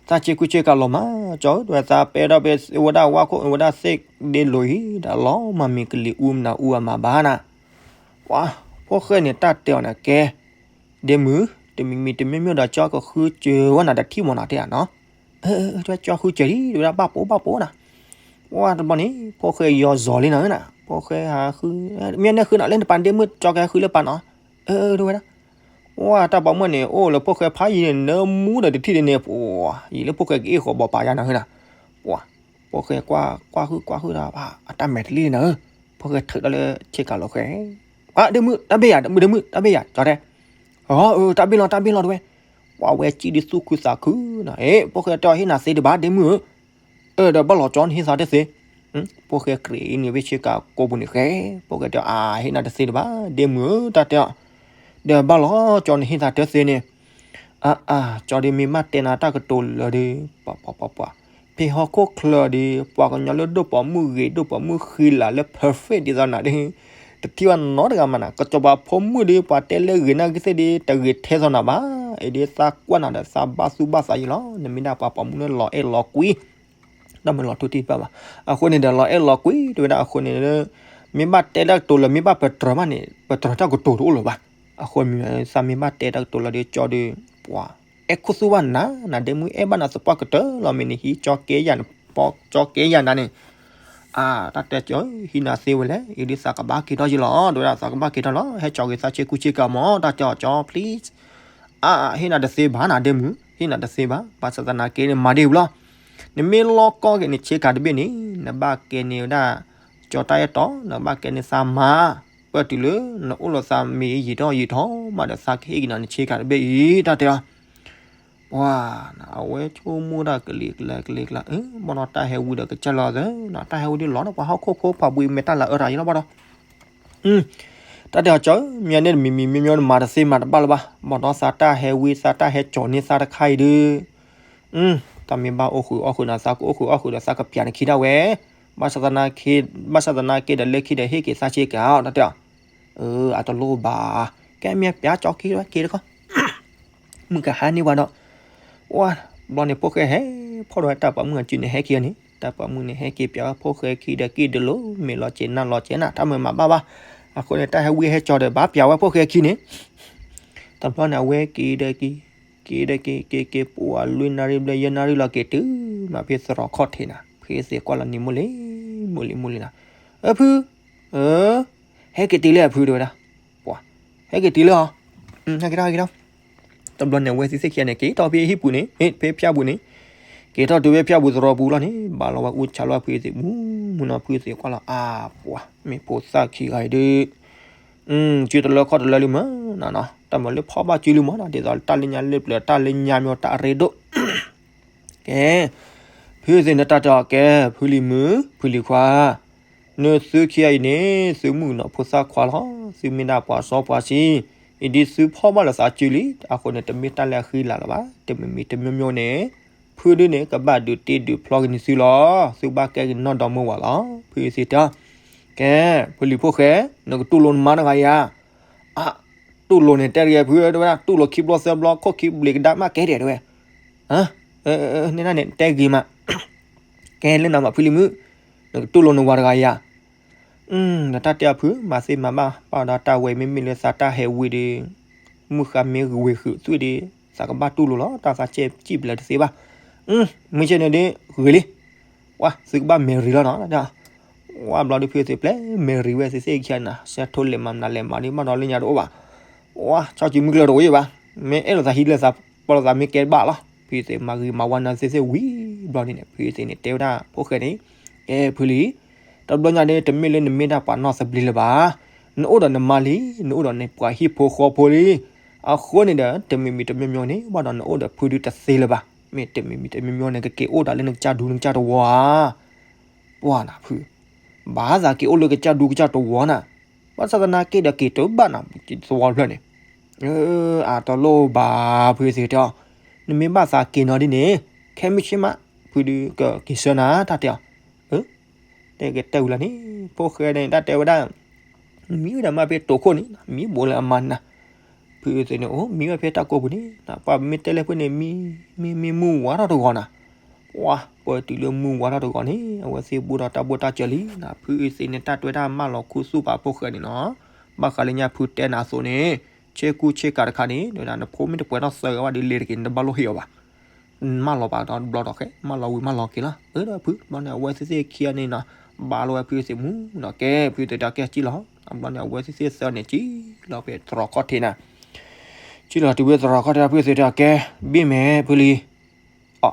သးဆ့ကူဆ့ကၤလီၤမး ကၠီဧၢ တဲဝဲသးပဲထီၣ်ဖဲဝဲဒၣ်ဝါခိၣ်ဝဲဒၣ်သ့ၣ်ဒ့လိၤအံၤ ဒီးလီၤမၤမ့ၢ်ကလံၤအူမနၤအူအမၤဘၣ်နၤ, ပှၢ် ဖိၣ်ဃဲန့ၣ် တၢ်တဲအီၤန့ၣ်ကဲ ဒ့မုၣ် တမံၤမံၤတမ့ၢ်မ့ၢ်ဒီး ကၠီကဃုစၢၤဝဲနၤတထံၣ်မးနၤတဲဧါနီၤ, တဲကၠီဃုစၢၤလံ တဲဝဲဒၣ်ဘၣ်ပိာ်ဘၣ်ပိာ်နၤ, ပှၢ်တဘျီန့ၣ် ဖိၣ်ဃဲယီၤစီၤလံနၤဧၢနၤ, ဖိၣ်ဃဲဟးဃု မ့ၢ်နဲၣ်ဃုနၤလၢနပၢ်ဒ့မုၣ် ကၠီကဟဲဃုလၢပၢ်နီၤ, အၢ တဲဝဲဒၣ်, ပှၢ်တၢ်ပိာ်မုၣ်န့ၣ် အိၣ်လၢဖိၣ်ဃဲဖးယံၤန့ၣ် နၢမူဒီးတထံၣ်ဒ်န့ၣ် ပှၢ် ယံၤလၢဖိၣ်ဃဲကအ့ၣ်ဃီၤဘီးပာ်ယါနၤဧၢနၤ, ပှၢ် ဖိၣ်ဃဲကွၢ်ကွၢ်ဃုကွၢ်ဃုဒီး အတၢ်မဲာ်တလံနၤဧၢ, ဖိၣ်ဃဲထုးတၢ်လၢဆ့ကၤလီၤဃဲ, ပှၢ်ဒ့မုၣ် တၢ်ဘ့ၣ်ယၤ ဒ့မုၣ်ဒ့မုၣ် တၢ်ဘ့ၣ်ယၤ ကၠီတဲ, အၢ တၢ်ဘ့ၣ်လီၤ တၢ်ဘ့ၣ်လီၤတဲဝဲ, ပှၢ်ဝဲစံၣ်ဒ်သူၣ်ခုသးခုနၤ, အ့ ဖိၣ်ဃဲတဲအီၤဟ့ၣ်နၤသ့တဘၣ် ဒ့မုၣ်ဧၢ, အၢ ဒီးဘၣ်လီၤကၠီနဟ့ၣ်သးတသ့, ဖိၣ်ဃဲကြ့းန့ၢ်ဝဲဆ့ကၤကိးပူၤန့ၣ်ဃဲ, ဖိၣ်ဃဲတဲအီၤ အဟ့ၣ်နၤတသ့တဘၣ် ဒ့မုၣ်ဧၢ တၢ်တဲအီၤ, ဒီးဘၣ်လီၤကၠီနဟ့ၣ်သးတသ့န့ၣ်, အါအါ ကၠီဒ်မ့ၢ်ဘၣ်တဲနၤတၢ်ကတိၤလၢာ်ဒီး, ပှၤပှၤပှၤပှၤ, ဖဲဟီၣ်ခိၣ်ချၢဒီး ပှၤကညီလၢဒိၣ်ပိာ်မုၣ်ဂ့ၤ ဒိၣ်ပိာ်မုၣ်ဃံလၤလၢ perfect ဒ်သိးနၤဒီး တထံၣ်ဘၣ်နီတဂၤမးနၤ, ကစီၤပၤဖိမုၣ်ဒီး ပှၤတဲလၢဂ့ၤနာ်က့သ့ၣ်ဒီး တဂ့ၤထဲသိးနၤဘၣ်, အံၤဒ်သးကွၢ်နၤဒီး သးဘၣ်သူၣ်ဘၣ်သးယံၤလီၤ, နမ့ၢ်ဒၣ်ပှၤပိာ်မုၣ်လၢလီၤအဲၣ်လီၤကွံ တၢ်မ့ၢ်လီၤထူတံၢ်ဘၣ်ဘၣ်, အဃိန့ၣ်ဒီးလီၤအဲၣ်လီၤကွံ တဲဝဲဒၣ်အဃိန့ၣ်, မ့ၢ်ဘၣ်တဲတၢ်ကတိၤလၢာ် မ့ၢ်ဘၣ်ပတြၢၤဘၣ်န့ၣ် ပတြၢၤတၢ်ကတိၤတအိၣ်လၢၤဘၣ်, အဃိမ့ၢ်သးမ့ၢ်ဘၣ်တဲတၢ်ကတိၤလၢာ်ဒီး ကၠီဒီး, ပှၤ, အဲၣ်ခိၣ်သူၣ်ဘၣ်နၤ, နၤဒ့မုၣ်အဲၣ်ဘၣ်နၤသပှၢ်ကတၢၢ်လီၤ မ့ၢ်နဟံးကၠီကဲယၤန့ၣ်, ပီကၠီကဲယၤနၤန့ၣ်, အါ တၢ်တဲကၠီ ဟံးနၤသ့ဝဲလဲၣ်, အံၤဒ်သးကဘၣ်က့ၤထီၣ်ယံၤလီၤ, တဲဝဲဒၣ်သးကဘၣ်က့ၤထီၣ်လီၤ, ဟဲကၠီက့ၤသးဆ့ကူဆ့ကၤမး, တၢ်တဲအီၤကၠီ please အါ ဟ့ၣ်နၤတသ့ဘၣ်နၤဒ့မုၣ်, ဟ့ၣ်နၤတသ့ဘၣ်, ဘၣ်ဆၣ်သနာ်က့န့ၣ် မၤဒ်ဝံၤလီၤ, နမ့ၢ်လီၤကီက့ၤန့ၣ် ဆ့ကၤတဘ့ၣ်န့ၣ် နဘၣ်ကဲန့ၢ်ဝဲဒၣ် ကၠီတၢ်အဲၣ်တီ, နဘၣ်ကဲန့ၢ်သးမါ, ပၢၢ်တုၤလၢ နအိၣ်လီၤသးမ့ၢ်ယံာ်ထီၣ်ယံာ်ထီၣ်မးဒီး သးကဟ့ၣ်က့ၤနၤနဆ့ကၤတဘ့ၣ်အံၤ တၢ်တဲအီၤ ပှၤ, အဝဲဆိကမိၣ်တၢ်ကလံၤကျါကလံၤကျါ, ဘၣ်ဒီးတၢ်ဟဲဝံဒီးကစၢ်လီၤသၢ, တၢ်ဟဲဝံဒ်လီၤဒီး ပှၤဟီၣ်ခိၣ်ဖိဖးဘှံးမဲာ်တၢ်လၤအၢတၢ်ယံၤလီၤဘၣ်ဒီး, တၢ်တဲအီၤကၠီ မ့ၢ်န့ၣ်တမံၤမံၤမ့ၢ်မ့ၢ်နမၤတသ့မၤတဘၣ်လၢၤဘၣ်, ဘၣ်ဒီးသးတၢ်ဟဲဝံသးတၢ်ဟဲကၠီၤန့ၢ်သးတခါအံၤဒီး, တၢ်မ့ၢ်ဘၣ်အိၣ်ဃုာ်အီၣ်ဃုာ်နၤ သးကအိၣ်ဃုာ်အီၣ်ဃုာ်ဒီးသးကပျးနခံဒၣ်ဝဲ, ဘၣ်ဆၣ်သနာ်က့, ဘၣ်ဆၣ်သနာ်က့ဒီးလၢခံဒီးဟ့ၣ်က့ၤသးဆ့ကၤအီၤ တၢ်တဲအီၤ, အတလိၣ်ဘၣ်, ကဲမ့ၢ်ပျးကၠီခံဝဲက့ၤတခီ မုၢ်ကဟါန့ၢ်ဝဲဒီး, ဝါ, ဘျီန့ၣ်ဖိၣ်ဃဲဟဲဖီၣ်ဒီးတၢ်ပိာ်မုၣ်အစုန့ၣ်ဟဲက့ၤအီၤန့ၣ်, တၢ်ပိာ်မုၣ်န့ၣ်ဟဲက့ၤပျးဝဲဖိၣ်ဃဲခံဒီးက့ၤဒၣ်လိာ် မ့ၢ်လီၤက့ၤနၢ်လီၤက့ၤနၢ် တၢ်မ့ၢ်မၤဘၣ်ဘၣ်, အဃိန့ၣ် တၢ်ဟဲဝံဟဲကၠီၤဒီးဘၣ်ပျးဝဲဖိၣ်ဃဲခံန့ၣ်, တဘျီန့ၣ် အဝဲက့ၤဒီးက့ၤ, က့ၤဒီးက့ၤ က့ၤက့ၤ ပှၤလွံၢ်နၣ်ရံၣ်ဘျဲၣ်ယဲၢ်နၣ်ရံၣ်လီၤက့ၤတုၤမးဖဲသရိာ်ခီၣ်ထံးနၤ ဖုသ့ၣ်ကွၢ်လီၤန့ၣ် မိၢ်လံ, မိၢ်လံ, မိၢ်လံနီၤ, အၢ ဖု, အၢ ဟဲက့ၤတုၤလၢအဖုတဲဝဲဒၣ်, ပှၤ, ဟဲက့ၤတုၤလၢအီၤ, ဟဲက့ၤထီၣ်, ဟဲက့ၤထီၣ်, တဘျီန့ၣ် အဝဲသ့ၣ်သ့ၣ်ခံဂၤန့ၣ် က့ၤထီၣ်ဖဲဟံၣ်ပူၤန့ၣ်, ဖဲဖၠၣ်ပူၤန့ၣ်, က့ၤထီၣ်တုၤဖဲဖၠၣ်ပူၤသရိာ်ပူၤလီၤန့ၣ် ဘၣ်လီၤဝဲအူဆါလီၤဖုသ့ၣ်မူမူနီၤ, ဖုသ့ၣ်ကွၢ်လီၤ အါ ပှၤ မ့ၢ်ဖိသၣ်ခံဂၤအံၤဒီး စုတလၢခီၣ်တလၢလံမးနီၤနီၤ, တၢ်မၤလၢဖီၣ်ဘၣ်စုလံမးနီၤ, ဒ်သိးတၢ်လၢညါလၢပျၢၤ တၢ်လၢညါမ့ၢ်တၢ်အရ့ဒိၣ်, ကဲ, ဖုသ့ၣ်န့ၣ်တၢ်တဲအီၤ ကဲ ဖုလံၤမုၣ် ဖုလံၤခွါ, နသုခံဂၤအံၤန့ၣ် သုမုၣ်နီၤဖိသၣ်ခွါလီၤ, သုမ့ၢ်ဒၣ်ပှၤစီပှၤဆှံ, အံၤဒ်သုဖီၣ်ဘၣ်လၢသးစုလံ, အဃိန့ၣ် တမ့ၢ်တၢ်လၢအဃံလၤလၢၤဘၣ်, တမံၤမံၤတမံၤမံၤန့ၣ် ဖုဒုန့ၣ် ကဘၣ်ဒုးတ့ဒုးဖျီက့ၤနသုလီၤ, သုဘၣ်ကဲက့ၤနီၢ်ဒီမါဝၤလီၤ, ဖုသ့ၣ်တဲအီၤ, ကဲ, ဖုလံၤဖိၣ်ဃဲ, နကတူၢ်လိာ်နမါတဂၤဧါ, အ တူၢ်လိာ်န့ၣ်တဲတဂ့ၤဖုတဲဝဲဒၣ်, တူၢ်လိာ်ခံဘျီသၢဘျီ ခိၣ်ခံဘျံးကဒါမးကဲဒဲးတဲဝဲ, န့ၣ်န့ၣ်တဲဂ့ၤမး, ကဲလၢနၤမးဖုလံၤမုၣ်, နကတူၢ်လိာ်နဝၤတဂၤဧါ, နတၢ်တဲအီၤဖု မၤသ့မၤဘၣ် ဘၣ်ဒီးတၢ်ဝဲမ့မ့ၢ်လၢသးတၢ်ဟဲဝံၤဒီး မုၢ်ဃါမ့ၢ်ဂ့ၤဝ့ၤဃုာ်သွံၣ်ဒီး သးကဘၣ်တူၢ်လိာ်လီၤ, တၢ်သးကဲစံၣ်ပျဲၤတသ့ဘၣ်, မ့ၢ်ကဲန့ၣ်ဒီး ဂ့ၤလံ, ဝါ သုကဘၣ်မဲရံၤလီၤနီၤ, ဝါဘျီဒုးဖုသ့ၣ်ပျဲ မဲရံၤဝဲသ့ၣ်သ့ၣ်ခံဂၤန့ၣ် ဆဲးထိလဲၤမၤမနုၤလဲၤမၤဒ်ဘၣ်ဒီးလၢညါတအိၣ်ဘၣ်, ဝါ ဆီၣ်ကံမုၢ်ကျၢၤတအိၣ်ဘၣ်, မ့ၢ်အဲၣ်လိာ်သးဟံးလိာ်သး ပီၢ်လိာ်သးမ့ၢ်ကဲဘၣ်လီၤ, ဖုသ့ၣ်မၤဂ့ၤမၤဝါနၤသ့ၣ်သ့ၣ်ဝံၤဘျီန့ၣ်န့ၣ် ဖုသ့ၣ်န့ၣ်တဲဝဲဒၣ်ဖိၣ်ဃဲန့ၣ်, ကဲဖုလံၤ, တဘျီညါဒီး တမ့ၢ်လၢနမ့ၢ်ဒၣ်ပှၤနီၢ်သဘျ့လၢၤဘၣ်, နအိၣ်ဒီးနမါလံ, နအိၣ်ဒီးနပှၤဟံၣ်ဖိဃီဖိလံ, အဃိန့ၣ်ဒီး တမံၤမံၤတမံၤမံၤန့ၣ် ဘၣ်ဒီးနအိၣ်ဒီးဖုဒုတသ့လၢၤဘၣ်, မ့ၢ်တမံၤမံၤတမံၤမံၤန့ၣ် ကက့ၤအိၣ်ဒၣ်လၢနကစၢ်ဒူနကစၢ်တဝီဧါ, ပှၤနၤဖု, ဘၣ်သးက့ၤအိၣ်လၢကစၢ်ဒူကစၢ်တဝီနၤ, ဘၣ်ဆၣ်သနာ်က့ဒီးက့ၤတဘၣ်နၤ, သဝီတဖျၢၣ်န့ၣ်, အတလိၣ်ဘၣ်ဖုသ့ၣ်တဲအီၤ, နမ့ၢ်ဘၣ်သးက့ၤနီၤဒ်န့ၣ်, ခဲမုၢ်ဆ့ၣ်မး, ဖုဒုကက့ၤဆှၢနၤ တၢ်တဲအီၤ, တဲက့ၤတဲဝံၤလီၤန့ၣ်, ဖိၣ်ဃဲန့ၣ် တၢ်တဲဝဲဒၣ် မံဝဲဒၣ်မးဖဲတိာ်ခိၣ်န့ၣ် မံဘိးလၢအမါနၤ, ဖုသ့ၣ်န့ၣ် အိၣ်မံဝဲဖဲတၢ်ကိးပူၤန့ၣ် ပှၤမ့ၢ်တဲလၢဖုန့ၣ် မံ မ့ၢ်မ့ၢ်မုၢ်ဝါထီၣ်တဂီၤနၤ, ပှၤပှဲၤတုၤလၢမုၢ်ဝါထီၣ်တဂီၤန့ၣ် အဝဲသ့ၣ်ဘူးဒီးတၢ်ဘိၣ်တၢ်စၢၤလံနၤ, ဖုသ့ၣ်န့ၣ် တၢ်တဲဝဲဒၣ်မၢလီၤခူသူၣ်ပာ်ဖိၣ်ဃဲန့ၣ်နီၤ, ဘၣ်ဃးလၢညါဖုတဲနၤအသိးန့ၣ်, ဆ့ကူဆ့ကၤတခါန့ၣ် နဖိမ့ၢ်တပှဲၤထီၣ်သၢဂၤဘၣ်ဒီး လဲၤတက့ၤန့ၣ် တဘၣ်လိၣ်ဟ့ၣ်အီၤဘၣ် မၢလီၤပာ်ဒီးတဘျီဒီးဃဲ မၢလီၤဝံၤမၢလီၤက့ၤလီၤ, အၢဒီးဖု ဘျီန့ၣ် အဝဲသ့ၣ်သ့ၣ်ခံဂၤန့ၣ်နီၤ, ဘၣ်လီၤဝဲဖုသ့ၣ်မူနီၤ, ကဲ ဖုသ့ၣ်တဲကဲစံၣ်လီၤ, ဘျီန့ၣ် အဝဲသ့ၣ်သ့ၣ်သၢန့ၣ် စံၣ်လီၤဖဲသရိာ်ခီၣ်ထံးနၤ, စံၣ်လီၤတုၤဖဲသရိာ်ခီၣ်ထံး ဖုသ့ၣ်တဲကဲ, ဘံၣ်မဲာ်ဖုလံ, အ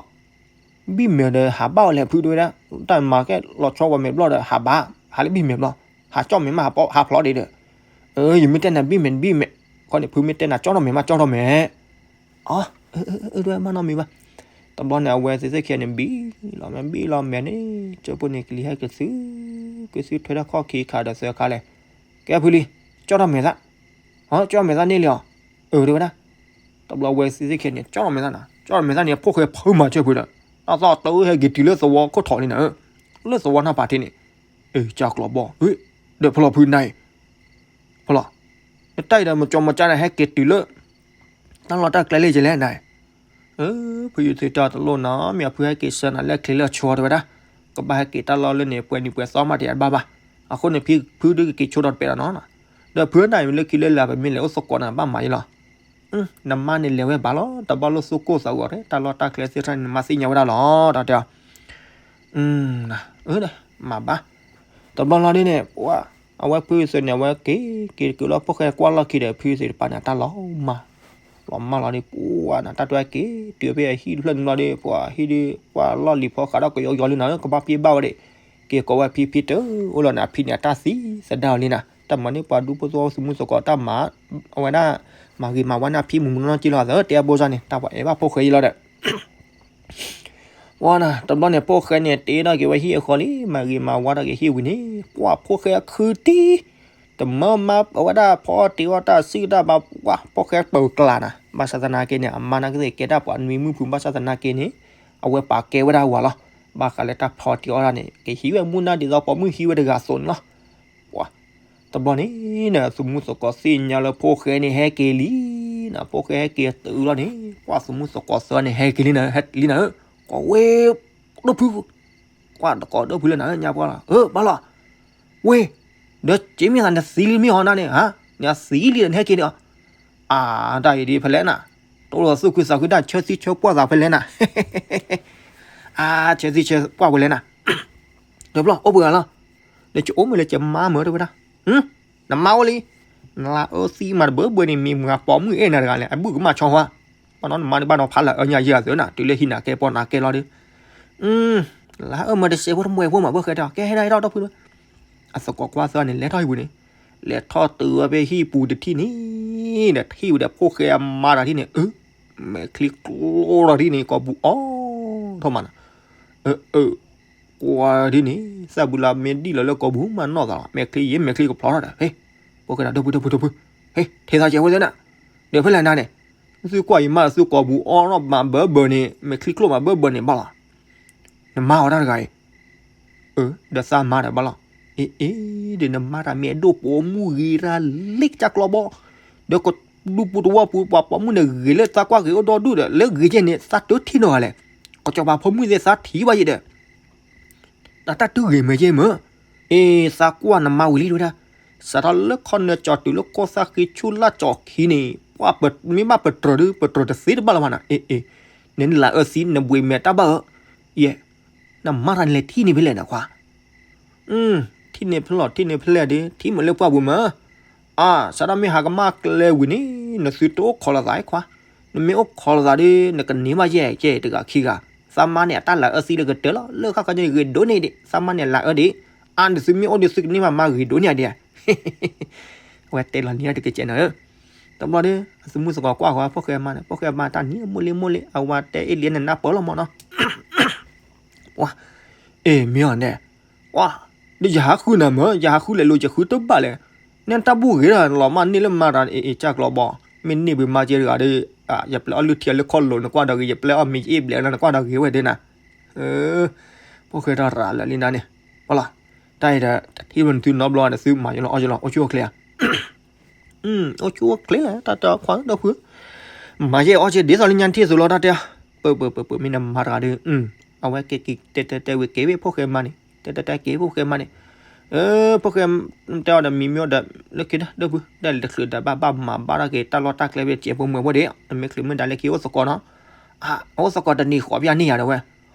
ဘံၣ်မဲာ်ဒီးဟးဘၣ်ဝဲလဲၣ်ဖုတဲဝဲဒၣ်, တၢ်မၤကဲလီၤဆီဝဲမဲာ်ဘျီဒီးဟးဘၣ်, ဟးလၢဘံၣ်မဲာ်ဘျီ, ဟးကၠီၣ်မဲာ်မး ဟးဖျိးဒံးဒီး, ယမ့ၢ်တဲနၤဘံၣ်မဲာ်ဘံၣ်မဲာ်, ခီန့ၣ် ဖုမ့ၢ်တဲနၤကၠီၣ်ထီၣ်မဲာ်မးကၠီၣ်ထီၣ်မဲာ် အ အၢ မၤနီတမံၤဘၣ်, တဘျီန့ၣ် အဝဲသ့ၣ်သ့ၣ်ခံဂၤန့ၣ် ဘံၣ်လီၤမဲာ်န့ၣ် ကၠိဖိန့ၣ် ကလံၤဟဲက့ၤသု, က့ၤသုထွဲထီၣ်ခီၣ်ခံခါဒီးသၢခါလဲၣ်, ကဲဖုလံ, ကၠီၣ်ထီၣ်မဲာ်သၣ်, ဟီ ကၠီၣ်မဲာ်သၣ်န့ၣ်လံအီၤ, အၢ တဲဝဲဒၣ်, တဘျီဝဲသ့ၣ်သ့ၣ်ခံဂၤန့ၣ် ကၠီၣ်ထီၣ်မဲာ်သၣ်နၤ, ကၠီၣ်ထီၣ်မဲာ်သၣ်န့ၣ် ဖိၣ်ဃဲဖုမၤစၢၤဖုဒီး, တၢ်သီၣ်တၢ်အၢဟဲက့ၤတုၤလၢသဝီခိၣ်ထီၣ်န့ၣ်နၤ, လၢသဝီနၢ်ပၤထံးန့ၣ်, အၢ ကၢ်ကျီၤဘီ, ဒီးဖီလီၤဖုနၤအံၤ ဖီလီၤ, နတၢ်အံၤဒီးမကၠီမကၠါန့ၣ် ဟဲက့ၤတုၤလၢ တၢ်လီၢ်တၢ်ကျဲလၢယလဲၣ်နၤ, ဖုယုၢ်သုတၢ်တလိၣ်နီၤ, မ့ၢ်အဖုဟဲက့ၤဆှၢနၤ လဲၤချ့လၢအဆိတဲဝဲဒၣ်, ကဘၣ်ဟဲက့ၤတၢ်လီၢ်လၢန့ၣ် ပှဲၤနံၤပှဲၤသီမးတယၤတဘၣ်ဘၣ်, အဃိန့ၣ် ဖုဒုးကက့ၤဆိဒီးတပဲာ်ဒီးနီၤ, ဒီးဖုနၤအံၤလၢခံလၢလာ် ပမ့ၢ်လဲၤအိၣ်သကိးနၤ ဘၣ်မၤယလီၤ နမါန့ၣ်လဲၤဝဲဘၣ်လီၤ, တဘၣ်လိၣ်သူၣ်ကိၢ်သးဂီၤ, တၢ်လီၢ်တၢ်ကျဲသ့ၣ်တဖၣ်န့ၣ် နမါသ့ၣ်ညါဝဲဒၣ်လီၤ, တၢ်တဲအီၤ, မၤဘၣ်, တဘျီလီၤဒ်န့ၣ် ပှၤ, အဝဲဖုသ့ၣ်န့ၣ် အဝဲက့ၤက့ၤတကုာ်လီၤ, ဖိၣ်ဃဲကွၢ်လီၢ်ခံဒီး ဖုသ့ၣ်တဖၣ်န့ၣ် တၢ်လီၤမၢ်, လီၤမၢ်လီၤဒီး ပှၤနၤ တၢ်တဲဝဲက့ၤတုၤဖဲအဟံၣ်တဖျၢၣ်န့ၣ်လီၤဒီး ပှၤဟံၣ်ဒီး ပှၤလီၢ်လံၤဖီဃးဒီးကယီကယီလံနၤ, ကဘၣ်ပျံၤဘၣ်ဝဲဒီး, က့ၤကိးဝဲဖံဖံတၢ်, အိၣ်လီၤန့ၣ် အဖံန့ၣ် အတၢ်သံသဒၣ်အီၤလံနၤ, တၢ်မၤန့ၢ်ပှၤဒူဖိသဝီသမူသကိးတၢ်မၤ, အဝဲဒၣ်, မၤဂ့ၤမၤဝါန့ၢ်အဖံမုၢ်မုၢ်နီၢ်နီၢ်က့လီၤ, သတဲအဘိစၢ်န့ၣ် တၢ်ပှၤအဲၣ်ဘၣ်ဖိၣ်ဃဲအံၤလီၤဒီး ဝဲနၤ တဘျီန့ၣ် ဖိၣ်ဃဲန့ၣ် တ့ထီၣ်က့ၤဝဲဟံၣ်အဃီလံ, မၤဂ့ၤမၤဝါထီၣ်က့ၤဟံၣ်ဝံၤန့ၣ် ပှၤဖိၣ်ဃဲအခုတံၢ်, တမၢမၤအဝဲဒၣ်ဖီတ့အီၣ်တၢ်စုၣ်တၢ်ဘါ, ပှၤဖိၣ်ဃဲပၢၤကျါနၤ, ဘၣ်ဆၣ်သနာ်က့န့ၣ် အမါနာ်က့သ့ၣ်ကဲတၢ်ပှၤနွံမုၢ်ဖု ဘၣ်ဆၣ်သနာ်က့န့ၣ်, အဝဲပာ်ကဲဝဲဒၣ်ဝၤလီၤ, ဘၣ်ဃးလၢတၢ်ဖီတ့အီၣ်တၢ်န့ၣ် ကဟံးဝဲမူဒါဒ်သိးပိာ်မုၣ်ဟံးဝဲတဂၤအသိးန့ၣ်လီၤ. ပှၤ, တဘျီန့ၣ် သမူသကိးသ့ၣ်ညါလၢဖိၣ်ဃဲန့ၣ်ဟဲက့ၤလံနၤ, ဖိၣ်ဃဲဟဲက့ၤတုၤလီၤန့ၣ် ပှၤသမူသကိးသ့ၣ်န့ၣ်ဟဲက့ၤလံနၤ, ဟဲလံနၤဧၢ, ကွၢ်ဝဲ, ဒီဖု, ကွၢ်တကိးဒီဖုလၢနၤဧၢ ညါပှၢ်လီၤ, အၢ ဘၣ်လီၤ, ဝ့ၢ်, ဒီးက့မ့ၢ်သးနသံလံမ့ၢ်ဟီနၤန့ၣ်ဧါ, နသံလံဒီးနဟဲက့ၤန့ၣ်အီၤ, အါ တၢ်အံၤဒ်ဖဲလဲၣ်နၤ, တအိၣ်လီၤသူၣ်ခုသးခုတၢ်ဆၢသံဆၢပှၢ်သးဖဲလဲၣ်နၤ, အါ ဆၢသံဆၢပှၢ်ဖဲလဲၣ်နၤ တဘျီအိၣ်ပှဲၤဂၤလီၤ. နကအိၣ်မ့ၢ်လၢကမါမၢတဲဝဲဒၣ်, နမါအိၣ်လံ. နလၢအၢသံမးတဘၢဘၢန့ၣ် မ့ၢ်မၤပိာ်မုၣ်အဲၣ်နၤတဂၤလဲၣ် အဘုၣ်ကမၣ်ဆီဟါ. ဘၣ်နီၤနမါန့ၣ်ဘၣ်နီၤဖးလၢအၢညါယဲၢ်အသုးနၤ တုၤလၢဟံးနၤကဲပီနၤကဲလီၤဒီး လၢအၢမၢတစဲးဖိတမှဲးဖိမး ဘၣ်ဃဲဒီး ကဲဟဲဒၣ်ဟဲထီၣ်ဒီပုၢ်ဒီး အသကိးကွၢ်သၢန့ၣ် လဲၤထီၣ်ဟံၣ်ပူၤန့ၣ်, လဲၤထီၣ်တုၤဝဲဖဲဟံၣ်ပူၤတထံၣ်န့ၣ်, ဒီးထံၣ်ဝဲဒီးဖိၣ်ဃဲအမါတထံၣ်န့ၣ်, အၢ, မဲာ်ချံကျိထီၣ်ထံၣ်န့ၣ် ကိာ်ပူၤအီထီၣ်မးနီၤ, အၢ, ကွၢ်ဒ်န့ၣ် သၣ်ဘုလၢမ့ၢ်ဒံၣ်လီၤလၢကိာ်ပူၤမးနီၢ်သးလီၤ မဲာ်ချံယဲၢ်မဲာ်ချံကဖျီထီၣ်ဒီး ဟ့, ဖိၣ်ဃဲဒီး ဒီပုၢ်ဒီပုၢ်ဒီပုၢ်, ဟ့, ထဲသးကဲဝဲသ့ၣ်နၤ, ဒီးဖဲလဲၣ်နၤန့ၣ်, သုကွၢ်ယမါသုကိာ်ပူၤအီထီၣ်မးဘၢဘၢန့ၣ် မဲာ်ချံကျိမးဘၢဘၢန့ၣ်ဘၣ်လီၤ. နမါအီၤတၢ်တဂၤအံၤ, အၢ, ဒီးသးမါဒီးဘၣ်လီၤ. အ့ အ့, ဒီးနမါတၢ်မ့ၢ်အဒိၣ်ပိာ်မုၣ်ဂ့ၤတၢ်လ့ကစၢ်ကျီဘီ, ဒီးကဒူပူၤတဝီပူၤ ပှၤပိာ်မုၣ်န့ၣ်ဂ့ၤလၢသးကွၢ်ဂ့ၤအိၣ်ဒီဒူၣ်ဒီး လၢဂ့ၤကဲန့ၣ် သးတထံၣ်နီတဂၤလဲၣ်. ကစီၤပၤဖိမုၣ်သ့ၣ်သးထံၣ်ဘၣ်ယဲဒီး တၢ်တၢ်တုၤဂ့ၤမ့ၢ်ယဲမ့ၢ်, အ့ သးကွၢ်နမါဝံၤလံတဲဝဲဒၣ်, စးထီၣ်လၢခီနၢကၠီတုၤလၢကိၢ်သၣ်ဃ့ဆူၣ်လၢကၠီခံန့ၣ်, ပှၤမ့ၢ်ဘၣ်ပတြၢၤဒု ပတြၢၤတသ့တဘၣ်လၢၤဘၣ်နီၤ, အ့ အ့, နလၢအၢသံ နဘှံးမဲာ်တၢ်ဘၣ်ဧါ, ယဲ, နမါတၢ်န့ၣ်လဲၤထံၣ်န့ၢ်ဖဲလဲၣ်နခွါ ထံၣ်န့ၢ်ဖဲလဲၣ် ထံၣ်န့ၢ်ဖဲလဲၣ်ဒီး ထံၣ်မ့ၢ်လၢပှၢ်ပူၤမ့ၢ်, အါ စးထီၣ်မ့ၢ်ဟးကမၣ်ကျဲဝံၤန့ၣ် နသုတအိၣ်ခိးလိာ်သးခွါ, နမ့ၢ်အိၣ်ခိးလိာ်သးဒီး နကန့ၢ်ဘၣ်ယဲၢ်ကဲတဂၤခံဂၤ, သးမါန့ၣ် အတၢ်လၢအၢသံလၢကတၢၢ်လီၤ လၢခါခီန့ၣ်ဂ့ၤဒိၣ်န့ၢ်ဒံး သးမါန့ၣ်လၢအၢဒံး, အါ နသုမ့ၢ်အိၣ်ဒီးသုကန့ၢ်ဘၣ်မါဂ့ၤဒိၣ်န့ၢ်ဒံးဧါ အဝဲတဲလီၤန့ၢ်တကဲကဲနီၤဧၢ, တဘျီဒီး အသမူသကိးကွၢ်ဃီ ဖိၣ်ဃဲမါန့ၣ် ဖိၣ်ဃဲမါတၢ်နံၤ အမိၢ်လံမိၢ်လံ အဝဲတဲအ့ၣ်လံနနၢ်ပၢၢ်လီၤမးနီၤ, ပှၤ, အ့ၣ် မ့ၢ်အီၤန့ၣ်, ပှၤ, ဒီးယဟးဃုနၤမၢ် ယဟးဃုလဲၤလိာ်ယဃုတဘၣ်လဲၣ်, နတၢ်ဘူၣ်ဂ့ၤဒီး လီၤမၢ်န့ၢ်လၢမါတဂၤ အ့ၣ် ကၢ်ကျီဘီ, မ့ၢ်န့ၢ်ဘၣ်မါကဲတဂၤဒီး, ယပျဲအီၣ်လုၢ်ထံအီၤလၢခီၣ်လိၤ နကွၢ်ဒီးဂ့ၤ ယပျဲအီၣ်မ့ၤယအ့ၣ်ဘျဲးလၢနကွၢ်ဒီးဂ့ၤဝဲဒၣ်နၤ, ဖိၣ်ဃဲတၢ်ရၤလၢာ်လံနၤန့ၣ်, ပှၤလီၤ, တၢ်အံၤဒီး တထံၣ်ဝဲနသုနီတဘျီဒီး သုမၤယလီၤအီၣ်ယလီၤ အိၣ်ဆူၣ်အိၣ်ချ့ဧါ အိၣ်ဆူၣ်အိၣ်ချ့လၢ တၢ်တဲခွါဒီပုၢ်, မၤယဲၢ်အီၣ်က့ၤဒ်သိးလၢညါထံၣ်သိးလီၤတၢ်တဲ, ပၢၢ်ပၢၢ်ပၢၢ်ပၢၢ် မ့ၢ်နမါတဂၤဒီး, အဝဲက့ၤက့ၤတဲတဲတဲဝဲက့ၤဝဲဖိၣ်ဃဲမါန့ၣ်, တဲတဲတဲက့ၤဖိၣ်ဃဲမါန့ၣ်, ဖိၣ်ဃဲတဲအီၤဒီးမံၤမ့ၢ်ဒီး, လၢခံဒီးဒီပုၢ် ဒ်လဲၤချုးဒီးဘၣ်ဘၣ်မၤဘၣ်တၢ်က့ၤတၢ်လီၢ်တၢ်ကျဲဖဲကဲးဖိမုၣ်ဖိဒံး နမ့ၢ်ချုးမ့ၢ်ဒၣ်လၢခံအိၣ်သကိးနီၤ, အိၣ်သကိးတနံၤဃိးပျၢ်န့ၢ်ယၤဒီးဝဲ,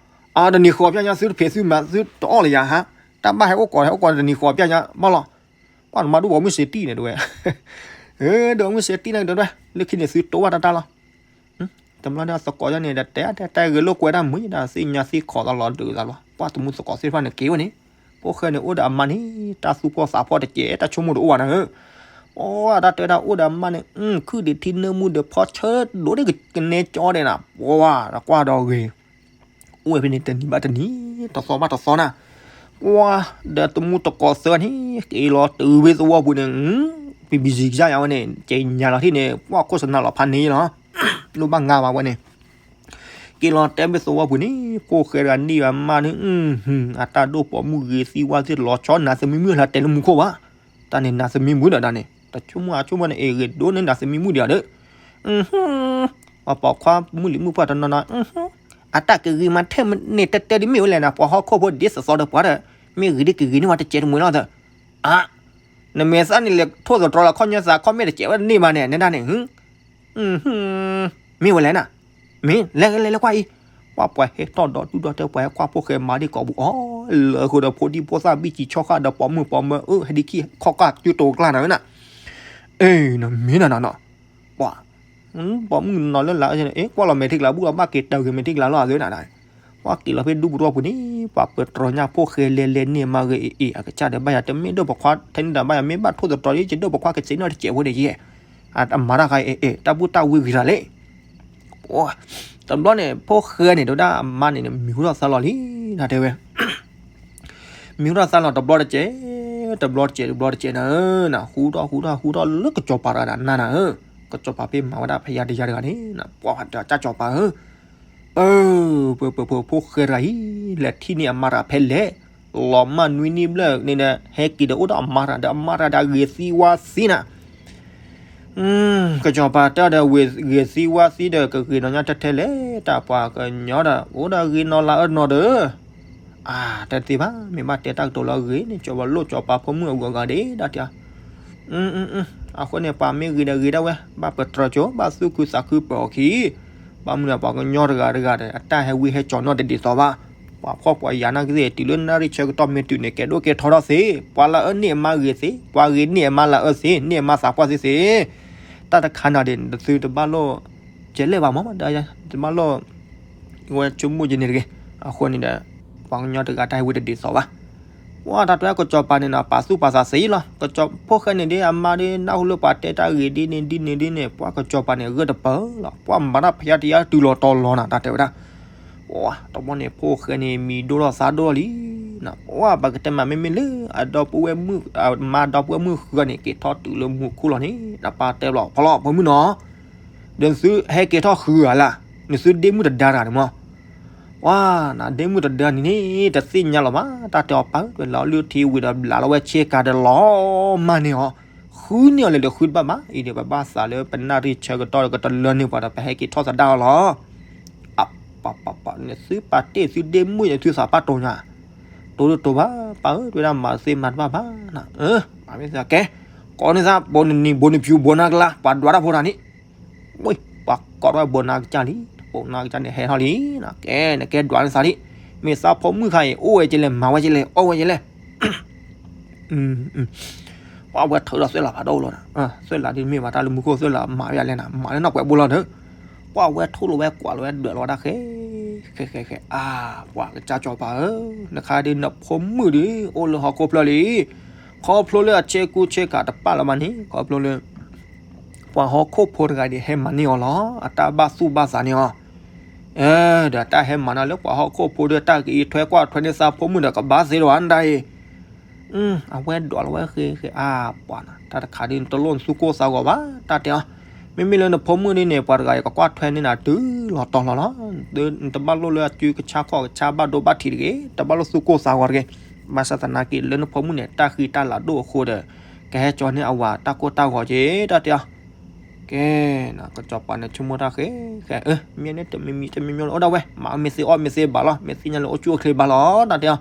အတနံၤဃိးပျၢ်ညါ သုတဖံးသုမၤ သုတအီၣ်လၢယၤဟါ, တၢ်ဘၣ်ဟဲအိၣ်ကိးဟဲအိၣ်ကိးတနံၤဃိးပျၢ်ညါ ဘၣ်လီၤ, ကွၢ်နမါဒိၣ်ပိာ်မုၣ်စ့တံၢ်န့ၣ်တဲဝဲ, ဒိၣ်ပိာ်မုၣ်စ့တံၢ်န့ၣ်တဲဝဲ, လၢခံန့ၣ်သုတိဝဲတၢ်တၢ်လီၤ, တဘျီဒီးသကိးယါန့ၣ်ဒီး တဲတဲတဲဂ့ၤလိာ်ကွဲတၢ်မုာ်ဒီး သ့ၣ်ညါသ့ၣ်ခိးသးလီၤဒုးသးလီၤ, ကွၢ်သမူသကိးသ့ၣ်တဖၣ်န့ၣ်က့ၤဝဲန့ၣ်, ဖိၣ်ဃဲန့ၣ်အိၣ်ဒီးအမါန့ၣ် တၢ်သူၣ်ဖှီၣ်သးဖှီၣ်တကဲး တၢ်ဆိကမိၣ်တအိၣ်ဘၣ်နၤဧၢ, ပှၤတၢ်တဲဒၣ်အိၣ်ဒီးအမါန့ၣ် ခုၣ်ဒံးထံနၢမူဒီးဖီဆၢဒိၣ်ဒံးကနဲကၠီဒံးနၤ, ပှၤကွၢ်ဒီးဂ့ၤ အိၣ်ဝဲဖဲန့ၣ်တနံၤဘၣ်တနံၤ, တသီဘၣ်တသီနၤ, ကွၢ်ဒီးသမူသကိးသၢန့ၣ် က့ၤလီၤတုၤဖဲသဝီပူၤန့ၣ်, ပံၤဘံၤစံကစၢ်ယၤဝဲန့ၣ် က့ၤညါလီၤထံၣ်န့ၣ် ကွၢ်ခိၣ်စနၢလီၤဖးန့ၣ်လီၤ, လိၣ်ဘၣ်ငါဘၣ်ဝဲန့ၣ်, က့ၤလီၤတဲဖဲသဝီပူၤန့ၣ် ဖိၣ်ဃဲတဂၤန့ၢ်ဘၣ်မါန့ၣ်, အတၢ်ဒိၣ်ပိာ်မုၣ်ဂ့ၤသံဝါသံလီၤဆီနၤသမံမုၣ်လၢတဲလၢမူခိၣ်ဘၣ်, တၢ်န့ၣ်နၤသမံမုၣ်ဒီးဒၣ်န့ၣ် တဆိကမိၣ်အဆိကမိၣ်န့ၣ် အ့ၣ်ဂ့ၤဒိၣ်န့ၢ်နၤသမံမုၣ်ဒံးဒီး ပှၤပိာ်ခွါမုၢ်လံၤမုၢ်ပှၢ်တနီၤနီၤ, အတၢ်ကဂ့ၤမးထဲန့ၣ်တဲတဲဒ်မ့ၢ်ဝဲလဲၣ်နၤ, ပှၤဟီၣ်ခိၣ်ဖိဒ်သိးသိးဒီးပှၤဒီး, မ့ၢ်ဂ့ၤဒ်ကဂ့ၤန့ၢ်ဝဲတစဲးတမှဲၤလီၤသၢ, အါ, နမဲာ်သၣ်န့ၣ်လဲၤထိၣ်သတြီလီၤခီၣ်ညီသးခီၣ်မဲာ်တစဲးဝဲတန့ၢ်ဘၣ်န့ၣ် နဒၣ်န့ၣ်, မ့ၢ်ဝဲလဲၣ်နၤ, မ့ၢ်လဲၤလဲၤလဲၤကွၢ်အံၤ, ပှၤပှၤဟဲထီၣ်ဒီးဒူၣ်ဒီးတဲပှၤဟဲကွၢ်ဖိၣ်ဃဲမါဒံးကိာ်ပူၤအီၤ, လၢဃိဒီးဖိဒံဖိသၣ်ဘံၣ်စံးဆီဃာ်ဒီးပိာ်မုၣ်ပိာ်မၢၤအၢ ဟဲဒံးခံခီၣ်ကၢ်ကၠူတိၤကျါနၤဝဲနၤ, အ့ၣ် နမ့ၢ်နၤနၤနီၤ, ပှၤ ပိာ်မုၣ်နီၤလၢလၢအ, ကွၢ်လီၤမဲာ်ထံကလၤဘူၣ်လီၤ ဘၣ်က့ၤတၢ်ဂ့ၤမဲာ်ထံကလၤလီၤအသးနၤ, ပှၤက့ၤလီၤဖဲဒူပူၤတဝီပူၤန့ၣ် ပှၤပတြၢၤညါဖိၣ်ဃဲလဲၤလဲၤန့ၢ်မါဂ့ၤအ့ၣ်အကစၢ်ဒီးဘၣ်ယၤ တမ့ၢ်ဒိၣ်ပိာ်ခွါထဲန့ၣ်ဒီးဘၣ်ယၤ မ့ၢ်ဘၣ်ထိၣ်သတြီၤယဲ ယဒိၣ်ပိာ်ခွါကစဲးနီၣ်တစဲးဖိန့ၣ်ယဲ, အမၤတၢ်ဃါအ့ၣ်အ့ၣ် တၢ်ဘူၣ်တၢ်ဝံဂ့ၤတၢ်လဲၣ် တဘျီန့ၣ် ဖိၣ်ဃဲန့ၣ် တဲဝဲဒၣ်အမါန့ၣ် မံၤဟူထီၣ်သါလီၤလံ နတဲဝဲ, မံၤဟူထီၣ်သါလီၤတဘျီတစဲး, တဘျီတစဲး တဘျီတစဲးနၤ, ဟူထီၣ်ဟူထီၣ်ဟူထီၣ်လၢကစီၤပၤတဂၤဒီးနၤနၤဧၢ, ကစီၤပၤဖဲမၤဝဲဒၣ်ဖဲယၤတယၤတဂၤန့ၣ် ပှၤတၢ်ကစီၤပၤဧၢ ပၢ် ပၢ် ပၢ် ဖိၣ်ဃဲတဂၤအံၤ လဲၤထံၣ်န့ၢ်အမါတဂၤဖဲလဲၣ်, လီၤမၢ်နွံနံၣ်ဘျဲၣ်န့ၣ်ဒီး ဟဲက့ၤဒီးအိၣ်ဒီးအမါတဂၤဒီး အမါတဂၤဒီးဂ့ၤသံဝါသံနၤ, ကစီၤပၤတဲဒီးဝ့ၢ်ဂ့ၤသံဝါသံဒီး ကဂ့ၤနီၢ်ညါထဲထဲလဲၣ်, တၢ်ပှၤကညီဒီး အိၣ်ဒီးဂ့ၤနီၢ်လၢအၢနီၢ်ဒီး အါ တသ့ဘၣ်, မ့ၢ်ဘၣ်တဲတၢ်ကတိၤလၢအဂ့ၤန့ၣ် ကၠီၤပၤလိၣ်ကၠီၤပၤဖိမုၣ်အဂုၤအဂၤဒၣ်ဒၣ်တၢ်, အဃိန့ၣ် ပှၤမ့ၢ်ဂ့ၤဒီးဂ့ၤဒၣ်ဝဲ ဘၣ်ပတြၢၤကၠိ ဘၣ်သူၣ်ခုသးခုပၢၤအီၤခံ, ဘၣ်မနုၤပှၤကညီတဂၤတဂၤဒီး အတၢ်ဟဲဝံဟဲကၠီၤနီၣ်တဒ်သိးဘၣ်, ပှၤဖှီၣ်ပှၤယာ်နာ်က့သ့ၣ် တုၤလၢနၣ်ရံၣ်ဆၢကတီၢ်မ့ၢ်တုၤန့ၣ် ကဲဒိၣ်ကဲထီထီၣ်သ့, ပှၤလၢအအၢန့ၢ်အမါဂ့ၤသ့, ပှၤဂ့ၤန့ၢ်အမါလၢအအၢသ့, န့ၢ်အမါသးပှၢ်သ့သ့, တၢ်တခါနၤဒ်န့ၣ် နသုတဘၣ်လိၣ် ကဲလဲၣ်ဘၣ်မး, တဘၣ်လိၣ် ဝဲဆိကမိၣ်က့ၤန့ၣ်တဂ့ၤ. အဃိန့ၣ်ဒီး ပှၤကညီတဂၤတၢ်ဟဲဝံတဒ်သိးဘၣ်. ပှၤတၢ်တဲကစီၤပၤန့ၣ်နီၤ ပာ်သူၣ်ပာ်သးသ့လီၤ. ကစီၤ ဖိၣ်ဃဲန့ၣ်ဒ်အမါဒ် နၢ်ဟူလၢပှၤတဲတၢ်ဂ့ၤဒ်န့ၣ်ဒ်န့ၣ်ဒ်န့ၣ် ပှၤကစီၤပၤန့ၣ် ဂၢၢ်တပၢၢ်လီၤ. ပှၤမၤတၢ်ဖယါတယါတုၤလီၤတီၤလီၤနၤ တၢ်တဲဝဲဒၣ်. ပှၤတဘျီန့ၣ် ဖိၣ်ဃဲန့ၣ် မံၤဒိၣ်ထီၣ်သးဒိၣ်လံ. ပှၤပကတဲမး မ့မ့ၢ်လၢအဒီပုၢ်ဝဲၢ်မုၣ် အမါဒီပုၢ်ဝဲၢ်မုၣ်ဃုဂၤန့ၣ် က့ၤထီၣ်တုၤလၢမူခိၣ်လီၤန့ၣ် နပၢ်တဲဘျီ ဖီလီၤ ဖိမုၣ်နီၤ ဒီးနသုဟဲက့ၤထီၣ်ဃုဂၤလၢ်, နသုဒ့မုၣ်တဒါတဂၤန့ၣ်မး. ပှၤနၤဒ့မုၣ်တဒါန့ၣ်န့ၣ် တသ့ၣ်ညါလီၤမး တၢ်တဲအီၤပၢ် လီၤလၢထံဝံၤဒီးဘျးလီၤဝဲဆ့ကၤဒီးလီၤမၢ်န့ၢ်အီၤ, ဃုန့ၢ်အီၤလဲၤဒီးဃုတဘၣ်ဘၣ် အံၤဒီးပဘၣ်သးလၢပနၣ်ရံၣ်ဆၢကတီၢ်ဒီးကတလၢန့ၢ်ပှၤဒီး ပဟဲက့ၤထီၣ်သဒါအီၤလီၤ. အပပပ နသုပာ်တ့ၢ်သုဒ့မုၣ်ယသုသးပာ်တိၤညါ, တိၤတတိၤဘၣ် ပၢ်ဧၢ တဲဝဲဒၣ် မၤသ့မၤတဘၣ်ဘၣ်နၤ, မၤမ့ၢ်သ့ကဲ, ကိးန့ၢ်သး ဘိနနံၤ ဘိနဖၠူ ဘိနၤကလါ ပှၤဒွးတၢ်ဖိတဂၤန့ၣ် ဝ့ၢ် ပှၤကိးထီၣ်ဝဲဘိနၤကစၢ်လံ, ဘိနၤကစၢ်န့ၣ်ဟဲထီၣ်လံ, ကဲ နကဲဒွးန့ၢ်သးလံ, မ့ၢ်သးဖိမုၣ်ခါအံၤ အိၣ်ဝဲကလဲၣ် မၤဝဲကလဲၣ် အီၣ်ဝဲကလဲၣ် ပှၤဝဲထုးဒီးသွဲၣ်လးဖးဒိၣ်လီၤ, သွဲၣ်လးဒ်မ့ၢ်ဘၣ်တၢ်လၢမူခိၣ်သွဲၣ်လးမၤဝဲလဲၣ်နၤ မၤလၢနီၢ်ကွဲးဘိလီၤဒီး, ပှၤဝဲထူၣ်လီၤဝဲကွၢ်လီၤဝဲဒွးလီၤဝဲဒၣ်ဃဲ, ဃဲဃဲဃဲ အါ, ပှၤကစၢ်စီၤပၤဧၢ, နခါဒ်နဖိမုၣ်ဒ် အိၣ်လၢဟီၣ်ခိၣ်ဖျၢၣ်လံ, ခီဖျိလၢအဆ့ကူဆ့ကၤတပာ်လၢၤဘၣ်န့ၣ် ခီဖျိလၢ ပှၤဟီၣ်ခိၣ်ဖိတဂၤဒ်ဟဲမၤန့ၢ်အီၤလီၤ, အတၢ်ဘၣ်သူၣ်ဘၣ်သးန့ၢ်အီၤ, ဒီးတၢ်ဟဲမၤန့ၢ်လၢပှၤဟီၣ်ခိၣ်ဖိဒီး တၢ်ကအံးထွဲကွၢ်ထွဲန့ၢ်သးဖိမုၣ်ဒီး ကဘၣ်သ့လီၤနဒၣ်အံၤ, အဝဲဒွးလီၤဝဲဃဲဃဲ အါ ပှၤနၤ တၢ်တခါဒ်နတလိၣ်နသူၣ်ကိၢ်သးဂီၤဘၣ် တၢ်တဲအီၤ, မ့မ့ၢ်လၢနဖိမုၣ်ဒ်န့ၣ် ပှၤတဂၤအံၤကကွၢ်ထွဲန့ၢ်နၤတုၤလီၤတီၤလီၤလီၤ, နတဘၣ်လိၣ်လၢအစုကဆါခီၣ်ကဆါဘၣ်ဒိဘၣ်ထံးတဂ့ၤ, တဘၣ်လိၣ်သူၣ်ကိၢ်သးဂီၤတဂ့ၤ, ဘၣ်ဆၣ်သနာ်က့လၢနဖိမုၣ်န့ၣ် တၢ်ဃံတၢ်လၤဒိၣ်အဃိဒီး ကဟဲကၠီန့ၢ်အဝၤတၢ်ကိၢ်တၢ်ဂီၤက့ၤ တၢ်တဲအီၤ ကဲ, ကစီၤပၤန့ၣ်ဆိကမိၣ်တၢ်ဃဲ, ဃဲ, မ့ၢ်န့ၣ်တမံၤမံၤတမံၤမံၤလၢအိၣ်ဒၣ်ဝဲ, မၤမ့ၢ်သ့အီၣ်မ့ၢ်သ့ဘၣ်လီၤ, မ့ၢ်သ့ၣ်ညါလၢအိၣ်ဆူၣ်အိၣ်ချ့ဘၣ်လီၤ, တၢ်တဲအီၤ,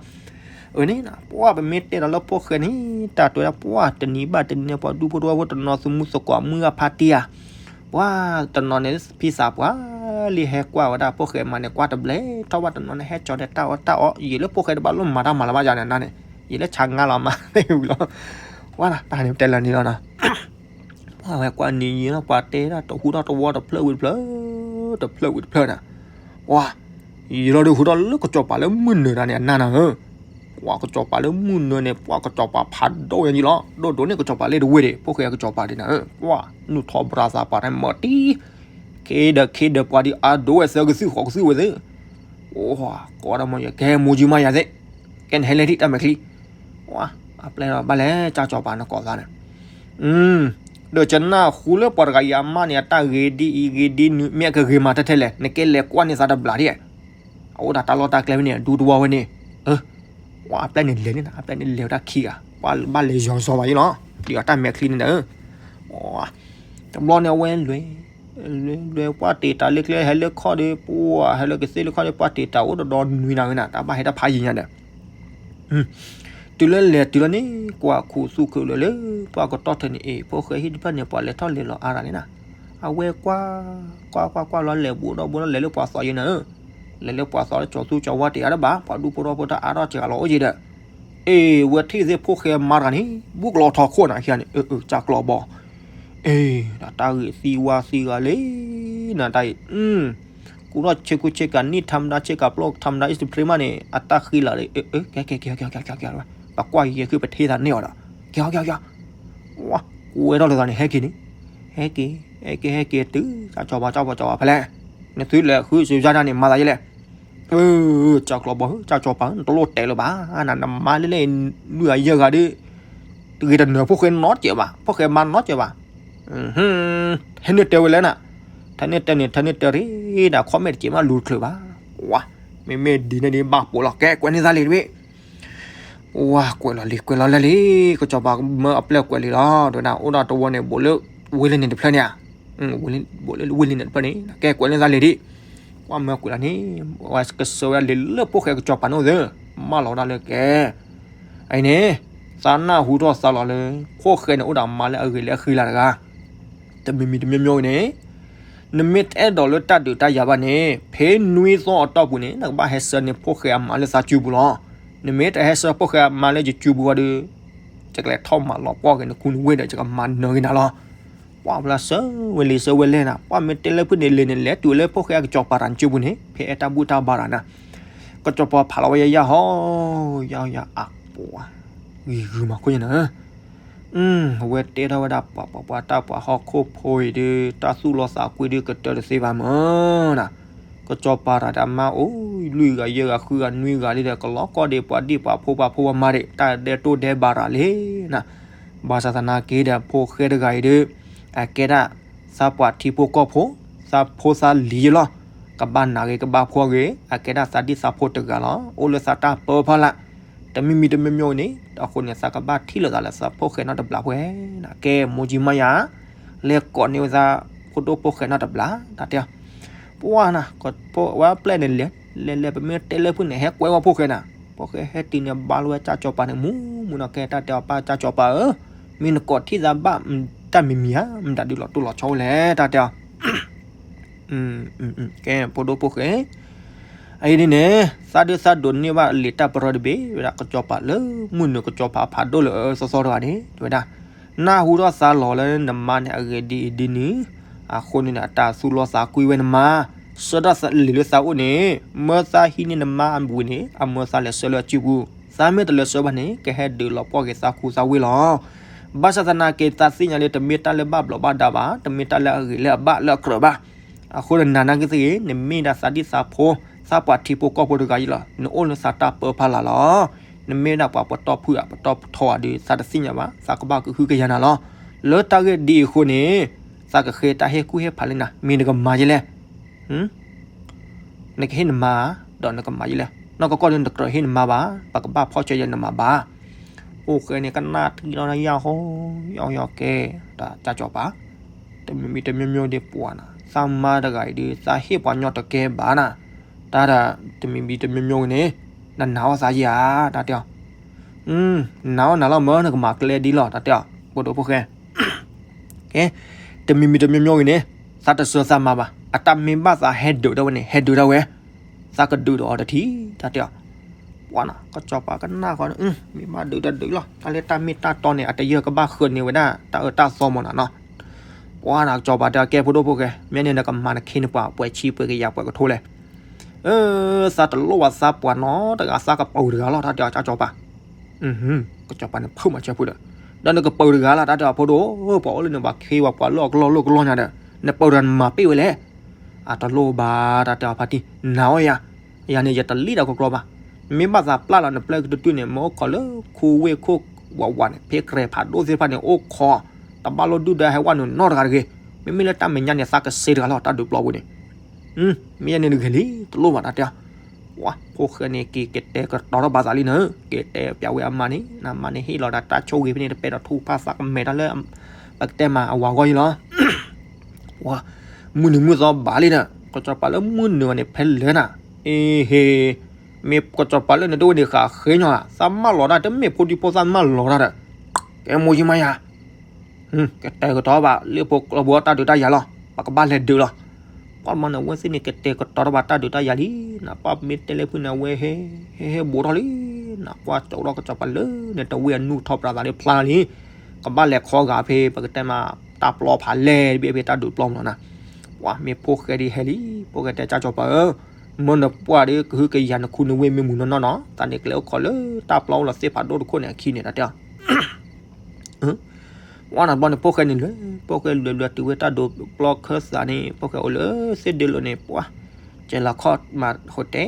အန့ၣ်, ပှၤပမ့ၢ်တဲဒီးလၢဖိၣ်ဃဲန့ၣ်, တၢ်တဲဝဲဒၣ်ပှၤတနံၤဘၣ်တနံၤန့ၣ် ပှၤဒူဖိတဝီဖိတနီၤ သူၣ်မုာ်သကိးမုာ်အဖါတံၢ်ဧါ, ပှၤတနီၤန့ၣ် ဖံသးပှၢ်လံ ဟဲကွၢ်ဝဲဒၣ်ဖိၣ်ဃဲမၤန့ၣ် ကွၢ်တဘျဲထီၣ်ဘၣ်, တနီၤန့ၣ် ဟဲကၠီၤဒီးတၢ်အီၣ်တၢ်အီ, ယံာ်လၢဖိၣ်ဃဲတဘၣ်လိၣ်မၤတၢ်မၤလၢၤဘၣ်ယၤန့ၣ်န့ၣ်, ယံာ်လၢဆါငါလီၤမၤသ့ဝံၤလီၤ, ဝဲဒၣ်တၢ်န့ၣ်တဲလၢာ်န့ၣ်လီၤနီၤ ပှၤဝဲကွၢ်နံၤယံာ်လီၤ ပှၤတဲဒၣ်တဟူထီၣ်တဝီတဖျၢၣ်ဝံၤတဖျၢၣ်, တဖျၢၣ်ဝံၤတဖျၢၣ်န့ၣ်, ပှၤ, ယံာ်လီၤဒီးဟူထီၣ်လၢကစီၤပၤလၢမုၢ်နၢၤတၢ်န့ၣ် အနၢ်နၤဧၢ, ပှၤကစီၤပၤလၢမုၢ်နၢၤန့ၣ် ပှၤကစီၤပၤဖးဒိၣ်ညါယံာ်လီၤ, ဒိၣ်ဒိၣ်န့ၣ်ကစီၤပၤလ့ၣ်တဝ့ၢ်ဒံး ဖိၣ်ဃဲကစီၤပၤဒ်န့ၣ်ဧၢ, ပှၤ, နုာ်ထီၣ်ဘြၤသးပှၤတၢ်မၤတံၢ် ခဲဒီးခဲဒီးပှၤဒ်အါဒိၣ်ဝဲသၢကသုၣ်ဃိးကသုၣ်ဝဲသ့, အိ, ကိးဒၣ်မ့ၢ်ယကဟဲမူကံမးယၤသ့, ကဲနဟဲလဲၣ်ထံၣ်တၢ်မဲာ်ချံ, အပျဲၢ်ဒီးဘၣ်လဲၣ် ကၢ်ကၠီၤပၤနကိးသးန့ၣ်, ဒီးကနၣ်ဃူလၢပှၤတဂၤအံၤအမါန့ၣ် အတၢ်ဂ့ၤဒ်အံၤဂ့ၤဒ်နုၤ မ့ၢ်အကဂ့ၤမးထဲထဲလဲၣ် နကဲလဲၤကွၢ်န့ၢ်သးတဘျီဒ်, အအိၣ်ဒၣ်တၢ်လီၢ်တၢ်ကျဲဖဲန့ၣ် ဒူတဝီဝဲန့ၣ်, ပှၤအပျဲၢ်န့ၣ်လဲၤန့ၣ် အပျဲၢ်န့ၣ်လဲၤဝဲဒၣ်ခံဂၤ, ပှၤဘၣ်လဲၤယီၤစီၤဘၣ်ယံၤလီၤ, ပျံၤအီၤတၢ်မဲာ်ချံန့ၣ်ဒီး, တဘျီန့ၣ်အဝဲလဲၤ လဲၤလဲၤပှၤတ့ၢ်တၢ်လၢကျဲ ဟဲလၢခီၣ်ဒီး ပှၤဟဲလၢကသ့ၣ်လၢခီၣ်ဒီး ပှၤတ့ၢ်တၢ်အိၣ်ဒီးဒီနွံနၤဝဲနၤ တၢ်ဘၣ်ဟဲတၢ်ဖးယံၤညါဒီး, တုၤလၢလဲၤတုၤလီၤန့ၣ် ကွၢ်ခူသူၣ်ခုးလၢာ်လၢ ပှၤကတီၢ်ထၢၣ်န့ၣ် အ့ၣ် ဖိၣ်ဃဲဟံၣ်တဖျၢၣ်န့ၣ် ပှၤလဲၤထီၣ်လဲၤလီၤအါရၤန့ၣ်နၤ, အဝဲကွᢢ် ကွၢ်ကွၢ်ကွၢ်လီၤ လဲၤဘူးဒီးဘူးဒီး လဲၤလၢပှၤသီယံၤနၤဧၢ, လဲၤလၢပှၤသီလၢကၠီၤသူကၠီၤဝါတ့ၢ်အါတဘၣ် ပှၤဒူဖိထီဖိတၢ်အါထီၣ်စှၤလီၤအိၣ်ယံၤဒီး အ့ၣ် ဝဲထံၣ်သ့ၣ်ဖိၣ်ဃဲမါတဂၤန့ၣ် ဘူးကလီၤထီခိၣ်နၤခံဂၤန့ၣ် အၢ ကၢ်ကျီဘီ, အ့ၣ် ဒီးတၢ်ဂ့ၢ်သံဝါသံဂၤလံ နတၢ်အံၤ, ကူထီၣ်ဆ့ကူဆ့ကၤ နံၣ်ထါမတၤ ဆ့ကၤပျီထါမတၤ အံၤစတဖရ့မးန့ၣ် အတၢ်ဃံလၤလံ အၢ ကဲ ကဲ ကဲ ကဲ ကဲ ပကွၢ်ယဲၢ်ခုပထ့သးန့ၢ်အီၤဒီး ကဲ ကဲ ကဲ ဝဲ ကူဝဲထီၣ်လၢသးန့ၣ် ဟဲက့ၤန့ၣ်, ဟဲက့ၤ ဟဲက့ၤ ဟဲက့ၤတုၤ ကၢ်ကၠီၤပၤ ကၢ်ကၠီၤပၤ ဖဲလဲၣ်, နသုလဲၤဃုစူၤယါတၢ်န့ၣ် မၤသးယဲလဲၣ် အၢ ကၢ်ကျီဘီ ကၢ်ကၠီၤပၤ နတလိၣ်တဲလၢၤဘၣ်, နမါလၢလဲၣ် လွံၢ်ဂၤယဲၢ်ဂၤဒီး တဂ့ၤတနၢၤ ဖိၣ်ဃဲနီတစဲးဘၣ် ဖိၣ်ဃဲမါနီတစဲးဘၣ်, ထဲန့ၣ်တဲဝဲလဲၣ်နၤ, ထဲန့ၣ်တဲန့ၣ် ထဲန့ၣ်တဲရ့ဒၣ် ခီၣ်မဲာ်တစဲးမးလူၤတချုးဘၣ်, ဝါ, မ့မ့ၢ်ဒ်န့ၣ်ဒ်ဘၣ်ပိာ်လီၤ ကဲ ကွဲးန့ၢ်သးလံတဘ့ၣ် ဝါ ကွဲးလီၤလံ ကွဲးလီၤလၢလံ ကစီၤပၤမၢအပျဲၢ်ကွဲးလံလီၤ တဲဝဲဒၣ် အိၣ်ဒၣ်တဝီန့ၣ် ဘူးလၢ ဝ့ၢ်လ့န့ၣ်တဖျၢၣ်န့ၣ်ဧါ, ဘူးလၢဝ့ၢ်လ့န့ၣ်တဖျၢၣ်န့ၣ် ကဲကွဲးန့ၢ်သးလံဒံး, ကွၢ်မၢကွဲးလီၤန့ၣ် ဝဲကဆၢဝဲဒၣ်လံလၢဖိၣ်ဃဲကစီၤပၤန့ၣ်အိၣ်သ့, မၢလီၤဝဲဒၣ်လၢကဲ, အံၤန့ၣ် သးနၢ်ဟူထီၣ်သးလီၤလၢ ဖိၣ်ဃဲန့ၣ်အိၣ်ဒီးမါလၢအဂ့ၤလၢအဃံလၤတဂၤ တမံၤမံၤတမံၤမံၤန့ၣ်, နမ့ၢ်တအဲၣ်ဒိးလၢတၢ်ဒုးတၢ်ယၤဘၣ်န့ၣ် ဖဲနွံသီအတီၢ်ပူၤန့ၣ် နကဘၣ်ဟဲဆှၢန့ၢ်ဖိၣ်ဃဲအမါလၢသးစုပူၤလီၤ. နမ့ၢ်တဟဲဆှၢဖိၣ်ဃဲအမါလၢယစုပူၤဘၣ်ဒီး ယကလဲၤထီၣ်မၤလီၤပှီၢ်က့ၤနခူနဝ့ၢ်ဒီး ယကမၤနၢၤက့ၤနၤလီၤ. ပှၤဖျါဆၢဝဲလံာ်ဆၢဝဲလဲၢ်နၤ, ပှၤမ့ၢ်တဲလၢဖုၣ်န့ၣ် လဲၤန့ၣ် လဲၤတုၤလၢဖိၣ်ဃဲအကစီၤပၤတၢ်စုပူၤန့ၣ် ဖဲအဲၣ်တၢ်ဘူၣ်တၢ်ဘါတၢ်နၤ, ကစီၤပၤဖးလီၤဝဲယဲယၢ်ဟီ, ယၢ်ယၢ်အပှၤ, ဂံၤဂုၤမၤခိၣ်ညါနၤ အဝဲတဲထီၣ်ဝဲဒၣ်ပှၤပှၤပှၤတၢ်ပှၤဟီၣ်ခိၣ်ဖိအံၤဒီး တၢ်သူၣ်လီသးကွံဒုးကတၢၢ်တသ့ဘၣ်မၢ်နၤ, ကစီၤပၤတၢ်ဒီးမါအိၣ်လွံၢ်ဂၤယဲၢ်ဂၤဃုဂၤနွံဂၤလံဒီး ကလီၤကီၢ်ဒံးပှၤဒံးပှၤဖိပှၤဖိပှၤမါဒံး တၢ်ဒဲးတိၢ်ဒဲးဘးတၢ်လံနၤ, ဘၣ်ဆၣ်သနာ်က့ဒီး ဖိၣ်ဃဲတဂၤအံၤဒီး အကဲဒၣ် သးပှၢ်ထံဖိကီၢ်ဖိ, သးဖိသးလံၤယလီၤ, ကဘၣ်နာ်ဂ့ၤကဘၣ်ဖှီၣ်ဂ့ၤ, အကဲဒၣ်သးဒံၣ်သးဖိတဂၤလီၤ, အိၣ်လၢသးတၢ်ပၢဖီလာ်, တမံၤမံၤတမံၤမံၤန့ၣ် အဃိန့ၣ် သးကဘၣ်ထံၣ်လိာ်သးလၢသးဖိၣ်ဃဲနီတဘျီပှဲၤနၤ, ကဲမိၢ်ကၠံမါယၤ, လဲၤကိးန့ၢ်ဝဲသးဖိဒိၣ်ဖိၣ်ဃဲနီတဘျီ, တၢ်တဲအီၤ, ပှၤနၤ, ဝဲပျဲၢ်န့ၣ်လဲၤ, လဲၤလဲၤပမ့ၢ်တဲလၢဖုၣ်န့ၣ် ဟဲကွဲဝဲဖိၣ်ဃဲနၤ, ဖိၣ်ဃဲဟဲတုၤန့ၣ် ဘါလီၤဝဲကၠၢ်ကၠီၤပၤန့ၣ် မူမူနီၤ ကဲတၢ်တဲအီၤပၢ်ကၠၢ်ကၠီၤပၤဧၢ, မ့ၢ်နကိးထံၣ်သးဘၣ်တၢ်မံၤမံၤဧါ, မတၤဒုးလီၤတိၢ်လီၤဆီဝဲလဲၣ် တၢ်တဲအီၤ ကဲ ဖိဒိၣ်ဖိၣ်ဃဲ, အအံၤဒ်န့ၣ် သးဒုးသးဒိးန့ၢ်ဘၣ်လံာ်တၢ်ပရၢတဘ့ၣ်ဝဲဒၣ် ကစီၤပၤလၢမုၢ်နုာ်ကစီၤပၤဖးဒိၣ်လၢအအၢသီသီတဂၤန့ၣ် တဲဝဲဒၣ်, နၢ်ဟူထီၣ်သးလီၤလၢနမါန့ၣ် အဂ့ၢ်ဒ်အံၤဒ်နုၤ, အဃိန့ၣ် အတၢ်သူၣ်လီသးကွံဝဲနမါ, ဆှၢတၢ်လံာ်လၢသးအိၣ်န့ၣ် မၢသးဟံးန့ၢ်နမါအဝံၤန့ၣ် အမၢသးလဲၤဆှၢလၢအစုပူၤ, သးမ့ၢ်တလဲၤဆှၢဘၣ်န့ၣ် ကဟဲဒုးလီၤပှီၢ်က့ၤသးခူသးဝ့ၢ်လီၤ. ဘၣ်ဆၣ်သနာ်က့ သးသ့ၣ်ညါလၢတမ့ၢ်တၢ်လၢဘၣ်ဘျီးဘၣ်ဒါဘၣ်, တမ့ၢ်တၢ်လၢအဂ့ၤလၢအဘၣ်လၢအကြၢးဘၣ်. အဃိန့ၣ် နၤနာ်က့သ့ၣ်ဂ့ၤ, နမ့ၢ်ဒၣ်သးဒံၣ်သးဖိ, သးပှၢ်ထံဖိကီၢ်ဖိတဂၤအံၤလီၤ. နအိၣ်လၢသးတၢ်ပၢဖီလာ်လီၤ. နမ့ၢ်ဒၣ်ပှၤပတီၢ်ဖုၣ်ဧါ, ပတီၢ်ထီဧါဒီး သးတသ့ၣ်ညါဘၣ်, သးကဘၣ်ကဟုကယာ်နၤလီၤ. လၢတၢ်ဂ့ၢ်ဒ်အံၤအဃိန့ၣ်, သးကဃ့တၢ်ဟ့ၣ်ကူၣ်ဟ့ၣ်ဖးလၢနၤ, မ့ၢ်နကမၤယလဲၣ်. နကဟ့ၣ်နမါဧါ, ဒီးနကမၤယလဲၣ်. နီၢ်ကီၢ်ကီၢ်ဒီးနတကြၢးဟ့ၣ်နမါဘၣ်, ပကဘၣ်ဖီၣ်ဆၢယဲနမါဘၣ်. အိၣ်ဃဲန့ၣ်ကနၣ်ထံလီၤနယၢ်ဟီ, ယၢ်ယၢ်ကဲ, တၢ်ကၠီပၤ, တမံၤမံၤတမံၤမံၤဒ်ပှၤနၤ, သးမါတဂၤအံၤဒီး သးဟ့ၣ်ပှၤညီတကဲဘၣ်နၤ, တၢ်ဒီးတမံၤမံၤတမံၤမံၤဂ့ၤန့ၣ်, နနာ်အီၣ်သးယဲဧါ, တၢ်တဲအီၤ. နနာ်အီၣ်နၤလီၤမၢ်, နကမၤကျဲဒ်လီၤ, တၢ်တဲအီၤ, ဖိဒိၣ်ဖိၣ်ဃဲ ကဲ, တမံၤမံၤတမံၤမံၤဂ့ၤန့ၣ်, သးတဆှၢသးမါဘၣ်, အတၢ်မ့ၢ်ဘၣ်သးဟဲဒုးဒၣ်ဝဲန့ၣ် ဟဲဒုးဒၣ်ဝဲ, သးကဒုးဒီးအီၤတထံၣ်, တၢ်တဲအီၤ. ပှၤနၤ, ကစီၤပၤကနၣ်ဃီ, မ့ၢ်ဘၣ်ဒုးတၢ်ဒုးလီၤ, တၢ်လၢတၢ်မ့ၢ်တၢ်တီန့ၣ် အတယၢၢ်ကဘၣ်ဃုာ်န့ၢ်ဝဲဒၣ် တၢ်အၢတၢ်သီမၢ်နၤနီၤ. ပှၤနၤ, ကစီၤပၤတဲအီၤ, ကဲဖိဒိၣ်ဖိၣ်ဃဲ, မ့ၢ်န့ၣ်နကမၤနခ့နပှၤ ပှဲၤဆံပှဲၤကယၤပှဲၤကထိလဲၣ်. အၢ, သးတလိၣ်ဘၣ်သးပှၤနီတဂၤ, သးကပၢၤတဂၤလီၤ, တၢ်တဲအီၤ, ကစီၤပၤ ကစီၤပၤန့ၣ်ဖုးမၤစၢၤဖုးဒီး, ဒီးနကပၢၤတဂၤလီၤ, တၢ်တဲအီၤ, ဖိဒိၣ်, ပှၤအိၣ်လၢန့ၣ် ပှၤခ့ပှၤပှၤလၢအကလီၢ်လၢကလီၢ်ညါဒီး, နပၢၤတဂၤနမၤပ့ၢ်ဝဲလဲၣ်. အတလိၣ်ဘၣ်, တၢ်တဲအီၤ, ဖါတံၢ်, နာ်အီၤယၤ, ယၤန့ၣ် ယတလံၣ်တၢ်ကီကီဘၣ်. မ့ၢ်ဘၣ်သးပျၢ်လီၤနပျဲၢ်ကတတုၢ်န့ၣ် မ့ၢ်အိၣ်ခိးလၢခိဝ့ၢ်ခိၣ်ဝးဝးန့ၣ် ဖဲကြဲးဖးဒိၣ်သ့ၣ်တဖၣ်န့ၣ် အိၣ်ခိး, တဘၣ်လိၣ်ဒုၣ်ဒါဟဲဝဲနုာ်နီတဂၤတဂ့ၤ. မ့မ့ၢ်လၢတၢ်မဲာ်ညါန့ၣ် သးကစ့တဂၤလီၤ, တၢ်ဒုးပျီပူၤန့ၣ် မ့ၢ်ယဲန့ၣ်တဂ့ၤလံ, တလိၣ်ဘၣ်, တၢ်တဲအီၤ. ပှၤ, ဖိၣ်ဃဲန့ၣ် က့ၤကတဲာ်ကတီၤထီၣ်ဘၣ်သးလံနၤ, က့ၤတဲပျးဝဲအမါန့ၣ်, နမါန့ၣ်ဟ့ၣ်လီၤဒီးတၢ်ဆိၣ်ဂ့ၤဖဲန့ၣ် တပဲဒီးထူၣ်ဖးသးကမဲာ်တၢ်လၢ ပကတဲမးအဝၤဂီၢ်ယံလီၤ. ပှၤ, မုၢ်နုာ်မုၢ်သီဘၣ်လံဒီး, ကစီၤပၤလၢမုၢ်နုာ်ဘၣ်န့ၣ် ဖဲလဲၣ်နၤ, အ့ဟ့, မ့ၢ်ကစီၤပၤလၢနတဝ့ၢ်န့ၣ် ဃးဃ့ညီဧါ, သးမၢလီၤတၢ် တမ့ၢ်ဖိဒံဖိသၣ်မၢလီၤတၢ်ဒီး, ကဲမိၢ်ယံမါယၤ ကတဲာ်ကတီၤဘၣ် လၢဖိကျီဖိတၢ်ဒုးတၢ်ယၤလီၤ, ပကဘၣ်လဲၤဒုးလီၤ. ပှၤမၤန့ၣ် အဝဲသ့ၣ်န့ၣ် ကတဲာ်ကတီၤထီၣ်ဘၣ်တၢ်ဒုးတၢ်ယၤလံနၤ, ပှၤမ့ၢ်တဲလၢဖုၣ်န့ၣ် အဝဲ ဟဲ, ဟဲဟဲဘူးထီၣ်လံနၤ, ပှၤကၠီထီၣ်ကစီၤပၤလၢနတဝ့ၢ်အနူၢ်ထီၣ်ပြးသးလၢဖျါလံ, ကဘၣ်လဲၤခီဂာ်ဖဲ ပကတဲမး တၢ်ပျီဖးလဲၢ်တဘ့ၣ်ဖဲတၢ်ဒုးပျီမးလီၤနၤ. ပှၤမ့ၢ်ဖိၣ်ဃဲဒ်ဟဲလံ, ဖိၣ်ဃဲတဲ ကၠၢ်ကၠီၤပၤဧၢ, မၢနပှၢ်ဒီးကဟုကယာ်နခူနဝ့ၢ်မ့ၢ်မုၢ်နီၢ်နီၢ်နီၤ, သးန့ၣ်ကျဲအိၣ်ခိးလၢတၢ်ပျီအိၣ်လီၤသ့ၣ်ဖးဒိၣ်တခိၣ်န့ၣ်အခံန့ၣ် တၢ်တဲအီၤ. ပှၤနၤဘျီန့ၣ် ဖိၣ်ဃဲန့ၣ်လဲၤ, ဖိၣ်ဃဲလဲၤလဲၤတုၤဝဲတၢ်ဒုးပျီခၢၣ်သးန့ၣ် ဖိၣ်ဃဲအိၣ်လၢသ့ၣ်ဒ့လိာ်န့ၣ် ပှၤ, ကဲလီၤခီၣ်မးဃိတဲ,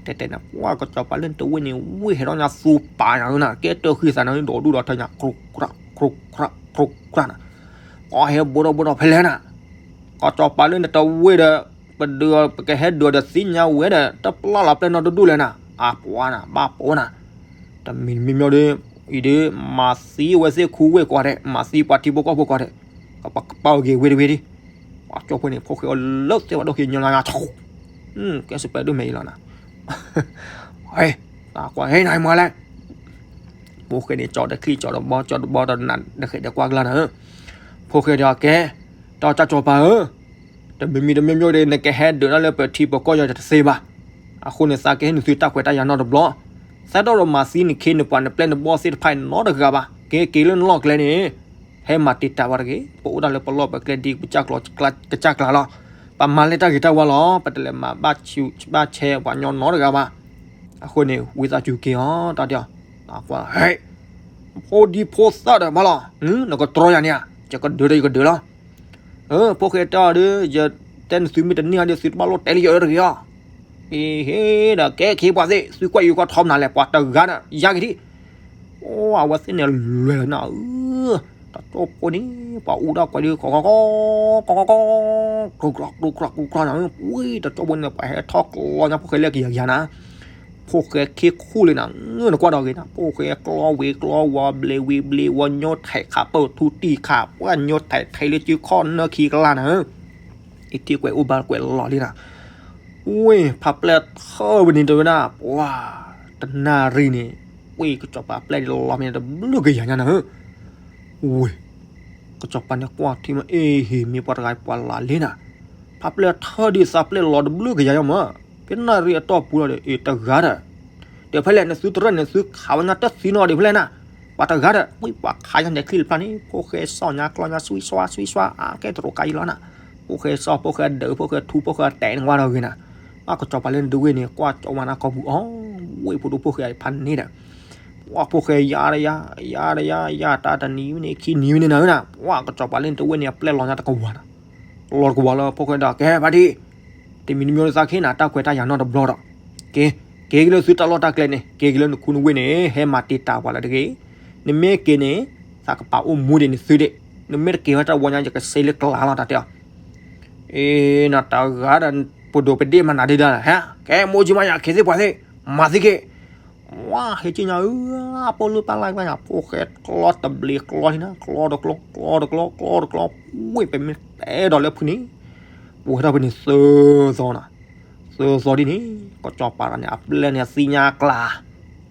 တဲတဲန့ၣ် ပှၤကစီၤပၤလၢနတဝ့ၢ်န့ၣ် ဝ့ၢ်ဟဲထီၣ်ညါသူပာ်ညါနၤ, ကဲတၢၢ်ဃံသးန့ၣ် ဒိးဒူၣ်ဒီးထၢညါ ကြူးကြူးကြူးကြူးနၤ, ပှၤဟဲဘူးထီၣ်ဘူးထီၣ်ဖဲလဲၣ်နၤ, ကစီၤပၤလၢနတဝ့ၢ်ဒီး ပဒုး ပကဟဲဒုးဒီးသ့ၣ်ညါဝဲဒီး တပျၢ်လီၤပျဲၢ်နီတဒူၣ်လဲၣ်နၤ, အပှၤနၤ ဘၣ်ပိာ်နၤ, တမံၤမံၤမံၤဒီး အံၤဒီး မၤသံဝဲသ့ၣ်ခူဝ့ၢ်ကွၢ်ဒဲး, မၤသံပှၤထံဖိကီၢ်ဖိကွၢ်ဒဲး, ကပာ်ဂ့ၤဝ့ၢ်တဝ့ၢ်ဒံး, ပှၤကၠီဖိန့ၣ် ဖိၣ်ဃဲအိၣ်လၢသ့ၣ်ဖးဒိၣ်ခံညီလၢညါ, ကဲစပဲးဒိၣ်မဲာ်အံၤလီၤနၤ, တၢ်ကွၢ်ဟဲနၤမၤလဲၣ် ဖိၣ်ဃဲန့ၣ် ကၠီတချံၣ်ကၠီတဘီ ကၠီတဘီတနၤ တဃဲးဒဲးကွၢ်ကလါနၤ, ဖိၣ်ဃဲဒီးကဲ, တၢ်ကၠၢ်ကၠီၤပၤဧၢ, တမံၤမံၤတမံၤမံၤဒီး နကဟဲဒုးတၢ်လၢပထံပကီၢ်ယီၤတသ့ဘၣ်. အဃိန့ၣ် သးကဟ့ၣ်နသုတၢ်ခွဲးတၢ်ယာ်နီတဘျီ, သးတဒိးမၤသံနခ့နပှၤနပျဲၢ်နဘီၣ်သ့ၣ်တဖၣ်နီတဂၤဘၣ်. ကဲက့ၤလၢနလီၢ်ကျဲန့ၣ် ဟဲမၤတံာ်တာ်ဝဲတဂ့ၤ. ပအိၣ်ဒၣ်လၢပလီၢ်ပကျဲဒ်ပကစၢ်ကျါလီၤ. ပမၤလၢတၢ်ဂ့ၤတၢ်ဝါလီၤ. ပတလဲၤမၤဘၣ်ဆူးဘၣ်ဆဲးပှၤညီနီတဂၤဘၣ်. အဃိန့ၣ် ဝံသးစူၤက့ၤအီၤ တၢ်တဲအီၤ, ဟဲ, ဖိဒံဖိသၣ်ဒီးဘၣ်လီၤ, နကတြီယၤန့ၣ်ဧါ, ယကဒုးဒီးယကဒုးလီၤ. ဖိၣ်ဃဲတဲအီၤဒီး ယတဲနသုမ့ၢ်တန့ၢ်အီၤဒီး သုတဘၣ်လိၣ်တဲလၢယအၢတဂ့ၤအီၤ. အ့ဟ့ဒီး ကဲခ့ပှၤသ့ၣ် သုကွၢ်ယံၤကွၢ်ထီမနုၤလဲၣ် ပှၤတဂၤဒီး ယါက့ၤထံၣ်. အဝဲသ့ၣ်န့ၣ်လွဲၢ်လီၤနၤဧၢ, တကၠိဖိန့ၣ် ပှၤအူတၢ်ကွဲးဒ် ကီကီကီ ကီကီကီ ကျူကျူကျူကျူကျူန့ၣ်, ဝံၤတကၠိဖိန့ၣ် ပှၤဟဲထီၣ်ကျီညါ ဖိၣ်ဃဲလၢကယၤကယၤနၤ, ဖိၣ်ဃဲခ့ခူၣ်လံနၤ, နကွၢ်ဒီးဂ့ၤနၤ, ဖိၣ်ဃဲကျီဝံၤကျီဝီၤ ဘျ့ဝံၤဘျ့ဝီၤ ညိထဲးခးပၢၢ်ထူတံၢ်ခး ပှၤညိထဲးထဲးလၢစုခီၣ်နၢခံကလါနၤဧၢ. အ့ထံကွဲးအိၣ်ဘၣ်ကွဲးလီၤလံနၤ, ဝ့ၢ်ဖးပျဲၢ်ထၢၣ်ဝဲန့ၣ်တဲဝဲဒၣ် ပှၤ တနၣ်ရံၣ်န့ၣ် ဝ့ၢ်ကစီၤပၤပျဲၢ်ဒ်လီၤမ့ၢ်တဘျုးကယၤညါနၤဧၢ. ဝ့ၢ် ကစီၤပၤန့ၣ်ကွၢ်ထံမ့ၢ် အ့ဟ့ၣ်မ့ၢ်ပှၤတဂၤပှၤလၢ်လံနၤ, ဖးပျဲၢ်ထၢၣ်ဒ်သးပျဲၢ်လီၤတဘျုးကယၤညါမး, ဖဲနၣ်ရံၣ်အတီၢ်ပူၤလီၤဒီး အ့တဂၤဒီး ဒီးဖဲလဲၣ် နသုတရၢၢ်န့ၣ် သုခးဝဲညါတသံနီၤဒီးဖဲလဲၣ်နၤ, ပှၤတဂၤဒီး ဝံၤပှၤခးညါန့ၣ်ချံတဖျၢၣ်န့ၣ် ဖိၣ်ဃဲစီၣ်ညါကျီညါ စွံစွါ စွံစွါ အါကဲတရူးကါယံလီၤနၤ, ဖိၣ်ဃဲစီၣ် ဖိၣ်ဃဲဒုး ဖိၣ်ဃဲထူ ဖိၣ်ဃဲတဲာ်န့ၣ်ဝဲဒီးဂ့ၤနၤ, ဘၣ်ကစီၤပၤလၢနတဝ့ၢ်န့ၣ် ကွၢ်ကၠီဝါနၤကီၢ်ပူၤအီၤ, ဝ့ၢ်ဖိဒိၣ်ဖိၣ်ဃဲဖးန့ၣ်ဒီး ပှၤဖိၣ်ဃဲယါတယါ ယါတယါ ယါတၢ်တနံၤဝဲန့ၣ် ခံနံၤဝဲန့ၣ်နၤဧၢနၤ, ပှၤကစီၤပၤလၢနတဝ့ၢ်န့ၣ် အပျဲၢ်လီၤညါတကဝၤနၤ လီၤတကဝၤလၢဖိၣ်ဃဲဒီး ကဲဖါတံၢ်, တမံၤတမံၤသးကဟ့ၣ်နၤတၢ်ခွဲးတၢ်ယာ်နီတဘျီဒီး, က့ၤ, က့ၤက့ၤလၢသုတၢ်လီၢ်တၢ်ကျဲန့ၣ် က့ၤက့ၤလၢနခူနဝ့ၢ်န့ၣ် ဟဲမၤတံာ်တာ်ပှၤလၢတဂ့ၤ, နမ့ၢ်က့ၤန့ၣ် သးကပာ်အိၣ်မူဒံးနသုဒံး, နမ့ၢ်တက့ၤဝဲတၢ်ဝီညါ ယကစ့လၢကျါလီၤ တၢ်တဲအီၤ, အ့ နတဂၤဒီး ပဒိၣ်ပဒ့ၣ်မၤနၤဒံးဒၣ်လဲာ်, ဟဲ, ကဲမိၢ်ကၠံမးယၤ က့ၤသ့ၣ်ပှၤသ့ၣ်, မၤသ့က့ၤ ဝါ ဟ့ၣ်က့ၤညါဧၢ, ပိၢ်လုၢ်ပၢ်လၢ်ကျါညါ ဖိၣ်ဃဲကျီတဘျံးကျီလံနၤ, ကျီတကျီ ကျီတကျီ ကျီတကျီ, ဝ့ၢ်ပမ့ၢ်တဲဒီးလၢဖုန့ၣ်, ပဝဲဒၣ်ဖုန့ၣ်သၢသီနၤ, သၢသီဒ်န့ၣ် ကစီၤပၤတဂၤန့ၣ် အပျဲၢ်န့ၣ်သ့ၣ်ညါကျါ,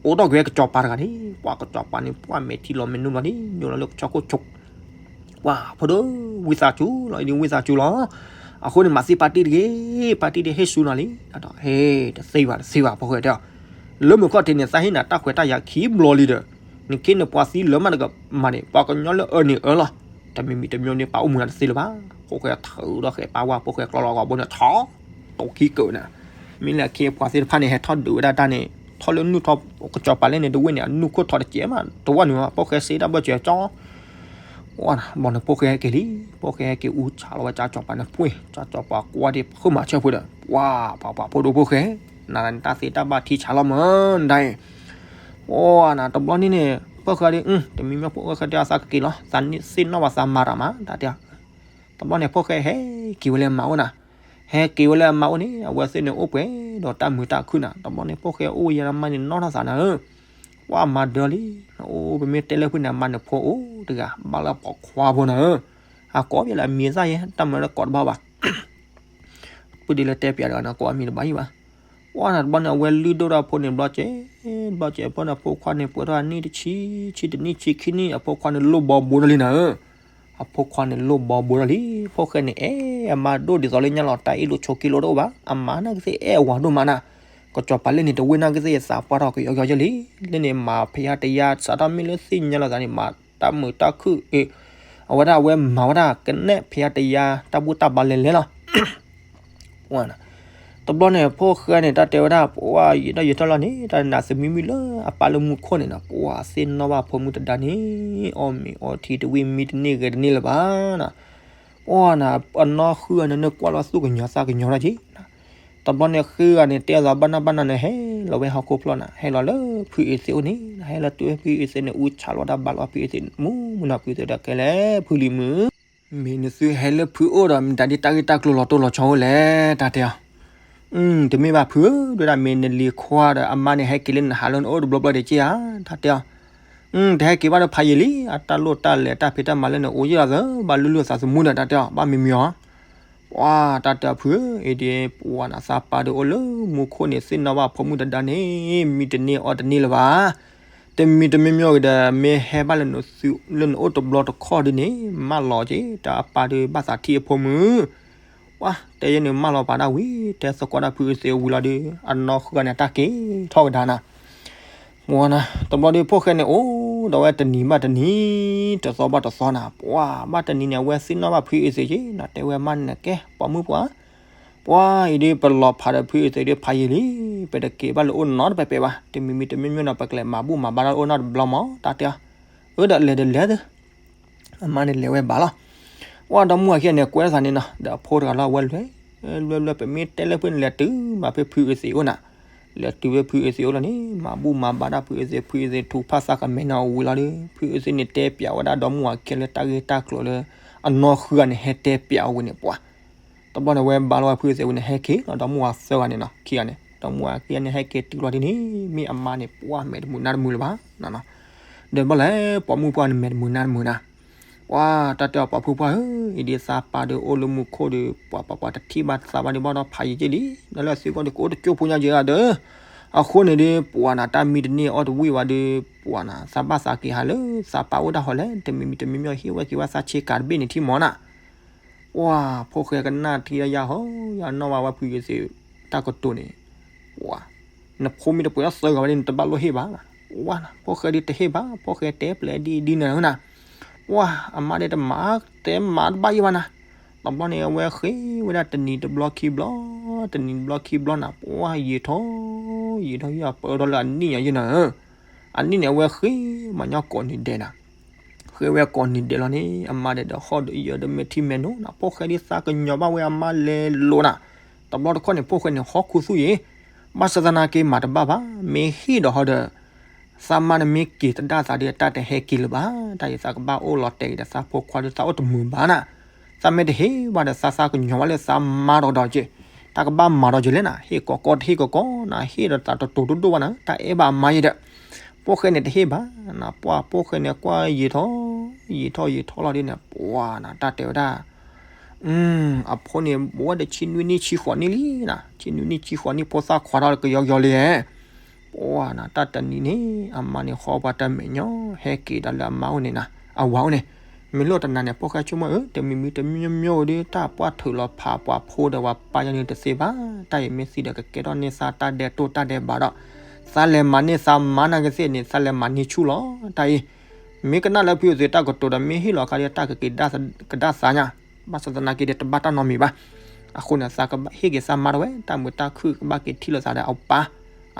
အိၣ်ဒီးက့ၤကစီၤပၤတဂၤန့ၣ် ပှၤကစီၤပၤန့ၣ် ပှၤမဲာ်ထံလီၤမဲာ်နိလီၤန့ၣ် ညိလီၤလၢကဆီခိၣ်ဆိး ပှၤဖိဒိၣ်ဝံသးစူၤလီၤ အံၤဒ်ဝံသးစူၤလီၤ, အဃိန့ၣ် မၤသံပၢ်တံၢ်တဂ့ၤ, ပၢ်တံၢ်ဒ်ဟ့ၣ်ဆူနၤလံ, ဟ့ၣ် တသ့ဘၣ်တသ့ဘၣ် ဖိၣ်ဃဲတဲအီၤ, လၢမုၢ်ခီၣ်ထံးန့ၣ် သးဟ့ၣ်နၤတၢ်ခွဲးတၢ်ယာ်ခံဘျီလံဒီး, နခ့နပှၤသံလၢမးတကမၤန့ၣ် ပှၤကညီလၢအၢန့ၣ်အၢလီၤ, တမံၤမံၤတမံၤန့ၣ် ပာ်အိၣ်မူနၤတသ့လၢၤဘၣ်, ဖိၣ်ဃဲထုးဒီးဃဲးပၢ်ဝါ ဖိၣ်ဃဲကျီလီၤဂီၤဘိန့ၣ် ထီၣ် တိာ်ခံကၢးနၤ, မ့ၢ်လၢအခ့အပှၤသ့ၣ်တဖၣ်န့ၣ် ဟဲထီၣ်ဒုးဝဲဒၣ်တၢ်န့ၣ် ထီၣ်လၢနုၢ်ထီၣ် ကစီၤပၤလၢန့ၣ်တဝ့ၢ်န့ၣ် အနုၢ်ခိၣ်ထီတကဲးမး တဝၢ်နုာ် ဖိၣ်ဃဲစ့တၢ်ဘၢၣ်စၢၤကၠီ ဝါနၤ ဘီန့ၣ် ဖိၣ်ဃဲဟဲက့ၤလံ, ဖိၣ်ဃဲဟဲက့ၤအူဆးလီၤဝဲ ကၠီကၠီပှၤကွၢ်ဒ် ဖုမၤဆၢဖိဒီး ပှၤ ပှၤ ပှၤဖိဒိၣ်ဖိၣ်ဃဲ, နတၢ်သ့တၢ်ဘၣ်ထံဆးလီၤမး နဒၣ်အံၤ, ဝါနၤ တဘျီန့ၣ်န့ၣ် ဖိၣ်ဃဲဒီး တမံၤမံၤဖိၣ်ဃဲတဲအသးကက့ၤလီၤ, သးသ့ၣ်နီၣ်ဘၣ်သးမၤတၢ်မး တၢ်တဲ, တဘျီန့ၣ် ဖိၣ်ဃဲဟဲက့ၤဝဲလၢအမါအိၣ်နၤ, ဟဲက့ၤဝဲလၢအမါအိၣ်န့ၣ် အဝဲသ့ၣ်န့ၣ်အိၣ်ပှဲၤဒီးတၢ်မုာ်တၢ်ခုၣ်နၤ, တဘျီန့ၣ် ဖိၣ်ဃဲအိၣ်ယဲလၢအမါန့ၣ်နီၢ်ထီၣ်သးနၤဧၢ ပှၤမၤဒၢလံ, နအိၣ်ပမ့ၢ်တဲလၢဖုန့ၣ် အမါန့ၣ်ဖိအိၣ်တဂၤ ဘၣ်လၢပိာ်ခွါဖိနၤဧၢ, အကိးယဲလၢအမံၤသၣ်ယဲ တၢ်မၤလၢကိးတဘၣ်ဘၣ်, ပုၢ်ဒ့လၢတဲပျးတဂၤန့ၣ် ကိးအမံၤတဘၣ်ယံၤဘၣ်, ပှၤနၤတဘျီန့ၣ် အဝဲလုၢ်ဒိၣ်ဒီးအဖိန့ၣ်ဘျီကဲ, ဘျီကဲအဖိန့ၣ် အဖိခွါန့ၣ် ပှဲၤထီၣ်နံၣ်တဆံ, ဆံတနံၣ်ဆံခံနံၣ် အဖိခွါန့ၣ်လိၣ်ဘီဘိထီၣ်လံနၤဧၢ, အဖိခွါန့ၣ်လိၣ်ဘီဘိထီၣ်လံ, ဖိၣ်ဃဲန့ၣ်အဲၣ်အမါဒိၣ်ဒ်သိးလၢညါလီၤ တၢ်အ့ၣ်လိာ်ဆိးက့လိာ်တအိၣ်ဘၣ်, အမါန့ၣ်ကသ့ၣ်အဲၣ်အဝၤဒိၣ်မးနၤ, ကစီၤပၤလၢန့ၣ်တဝ့ၢ်န့ၣ်ကသ့ၣ်သးပှၢ်ထီၣ်ကယီကယီယဲလံ, လၢန့ၣ်မၤဖဲယါတယါ စးထီၣ်မ့ၢ်လၢသ့ၣ်ညါလီၤသးန့ၣ် မၤတၢ်မုာ်တၢ်ခုၣ်အ့, အဝဲဒၣ်အဝဲမၤဝဲဒၣ်ကနဲၣ်ဖဲယါတယါ တၢ်ဘူၣ်တၢ်ဘါလဲၤလဲၤလီၤ တဘျီန့ၣ် ဖိၣ်ဃဲန့ၣ် တၢ်တဲဝဲဒၣ် ပှၤယံာ်ထီၣ်ယံာ်ထီၣ်လီၤန့ၣ် တၢ်နးသမံမံလၢအပၢ်လၢမူခိၣ်န့ၣ်နီၤ ပှၤသ့ၣ်နီၣ်ဘၣ်ဖိမုၣ်တဒါန့ၣ် အီၣ်မ့ၤအီထံတဝံၣ်မံတန့ၢ်ဂဲၤတန့ၢ်လၢၤဘၣ်နီၤ, ပှၤနၤ အနီၢ်ဃုဂၤန့ၣ် နကွၢ်လီၤသူၣ်ကညီၤသးကညီၤထီၣ်က့ၤ, တဘျီန့ၣ်ဃုဂၤန့ၣ် တဲအသးဘၣ်နၢ်ဘၣ်နၢ်န့ၣ် ဟဲလီၤဝဲဟီၣ်ခိၣ်ဖျီၣ်နၤ ဟဲလီၤလၢဖုအ့သ့အိၣ်န့ၣ် ဟဲလီၤတုၤဖုအ့သ့န့ၣ် အူဆးလီၤတၢ်ဘါလီၤဖုအ့သ့ မူမူနီၤဖုအ့သ့ဒီးကဲလဲၣ် ဖုလံၤမုၣ် မ့ၢ်နသုဟဲလၢဖုအိၣ်ဒီး မတၤဒ်တၢ်ဂ့ၢ်တၢ်ကျိၤလီၤတိၢ်လီၤဆီအိၣ်လဲၣ် တၢ်တဲအီၤ, တမ့ၢ်ဘၣ်ဖုဧၢ, ဒ်ဝဲဒၣ်မ့ၢ်နလံၤခွါဒီးအမါန့ၣ် ဟဲက့ၤလၢနဟးလၢနအိၣ်တဘျီဘျီဒံးက့ဧါ, တၢ်တဲအီၤ, တဟဲက့ၤဘၣ်ဒီးဖးယံာ်လံ, အတၢ်လိၣ်တၢ်လဲၤတၢ်ဖံးတၢ်မၤလၢနအိၣ်ယဲၢ်လီၤသၢ ဘၣ်လုၢ်လုၢ်သးသမူဒီး တၢ်တဲအီၤ ဘၣ်မံမံအီၤ, ပှၤတၢ်တဲအီၤဖုဧၢ, အ့ဒ့ ပှၤနၤသးပၢ်ဒီးအိၣ်လၢမူခိၣ်န့ၣ် သ့ၣ်နီၣ်ဘၣ်ဖိမုၣ်တဒါန့ၣ် မံတန့ၢ်အီတန့ၢ်လၢၤဘၣ် တမံၤတမံၤမံၤဂ့ၤဒီး မ့ၢ်ဟဲဘၣ်လၢနသု လၢနအိၣ်တဘျီတခီၣ်ဒ်န့ၣ် မၢလီၤက့ၤ တၢ်အပၢ်ဒီးဘၣ်သးထံၣ်အဖိမုၣ်, ပ ပှၤတဲယဲန့ၣ်မၢလီၤပာ်ဒၣ်ဝံၤ တဲသကိးဒၣ်ဖုအ့သ့းဝံၤလီၤဒီး အနီၢ်ဃုဂၤန့ၣ် တၢ်က့ၤထီၣ်ကဒါနၤ ဝါနၤ တဘျီဒီး ဖိၣ်ဃဲန့ၣ် အိၣ်ဒီးဝဲတနံၤဘၣ်တနံၤ တသီဘၣ်တသီနၤ ပှၤဘၣ်တနံၤန့ၣ် အဝဲသ့ၣ်နီၣ်ဘၣ်ဖုအ့သ့းက့ၤနၤ တဲဝဲမါန့ၣ် ကဲ ပိာ်မုၣ်ပှၤ ပှၤအံၤဒီး ပလီၤဖးဒီးဖုအ့သ့းဒီးဖးယံာ်လံ, ပတက့ၤဘၣ်လၢအိၣ်နီတပဲာ်ပဲာ်ဘၣ်, တမံၤမံၤတမံၤမံၤနီၤ ပကလဲၤမၤဘူၣ်မၤဘါဒီးအိၣ်နီတဘျီမး တၢ်တဲအီၤ, အၢ ဒီးလဲၤဒီးလဲၤသၢ အမါန့ၣ်လဲၤဝဲဘၣ်လီၤ. ပှၤဒီမါဝၤခံဂၤန့ၣ် ကွဲးသးန့ၣ်နီၤ ဒီးအဖိတဂၤလီၤ အဝဲလဲၤ လဲၤလဲၤ ပမ့ၢ်တဲလၢဖုန့ၣ် လဲၤတုၤမးဖဲဖုအ့သ့းအိၣ်နၤ, လဲၤတုၤဖဲဖုအ့သ့းအိၣ်လီၤန့ၣ် မၤဘူၣ်မၤဘါဒၣ်ဖုအ့သ့း, ဖုအ့သ့းထူးဖးသးကမဲာ်နီၤဝံၤလီၤဒီး ဖုအ့သ့းန့ၣ်တဲပျးဝဲဒၣ်ဒီမါဝၤခံဂၤလၢတၢ်ဂ့ၢ်တၢ်ကျိၤလၢ အနီၢ်ဃုဂၤန့ၣ် ဟဲတဲပျးအဝဲန့ၣ်ပှၤ တဘျီန့ၣ် ဝဲဘါလီၤဝဲဖုအ့သ့းဝံၤန့ၣ် ဟဲက့ၤလီၤ ဒီမါဝၤသၢဂၤန့ၣ်နီၤ ခံဂၤန့ၣ် ဒီမါဝၤခံဂၤန့ၣ် ဟဲက့ၤတုၤလီၤဒ်န့ၣ် မ့ၢ်အမါန့ၣ် ပှၤမဲာ်တမုာ်နါတမုာ်လၢၤဘၣ် ဒီးဘၣ်လဲၣ် ပိာ်မုၣ်ပှၢ်န့ၣ် မဲာ်တမုာ်နါတမုာ်နၤ, ပှၤတၢ်တဲအီၤ ပိာ်မုၣ်ပှၢ်ဧၢ, အံၤဒ်သးပၢ်ဒီးအိၣ်လၢမူခိၣ်ဒီး ပှၤပှၤပှၤတထံၣ်ဘၣ်သးဘၣ်ဒီး ဘၣ်ဒီးဖးယံာ်က့ၤလံ, ဒီးလၢအသံကွၢ်ဒီး ကအိၣ်တကၠိၢ်ဖိညါယဲၢ်ဂၤဒီး, အဃိန့ၣ်ဒီး ပှၤနၤ တၢ်မံတန့ၢ်အီၣ်တဝံၣ်ဘၣ်ဒီး ပှၤနၤ သးဘၣ်သးက့ၤဟးလၢ သးပၢ်အိၣ်တၢ်ဟီလဲၣ်, တမံၤမံၤတမံၤမံၤ ဟ့ၣ်ဝဲက့ၤဝဲသးဆ့ကၤတဘ့ၣ်န့ၣ်ထံၣ်မးနၤ ပှၤ ဖိၣ်ဃဲကနၣ်ထံယၢ်ဟီ ယနီၢ်ဝဲဝဲဖုအ့သ့း တၢ်ကတိၤန့ၣ်, ပှၤ နဖိမ့ၢ်တပှဲၤထီၣ်သၢဂၤဝဲန့ၣ် နတဘၣ်လိၣ်ဟ့ၣ်ဘၣ်, ဝါနၤ ဖိၣ်ဃဲဒ်တဟ့ၣ်ဘၣ်, ဖိၣ်ဃဲတဲပျဲဒ်ဒ်နၤနၤ, ပှၤ အမါဒ်တမၤ တဲမၤတဘၣ်ယံၤဘၣ်နၤ, တဘျီန့ၣ် အဝဲဃ့ဝဲဒၣ်တနံၤတဘျီခံဘျီ, တနံၤတဘျီခံဘျီနၤ, ပှၤယံာ်ထီၣ် ယံာ်ထီၣ်ယံာ်ပၢၢ်ထီၣ်လၢအနံၣ်ညါယဲၢ်နၤ, အနံၣ်န့ၣ် အဝဲဃ့မၤညီကိးနံၤဒဲးနၤ ဃ့ဝဲကိးနံၤဒဲးလီၤန့ၣ် အမါဒဲးဒီးဟီၣ်ဒီးယၢၤဒီးမဲာ်ထံမဲာ်နိနၤ, ဖိၣ်ဃဲဒ်သးကညီၤဘၣ်ဝဲအမါလဲၤလိာ်နၤ, တဘျီတခီၣ်န့ၣ် ဖိၣ်ဃဲန့ၣ် ဟီၣ်ခူသူၣ်ယံၤ, ဘၣ်ဆၣ်သနာ်က့မၤတဘၣ်ဘၣ်, မ့ၢ်ဟ့ၣ်ဒီးဟီဒီး သးမါန့ၣ်မ့ၢ်က့ၤတဒၣ်သးဒီး တၢ်တဟဲက့ၤလၢၤဘၣ်, တၢ်အံၤသးကဘၣ်အိၣ်လီၤတဲာ်က့ၤဒီးသးဖိခွါဒီး သးအိၣ်တမုာ်ဘၣ်နၤ, သးမ့ၢ်တဟ့ၣ်ဘၣ်ဒီး သးသးကညီၤဘၣ်လၢသးမါဒီးဒီးက့ၤ, တၢ်ကဘၣ်မၤဒီးက့ၤလဲၣ်နၤ, ဟ့ၣ်ကိးကိးတဟ့ၣ်ကိးကိးနၤ, ဟ့ၣ်ဒီးသးတတိၤဒိၣ်ဒိၣ်ဘၣ်နၤ, တၢ်အဲၣ်ဘၣ်အမါယဲဒီး ဖိၣ်ဃဲန့ၣ်တဟ့ၣ်ဘၣ်နၤ, ပှၤဖိၣ်ဃဲန့ၣ်ကွၢ်ယံာ်ထီၣ် ယံာ်ထီၣ်ယံာ်ထီၣ်လီၤဒ်န့ၣ် ပှၤနၤ တၢ်တဲဝဲဒၣ် အဖိန့ၣ် ဘဝဲဒီးဆံနွံနံၣ်ဆံဃိးနံၣ်လံနၤ, ဆံနွံနံၣ်ဆံဃိးနံၣ် ဖိသၣ်ခွါထီၣ်လၢကယီကယီလံဧါ, ပှၤနၤ တၢ်တနံၤန့ၣ် အမါန့ၣ်ဃီပှၤတၢ်မဲာ်ညီ ဟဲက့ၤဒီးလၢအမါအိၣ်န့ၣ်နၤ, အဝၤအိၣ်န့ၣ်, မ့ၢ်လိၣ်တနၤန့ၣ် ဖိၣ်ဃဲဆိကမိၣ်ဧၢ တမံၤမံၤတမံၤမံၤဒီး တၢ်ပှၢ်ထုးလီၤဖးပှၤဖိဒီးပှၤပၢ်ယါန့ၣ်တသ့ဘၣ်, တၢ်အံၤမ့ၢ်သံဒီးကကဲထီၣ်န့ၢ်သးတၢ်ဒဲးတိၢ်တၢ်ဒဲးဘးဒီး သးလဲၤမၤန့ၢ်သးမါနာ်က့သ့ၣ်န့ၣ် သးလဲၤမၤန့ၢ်ဆူၣ်လီၤ, တၢ်အံၤ မ့ၢ်ကနၣ်လၢဖုအ့သ့းတၢ်ကတိၤဒီး မ့ၢ်ဟ့ၣ်လီၤအခါဒီး တၢ်ကက့ၤကဒါသးညါ, ဘၣ်ဆၣ်သနာ်က့ဒီး တဘၣ်တၢ်နီတမံၤဘၣ်, အဃိန့ၣ် သးကဟ့ၣ်က့ၤသးမါတဝဲ တၢ်မုာ်တၢ်ခုၣ်ကဘၣ်က့ၤထံၣ်လိာ်သးဒီးအပၢ်,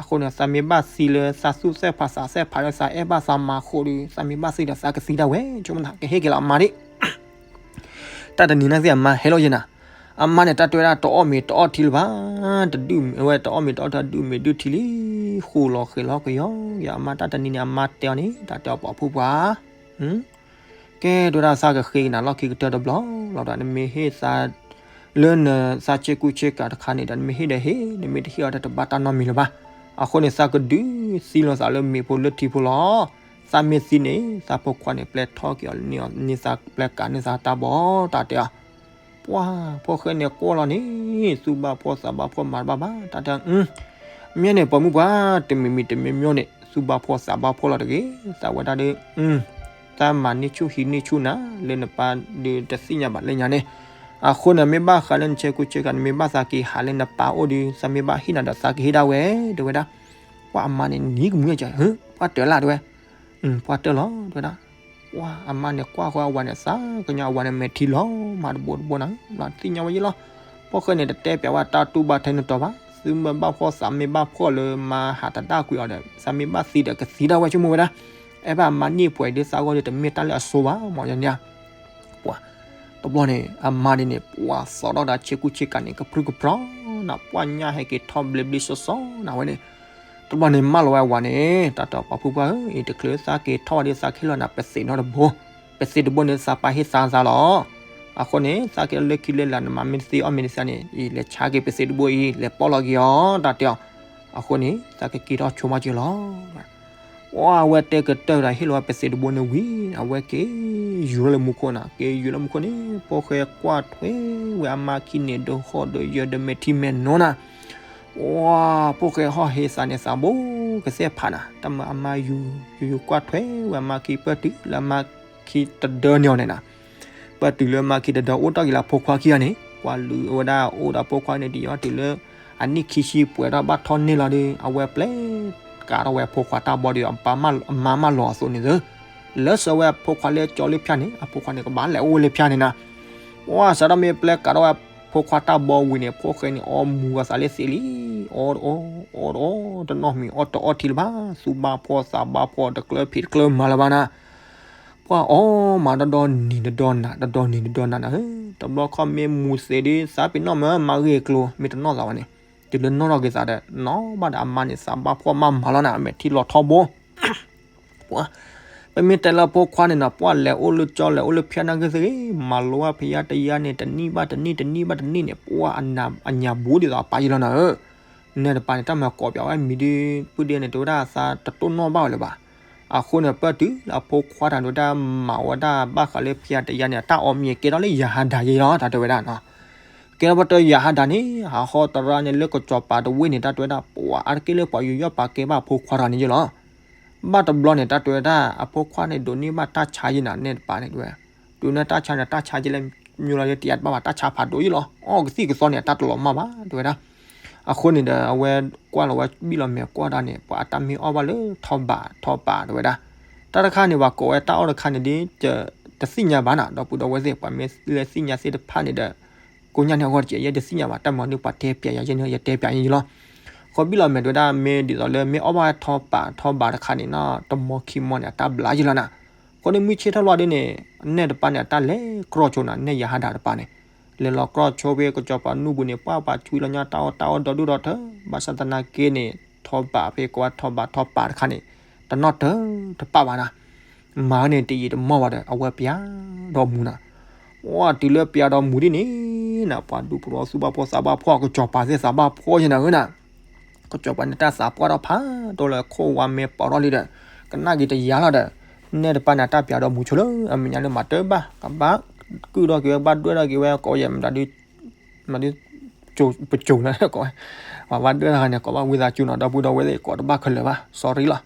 အဃိန့ၣ် သးမ့ၢ်ဘၣ်သံလၢသးသူၣ်သဲၣ်ဖးသးသဲၣ်ဖးလၢသးအဲၣ်ဘၣ်သးမါအဃိဒီး သးမ့ၢ်ဘၣ်သံဒီးသးကသံဒၣ်ဝဲ ဆိကမိၣ်သးကဟ့ၣ်က့ၤလီၤအမါဒၣ် တၢ်တနံၤနာ်က့အမါဟဲလီၤယဲနၤ, အမါန့ၣ် တၢ်တဲဝဲဒၣ်တအီၣ်မ့ၤတအီထံလၢၤဘၣ်, တဒုးမ့ၤဝဲတအီၣ်မ့ၤတအီထံ ဒုးမ့ၤဒုးထံလံ, ဃူလီၤဃဲၤလီၤကယီ, ယအမါတၢ်တနံၤန့ၣ် အမါတဲအီၤန့ၣ် တၢ်တဲအီၤပိာ်ဖုပှၢ် ကဲ တဲဝဲဒၣ်သးကဃ့က့ၤနၤလီၢ်ခံကတၢၢ်တဘျီလီၤဒီး နမ့ၢ်ဟ့ၣ်သး လၢနသးဆ့ကူဆ့ကၤတခါန့ၣ်ဒီး နမ့ၢ်ဟ့ၣ်ဒီးဟ့ၣ် နမ့ၢ်တဟ့ၣ်အီၤဒီးတဘၣ်တၢ်နီတမံၤလၢၤဘၣ်, အဃိန့ၣ် သးကဒုးသံလိာ်သးလၢမ့ၤဖိလၢထံဖိလီၤ, သးမ့ၢ်သံန့ၣ် သးဖိခွါန့ၣ် ပျဲထီၣ်က့ၤအီၤန့ၢ်သး ပျဲကးန့ၢ်သးတၢ်ဘီ တၢ်တဲအီၤ ပှၤ ဖိၣ်ဃဲန့ၣ်ကွၢ်လီၤန့ၣ် သူၣ်ဘၣ်ဖှီၣ်သးဘၣ်ဖှီၣ်မၤတဘၣ်ဘၣ် တၢ်တဲ မ့ၢ်န့ၣ် ပိာ်မုၣ်ပှၢ် တမံၤမံၤတမံၤမံၤန့ၣ် သူၣ်ဘၣ်ဖှီၣ်သးဘၣ်ဖှီၣ်လီၤတဂ့ၤ သးဝဲဒၣ်ဒီး သးမၤန့ၢ်ဆူၣ်ဟံးန့ၢ်ဆူၣ်နၤ လၢနပၢ်ဒီးတသ့ၣ်ညါဘၣ်လၢညါန့ၣ်, အဃိန့ၣ် မ့ၢ်ဘၣ်ဃးလၢနဆ့ကူဆ့ကၤ နမ့ၢ်ဘၣ်သးက့ၤဟးလၢနပၢ်အိၣ်ဒီး သးမ့ၢ်ဘၣ်ဟ့ၣ်နၤဒီးသးကဟ့ၣ်ဒၣ်ဝဲ တဲဝဲဒၣ်, ပှၤအမါန့ၣ်နံၤကမုာ်က ပှၤတၢၢ်လၢ်တဲဝဲ ပှၤတၢၢ်လီၤ တဲဝဲဒၣ်, ပှၤအမါန့ၣ်ကွၢ်ဃီအဝၤန့ၣ် သးကညီၤအဝၤန့ၣ်မဲာ်ထံလီၤ မၤတဘိတဘိနၤ ဘျီသ့ၣ်ညါဝဲယဲလီၤ, ဖိၣ်ဃဲန့ၣ် တတဲပျးဝဲတၢ်တူၢ်ဘၣ်ထဲနတီၤဘၣ် သုမ့ၢ်ဘၣ်ဖှီၣ်သးမ့ၢ်ဘၣ်ဖှီၣ်လၢမါဟးတဒၣ်ကွံာ်အီၤဒီး သးမ့ၢ်ဘၣ်သံဒီးကသံဒၣ်ဝဲဆိကမိၣ်ဝဲဒၣ်, အဲၣ်ဘၣ်အမါန့ၢ်ပှဲၤဒ်သးဂီၢ်ဒီးတမ့ၢ်တၢ်လၢအဆိဘၣ် မ့ၢ်ယန့ၣ် ပှၤ တဘျီန့ၣ် အမါဒ်န့ၣ် ပှၤသီထီၣ်ဒီးဆ့ကူဆ့ကၤန့ၣ် ကပြုၢ်ကပြီၤနၤ ပှၤညၣ်ဟဲက့ၤထီၣ်ဘျ့ဘျ့စီစီနၤဝဲန့ၣ်, တဘျီန့ၣ် မၢလီၤဝဲအဝၤန့ၣ် တၢ်တဲပိာ်ဖုပှၢ်ဧၢ အံၤတချုးသးက့ၤထီၣ်ဝဲဒီးသးကဟ့ၣ်လီၤနၤပသ့းနီတဘိ, ပသ့းတဘိန့ၣ် သးပၢ်ဟ့ၣ်သးသးလီၤ, အဃိန့ၣ် သးက့ၤလၢခံလၢလာ် နမၤမ့ၢ်တသ့အီၣ်မ့ၢ်တသ့န့ၣ် အံၤလဲၤဆါက့ၤပသ့းတဘိအံၤ လဲၤပိာ်လီၤက့ၤအီၤ တၢ်တဲအီၤ, အဃိန့ၣ် သးကက့ၤထီၣ်ဆိမးက့ၤလီၤ ပှၤအဝဲတဲကတၢၢ်ဒီးဟ့ၣ်လီၤဝဲပသ့းတဘိန့ၣ်ဝံၤ အဝဲက့ၤယူၤလၢမူခိၣ်နၤ က့ၤယူၤလၢမူခိၣ်န့ၣ် ဖိၣ်ဃဲကွၢ်ထွဲဝဲအမါခံန့ၣ် ဒီးဟီၣ်ဒီးယၢၤဒီးမဲာ်ထံမဲာ်နိနၤ, ပှၤ ဖိၣ်ဃဲဟီၣ်ဟ့သးန့ၣ်သးဘိကသ့ၣ်ဖးနၤ တၢ်မၤအမါယူၤ ယူၤယူၤကွၢ်ထွဲဝဲအမါခံပၢၢ်တုၤလၢအမါခံတဒၢန့ၣ်အီၤန့ၣ်နၤ, ပၢၢ်တုၤလၢအမါခံတဒၢအိၣ်တ့ၢ်က့ၤလၢအဖိခွါခံဂၤန့ၣ် အဖိခွါလုၢ်ဝဲဒၣ်အိၣ်ဒီးအဖိခွါန့ၣ် ဒံးယီၤတုၤလၢ အနံၣ်ခံဆံပှဲၤထီၣ်ဘၣ်ထီၣ်န့ၢ်လီၤဒီး အဝဲပျဲ ကးထီၣ်ဝဲအဖိခွါတၢ်ဘီဒီး အမါမၢလီၤအသိးန့ၣ်သၢ လၢစၢၤဝဲအဖိခွါလၢကၠီလၢဖၠၣ်န့ၣ် အဖိခွါန့ၣ် ကဘၣ်လဲၤအိၣ်ဝဲလၢဖၠၣ်န့ၣ်နၤ. ပှၢ် စးထီၣ်မ့ၢ်ပျဲကးထီၣ်ဝဲဖိခွါတၢ်ဘီဝံၤန့ၣ် ဖိၣ်ဃဲန့ၣ် အီမူၤအသးလၢသ့လံ. အီတအီ အီတအီ တနီၣ်မံၤအီၣ်တအီထံလၢၤဘၣ်, သူၣ်ဘၣ်ဖှီၣ်သးဘၣ်ဖှီၣ် တကျၢၤဖံးတကျၢၤမၤလၢၤဘၣ်နၤ. ပှၢ် အီမးတဒီနံၤတဒီနၤ တဒီနံၤတဒီနၤနၤဧၢ, တဘျီခီမ့ၢ်မူၤသ့ဒီး သးပ့ၤနီၣ်မ့ၢ်မၤဂ့ၤကျိၤ မ့ၢ်တနီၣ်သးဘၣ်န့ၣ် တုၤလၢနီၣ်ထီၣ်က့ၤသးဒီး နီၣ်ဘၣ်ဒီးအမါန့ၣ် သးဘၣ်ဖှီၣ်မးမၤလီၤနၤ အမဲာ်ထံလီၤထီဘိ ပှၢ် ပမ့ၢ်တဲလၢအဖိခွါန့ၣ်နီၤ ပှၢ် လဲၤအိၣ်လၢကၠီ လဲၤအိၣ်လၢဖၠၣ်နာ်က့သ့ၣ်ဂ့ၤ မၤလိဝဲဖဲယါတယါန့ၣ် တနံၣ်ဘၣ်တနံၣ် တနံၣ်ဘၣ်တနံၣ်န့ၣ် ပှၢ် အညၣ်ဘူးဒ်သိးအပၢ်ယံလီၤနၤဧၢ. နဲတပၤန့ၣ် တၢ်မၤကိးပၠးဝဲမံၤဒုး ပုၢ်ဒ့န့ၣ် တဲဝဲဒၣ်သးတတိၢ်နီၣ်ဘၣ်ဝဲလၢၤဘၣ်. အဃိန့ၣ် ပၢၢ်တုၤလၢအဖိခွါတၢ်ဒုးတၢ်မၤဝဲဒၣ်ဘၣ်ဃးလၢဖဲယါတယါန့ၣ် အတၢ်အီမံၤကဲထီၣ်လၢယၤဟးဒၣ်ယဲလီၤ တၢ်တဲဝဲဒၣ်နီၤ. ကဲထီၣ်ပတၢ်ယၤဟးဒၣ်န့ၣ် ဟးဟီတရါန့ၣ်လၢကစီၤပၤတဝ့ၢ်န့ၣ် တၢ်တဲဝဲဒၣ် ပှၢ် အါတက့ၢ်လၢပှၤယူးယီၣ်ပာ်ကဲဘၣ်အဖိခွါတၢ်န့ၣ်ယဲလီၤ. ဘၣ်တဘျီန့ၣ် တၢ်တဲဝဲဒၣ် အဖိခွါန့ၣ် ဒိးန့ၢ်ဘၣ်တၢ်ဆါယဲနၤ နဲတပၤန့ၣ်တဲဝဲ, ဒိးန့ၢ်တၢ်ဆါန့ၣ် တၢ်ဆါယဲလၢ မ့ၢ်လီၤယဲတယါတဘၣ်ဘၣ် တၢ်ဆါဖးဒိၣ်ယဲလီၤ အီၣ်ကသံၣ်ကသီန့ၣ် အတၢ်တလီၤမၢ်ဘၣ် တဲဝဲဒၣ်. အဃိန့ၣ်ဒီး အဝဲကွၢ်လီၤဝဲဘံၣ်လီၤမဲာ်ကွၢ်တၢ်န့ၣ် ပှၤအတၢ်မ့ၢ်အီၣ်ဘၣ်လၢထီဘး ထီဘး တဲဝဲဒၣ်. တၢ်တခါန့ၣ် ပှၤကိးဝဲတၢ်အီၣ်တခါန့ၣ်ဒ် တသ့ၣ်ညါဘၣ်နၤ ဒီပုၢ်ဒီဝဲၢ်သ့ၣ် ပှၤမ့ၢ်လၢသ့ၣ်ညါသ့ၣ်တဖၣ်န့ၣ်ဒီး ကိးညါန့ၣ်အဂီၢ်တက့ၢ် ယဲတသ့ၣ်ညါဘၣ် တၢ်မၤန့ၢ်ပှၤတဲပျးယၤယဲန့ၣ် ယတဲပျးယဲလီၤ. ဃီဘံၣ်လီၤမဲာ်တဲဝဲဒၣ် မ့ၢ်ဒ်သိးလၢမ့ၢ်အီၣ်ဘၣ်ထီဘး ထီဘးတခါန့ၣ်နီၤ တမီခံမီန့ၣ် အတၢ်ဘျါယဲလီၤနၤ. အဃိန့ၣ်မုၢ်ဆ့ၣ်ထီၣ်လီၤဒ်န့ၣ် နဲတပၤန့ၣ် အတၢ်လဲၤကြီဆိနၤ နဲယၤဟးဒၣ်တပၤန့ၣ် လဲၤလီၤကြီဆိဖဲကစီၤပၤနူၢ်ပူၤန့ၣ် ပှၢ် ပှၤဆွံလီၤညါတၢ်အီၣ်တၢ်အီဒီဒူၣ်ဒီထၢ ဘၣ်ဆၣ်သနာ်က့န့ၣ် ထီဘးဖဲကိးဝဲထီဘးထီဘးတခါန့ၣ် တနီၣ်တၢ်တပာ်ဘၣ်နၤ မၤန့ၣ်တယံာ်တမီၢ်ဘၣ်ဒီး အဝဲပျးဒီးမူၤနၤ. ပှၢ် တုၤလၢပျးဒီးမူၤဒ်န့ၣ် နၤ ပှၤဒူပရီသူၣ်ဘၣ်ဖှီၣ်သးဘၣ်ဖှီၣ် ကစီၤပၤသ့ၣ်သးဘၣ်ဖှီၣ်ယဲနၤဧၢနၤ. ကစီၤပၤန့ၣ်တၢ်သးပှၢ်ထီၣ်ဖးဒိၣ်လၢခိၣ်ဝါမဲာ်ပီးထီၣ်လံဒီး ကနၣ်က့ၤတယၤလီၤဒီး နဲတပၤန့ၣ် အတၢ်ပျးဒီးမူၤဆိလၢအမဲာ်ညါလၢမၤတၢ်ဘၣ် ကဘၣ်ကုၢ်ထီၣ်က့ၤဝဲ ကဘၣ်ဒွဲၣ်ထီၣ်က့ၤဝဲ ကိးယဲၢ်မတၤဒု မတၤဒု ပစိၤလၢကိးဝဲ ပှၤဘၣ်ဒွဲၣ်ထီၣ်န့ၣ် ကိးဘၣ်ဝံသးစူၤနီၤ ဒီပုၢ်ဒီဝဲၢ်သ့ၣ် ကိးတဘၣ်ခဲလၢာ်ဘၣ် sorry လီၤ.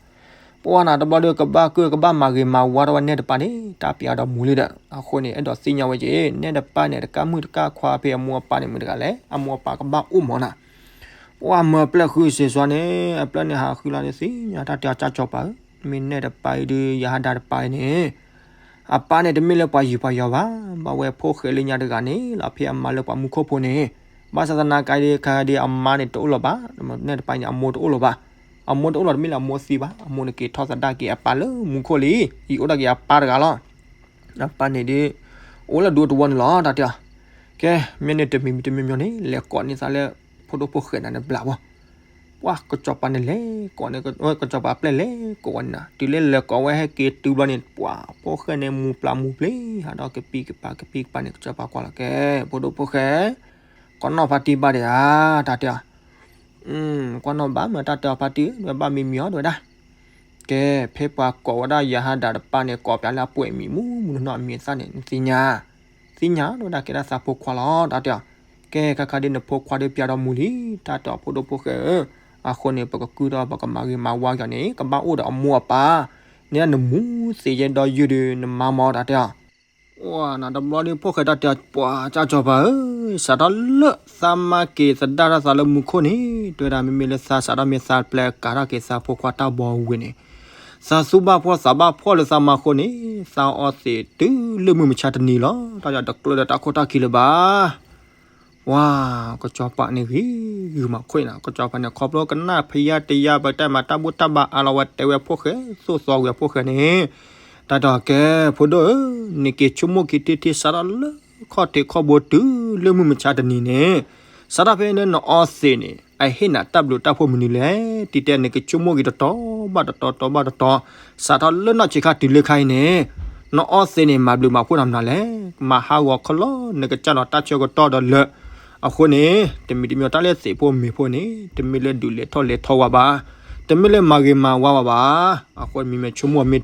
ပှၢ်နၤ တဘျီဒီးကဘၣ်ကုၢ်ကဘၣ်မၤဂ့ၤမၤဝါထီၣ်ဝဲနဲတပၤန့ၣ် တၢ်ပျးဒီးမူၤလံဒီး အဃိန့ၣ် အဲၣ်ဒိးသ့ၣ်ညါဝဲက့ၤ နဲတပၤန့ၣ် တကးမုၣ်တကးခွါဖဲအမိၢ်အပၢ်န့ၣ်မုၢ်တဂၤလဲၣ် အမိၢ်အပၢ်ကဘၣ်အိၣ်မးနၤ. ပှၢ် မၢအပျဲၢ်ဃုစ့ၢ်စွါန့ၣ် အပျဲၢ်န့ၣ်ဟးဃုလီၤဒီးသ့ၣ်ညါတၢ်တဲအီၤ ကၠၢ်ကၠီၤပၤဧၢ, မ့ၢ်နဲၣ်တပၤအံၤဒီး ယဟးဒၣ်တပၤအံၤန့ၣ် အပၢ်န့ၣ်တမ့ၢ်လၢပှၤယုၢ်ပှၤယီၤဘၣ်, ဘၣ်ဝဲဖိၣ်ဃဲလၢညါတဂၤန့ၣ်လီၤ ဖဲအမါလၢပှၤမူခိၣ်ဖိန့ၣ်, ဘၣ်ဆၣ်သနာ်က့ဒီး ခါဒုးအမါန့ၣ်တအိၣ်လၢၤဘၣ်, နဲၣ်တပၤန့ၣ် အမိၢ်တအိၣ်လၢၤဘၣ်, အမိၢ်တအိၣ်လၢၤတမ့ၢ်လၢအမိၢ်သံဘၣ်, အမိၢ်န့ၣ်က့ၤထီၣ်သဒၣ်က့ၤအပၢ်လၢမူခိၣ်လံ, အံၤအိၣ်ဒၣ်က့ၤအပၢ်တဂၤလီၤ. အပၢ်န့ၣ်ဒုး အိၣ်လၢဒူသဝီန့ၣ်လီၤ တၢ်တဲအီၤ. ကဲ မ့ၢ်န့ၣ်တမံၤမံၤတမံၤမံၤန့ၣ် လဲၤကိးန့ၢ်သးလၢ ဖိဒိၣ်ဖိၣ်ဃဲနၤန့ၣ်ဘျးဘၣ်. ပှၢ် ကစီၤပၤန့ၣ်လဲၤကိးန့ၣ် ကစီၤပၤပျဲၢ်လဲၤကိးဝဲန့ၣ်နၤ, တုၤလၢလဲၤကိးဝဲဟဲက့ၤတုၤဘျီန့ၣ် ပှၢ် ဖိၣ်ဃဲန့ၣ်မူၤပျၢ်မူၤပျ့ၤ ဟးဒီးကပံၤကပၤကပံၤကပၤန့ၣ် ကစီၤပၤကွၢ်လီၤ ကဲ ဖိဒိၣ်ဖိၣ်ဃဲ ကွၢ်နီၣ်ဖါတံၢ်ဘၣ်ဒံးဧါ တၢ်တဲအီၤ. ကွၢ်နီၣ်ဘၣ်မးတၢ်တဲအီၤဖါတံၢ် ဝဲဘၣ်မံမံၤအီၤ တဲဝဲဒၣ်. ကဲ ဖဲပှၤကိးဝဲဒၣ်ယဟးဒၣ်တပၤန့ၣ် ကိးပျးလၢအပှဲၤမံၤမူမူနီၢ်နီၢ်အမံၤအသၣ်န့ၣ် နသ့ၣ်ညါ, သ့ၣ်ညါ တဲဝဲဒၣ် ကဲဒၣ်သးဖိခွါလီၤ တၢ်တဲအီၤ. ကဲ ခါခါဒုးနဖိခွါဒုးပျးဒီးမူၤလံ တၢ်တဲအီၤ ဖိဒိၣ်ဖိၣ်ဃဲဧၢ, အဃိန့ၣ် ပကကုၢ်ဒီးပကမၤဂ့ၤမၤဝါက့ၤန့ၣ် ကဘၣ်အိၣ်ဒီးအမိၢ်အပၢ်, န့ၣ်နမူသ့ယဲဒီးယုၢ်ဒုး နမါမီၤ တၢ်တဲအီၤ. ပှၢ် နတဘျီဒုးဖိၣ်ဃဲတၢ်တဲအီၤ ပှၢ် ကၠၢ်ကၠီၤပၤဧၢ, စးထီၣ်လၢသးမါက့ၤသဒၣ်ထီၣ်သးလၢမူခိၣ်န့ၣ် တဲဝဲဒၣ် မ့မ့ၢ်လၢသးစးထီၣ်မ့ၢ်သးပျဲကးထီၣ်က့ၤသးဖိခွါတၢ်ဘီဝံၤန့ၣ် သးသူၣ်ဘၣ်ဖှီၣ်သးဘၣ်ဖှီၣ်လၢသးမါအဃိန့ၣ် သးအီသံးတုၤလၢမုၢ်မဆါတနံၤလီၤ, တၢ်တဲအီၤ တကျၢၤဒီးတၢ်ခိၣ်တၢ်ခံလၢၤဘၣ်. ပှၢ် ကစီၤပၤန့ၣ်ဂ့ၤဂ့ၤမးခွဲးနၤ, ကစီၤပၤန့ၣ် ခီဖျိကနၣ်ဖဲယါတယါ ပတဲမးတၢ်ဘူၣ်တၢ်ဘါအါလီၤဝဲ တဲဝဲဖိၣ်ဃဲ သိၣ်သီဝံၤအဖိၣ်ဃဲန့ၣ်, တၢ်တဲအီၤ ကဲ ဖိဒိၣ်ဧၢ, နက့ၤဆိကမိၣ်က့ၤထံထံ စးထီၣ်လၢခီၣ်ထံးခီၣ်ဘိတုၤလၢမုၢ်မဆါတနံၤန့ၣ်, စးထီၣ်ဖဲလၢနအီသံးန့ၣ် အဟ့ၣ်နၤတၢ်ဘျုးတၢ်ဖှိၣ်မနုၤလဲၣ်, တံၤတဲနက့ၤဆိကမိၣ်က့ၤတတီၤဘၣ်တတီၤ တီၤဘၣ်တတီၤ, စးထီၣ်လၢနီၢ်ဆံးခါတုၤလၢခါအံၤန့ၣ် နအီသံးန့ၣ် မၤဘျုးမၤဖှိၣ်နၤမနုၤလဲၣ်, မၤဟးဂီၤခီလီၤ နကစၢ်လီၤတၢ်ဆၢကတီၢ်ဒီးလၢ အဃိန့ၣ် တမံၤတမံၤတၢ်လၢသံးဖိမ့ၤဖိန့ၣ် တမ့ၢ်လၢဒုးလဲၤထီၣ်လဲၤထီဝဲဘၣ်, တမ့ၢ်လၢမၤဂ့ၤမၤဝါဝဲဘၣ်, အဃိမ့မ့ၢ်ဆိကမိၣ်မ့ၢ်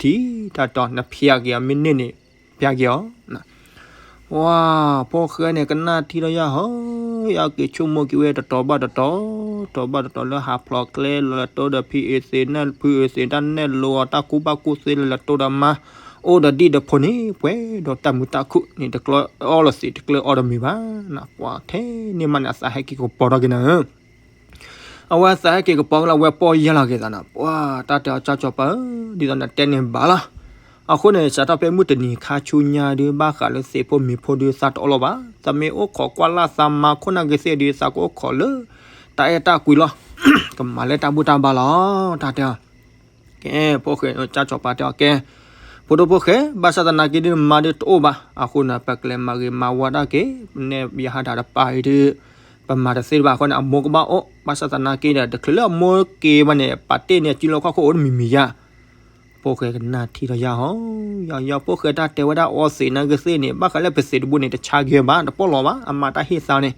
ထံ တၢ်တဲအီၤ နဖျါက့ၤအီၤမ့ၢ်န့ၢ်န့ၣ် ဖျါက့ၤအီၤ ပှၢ် ဖိၣ်ဃဲန့ၣ် ကနၣ်ထံၣ်ထီၣ်ယၤဟီ ယက့ၤဆိကမိၣ်က့ၤဝဲတတီၤဘၣ်တတီၤ, တီၤဘၣ်တတီၤလၢဟးဖျိးကျဲ လီၤလဲၤတိၢ်ဒီးဖံအ့သ့း နဖံအ့သ့း တၢ်နဲၣ်လိအီၤ တၢ်ကူၣ်ဘၣ်ကူၣ်သ့ လီၤလဲၤတိၢ်ဒီးမါ, အိၣ်ဒီးဒံၣ်ဒီးဖိန့ၣ် ပှဲၤဒီးတၢ်မုာ်တၢ်ခုၣ်န့ၣ် တကျီအီလီၤသံး တကျီအီတမံၤဘၣ်နၤ, ပှၤထဲန့ၣ်မးန့ၣ် အသးဟဲက့ၤကပီၤထီၣ်က့ၤနၤဧၢ. အဝဲသးဟဲက့ၤကပီၤကလီၤ ဝဲပီၢ်ယၢ်လီၤက့ၤသးနၤ, ပှၤတၢ်တဲအီၤ ကၠီကၠီပၤဧၢ, ဒ်သိးနတဲန့ၣ်ဘၣ်လီၤ. အဃိန့ၣ် စးထီၣ်ဖဲမုၢ်တနံၤခါဆူညါဒုး ဘၣ်ဃးလၢသံးဖိမံၤဖိဒုး သးတအီလီၤဘၣ်. သးမ့ၢ်အိၣ်ခိးကွၢ်လၢ်သးမၤခိၣ်နၢ်က့ၤသ့ၣ်ဒုး သးကအိၣ်ခိးလၢ တၢ်အဲၣ်တၢ်ကွံလီၤ. ကမၤလၢတၢ်ဘူၣ်တၢ်ဘါလီၤ တၢ်တဲအီၤ. ကဲ ဖိၣ်ဃဲ ကၠီကၠီပၤတဲအီၤ ကဲ ဖိဒိၣ်ဖိၣ်ဃဲ ဘၣ်ဆၣ်သနာ်က့ဒုး နမါဒုးတအိၣ်ဘၣ်. အဃိန့ၣ် ပကလဲၤမၤဂ့ၤမၤဝါဒၣ်က့ၤ နဲယဟးဒၣ်တပၤအံၤဒုး ပမၤတသ့တဘၣ်အဃိန့ၣ် အမိၢ်ကဘၣ်အိၣ်. ဘၣ်ဆၣ်သနာ်က့ဒီး တချုးလၢအမိၢ်က့ၤဘၣ်န့ၣ် ပာ်တ့ၢ်န့ၢ်အစုလီၢ်ခီၣ်ခိၣ်အိၣ်တမံၤမံၤယါ. ဖိၣ်ဃဲကနၣ်ထံဒီးယါဟီ, ယါယါ ဖိၣ်ဃဲတၢ်တဲဝဲဒၣ်အီသံးနၢ်က့ၤသ့ၣ်န့ၣ် ဘၣ်ဃးလၢပသံးတဘိန့ၣ် တဆါက့ၤဘၣ် တပီၢ်လီၤဘၣ် အမၤတၢ်ဟ့ၣ်သးန့ၣ်.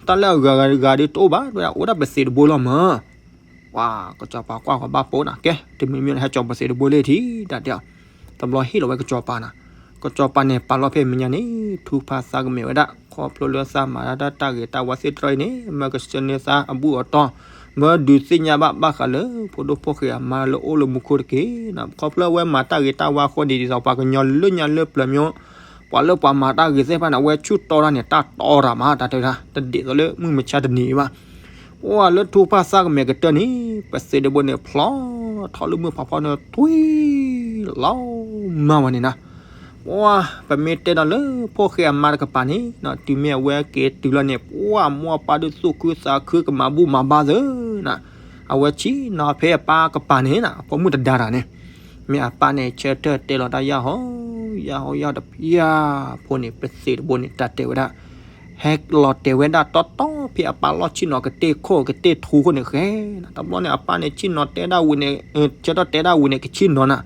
တၢ်လၢအဂၤဂၤဒုးတအိၣ်ဘၣ် တဲဝဲဒၣ် အိၣ်ဒၣ်ပသံးတဘိလီၤမၢ်. ပှၤ ကစီၤပၤကွၢ်ဃီၤဘၣ်ပိာ်နၤ ကဲ တမံၤမံၤန့ၣ် ဟဲကၠီၤပသံးတဘိလၢထံ တၢ်တဲအီၤ. တဘျီဟ့ၣ်လီၤဝဲကစီၤပၤနၤ, ကစီၤပၤန့ၣ် ပာ်လီၤဖဲမဲာ်ညါန့ၣ် ထူဖးသးကမဲာ်ဝဲဒၣ် ခီဖျိလၢသးမၤတၢ်တၢ်ဂ့ၤတၢ်ဝါသ့ၣ်တဖၣ်အံၤန့ၣ် မၢကဆၢန့ၢ်သးအဘူၣ်အတီၢ် မၢဒုးသ့ၣ်ညါဘၣ်ဘၣ်ဃးလၢ ဖိဒိၣ်ဖိၣ်ဃဲအမါလၢအိၣ်လၢမူခိၣ်တက့ၢ်နၤ. ခီဖျိအဝဲမၤတၢ်ဂ့ၤတၢ်ဝါအဃိန့ၣ် ဒ်သိးပှၤကညီလၢညါလၢပျၢၤမ့ၢ် ပှၤလၢပှၤမၤတၢ်ဂ့ၤသ့ၣ်တဖၣ်န့ၣ် အဝဲဆူၣ်တီတၢ်န့ၣ် တၢ်တီတၢ်မး တၢ်တဲဝဲဒၣ် တဒ်သိးလၢမုၢ်မဆါတနံၤအံၤဘၣ်. ပှၤလၢထူဖးသးကမဲာ်ကတၢၢ်န့ၣ် ပသံးတဘိန့ၣ် ဖျီထီၣ်လၢမုၢ်ဖးဖီန့ၣ် ထွံၣ်လီၤမၢ်ဝဲန့ၣ်နၤ. ပှၤ ပမ့ၢ်တဲဒီးလၢဖိၣ်ဃဲအမါတကပၤန့ၣ် တုၤမ့ၢ်အဝဲက့ၤတုၤလီၤန့ၣ် ပှၤမိၢ်အပၢ်ဒုးသူၣ်ခုသးခု ကမၤဘူၣ်မၤဘါသ့နၤ. အဝဲဆ့ၣ်နီၤဖဲအပၢ်ကပၤန့ၣ်နၤ အဖိမုၣ်တဒါတၢ်န့ၣ် မ့ၢ်အပၢ်န့ၣ် ဆၢထၢၣ်တဲလီၤတၢ်ယၢ်ဟီ ယၢ်ဟီယၢ်တပျၢ်ဖိန့ၣ် ပသံးတဘိန့ၣ် တၢ်တဲဝဲဒၣ် ဟဲလီၤတဲာ်ဝဲဒၣ်တီတီဖဲအပၢ်လီၢ်ဆ့ၣ်နီၤကတ့ၢ်ခိၣ်ကတ့ၢ်ထူခိၣ်န့ၣ်ဃဲနၤ. တဘျီန့ၣ် အပၢ်န့ၣ် ဆ့ၣ်နီၤတဲဒၣ်ဝံၤန့ၣ် ဆၢထၢၣ်တဲဒၣ်ဝံၤန့ၣ် ကဆ့ၣ်နီၤနၤ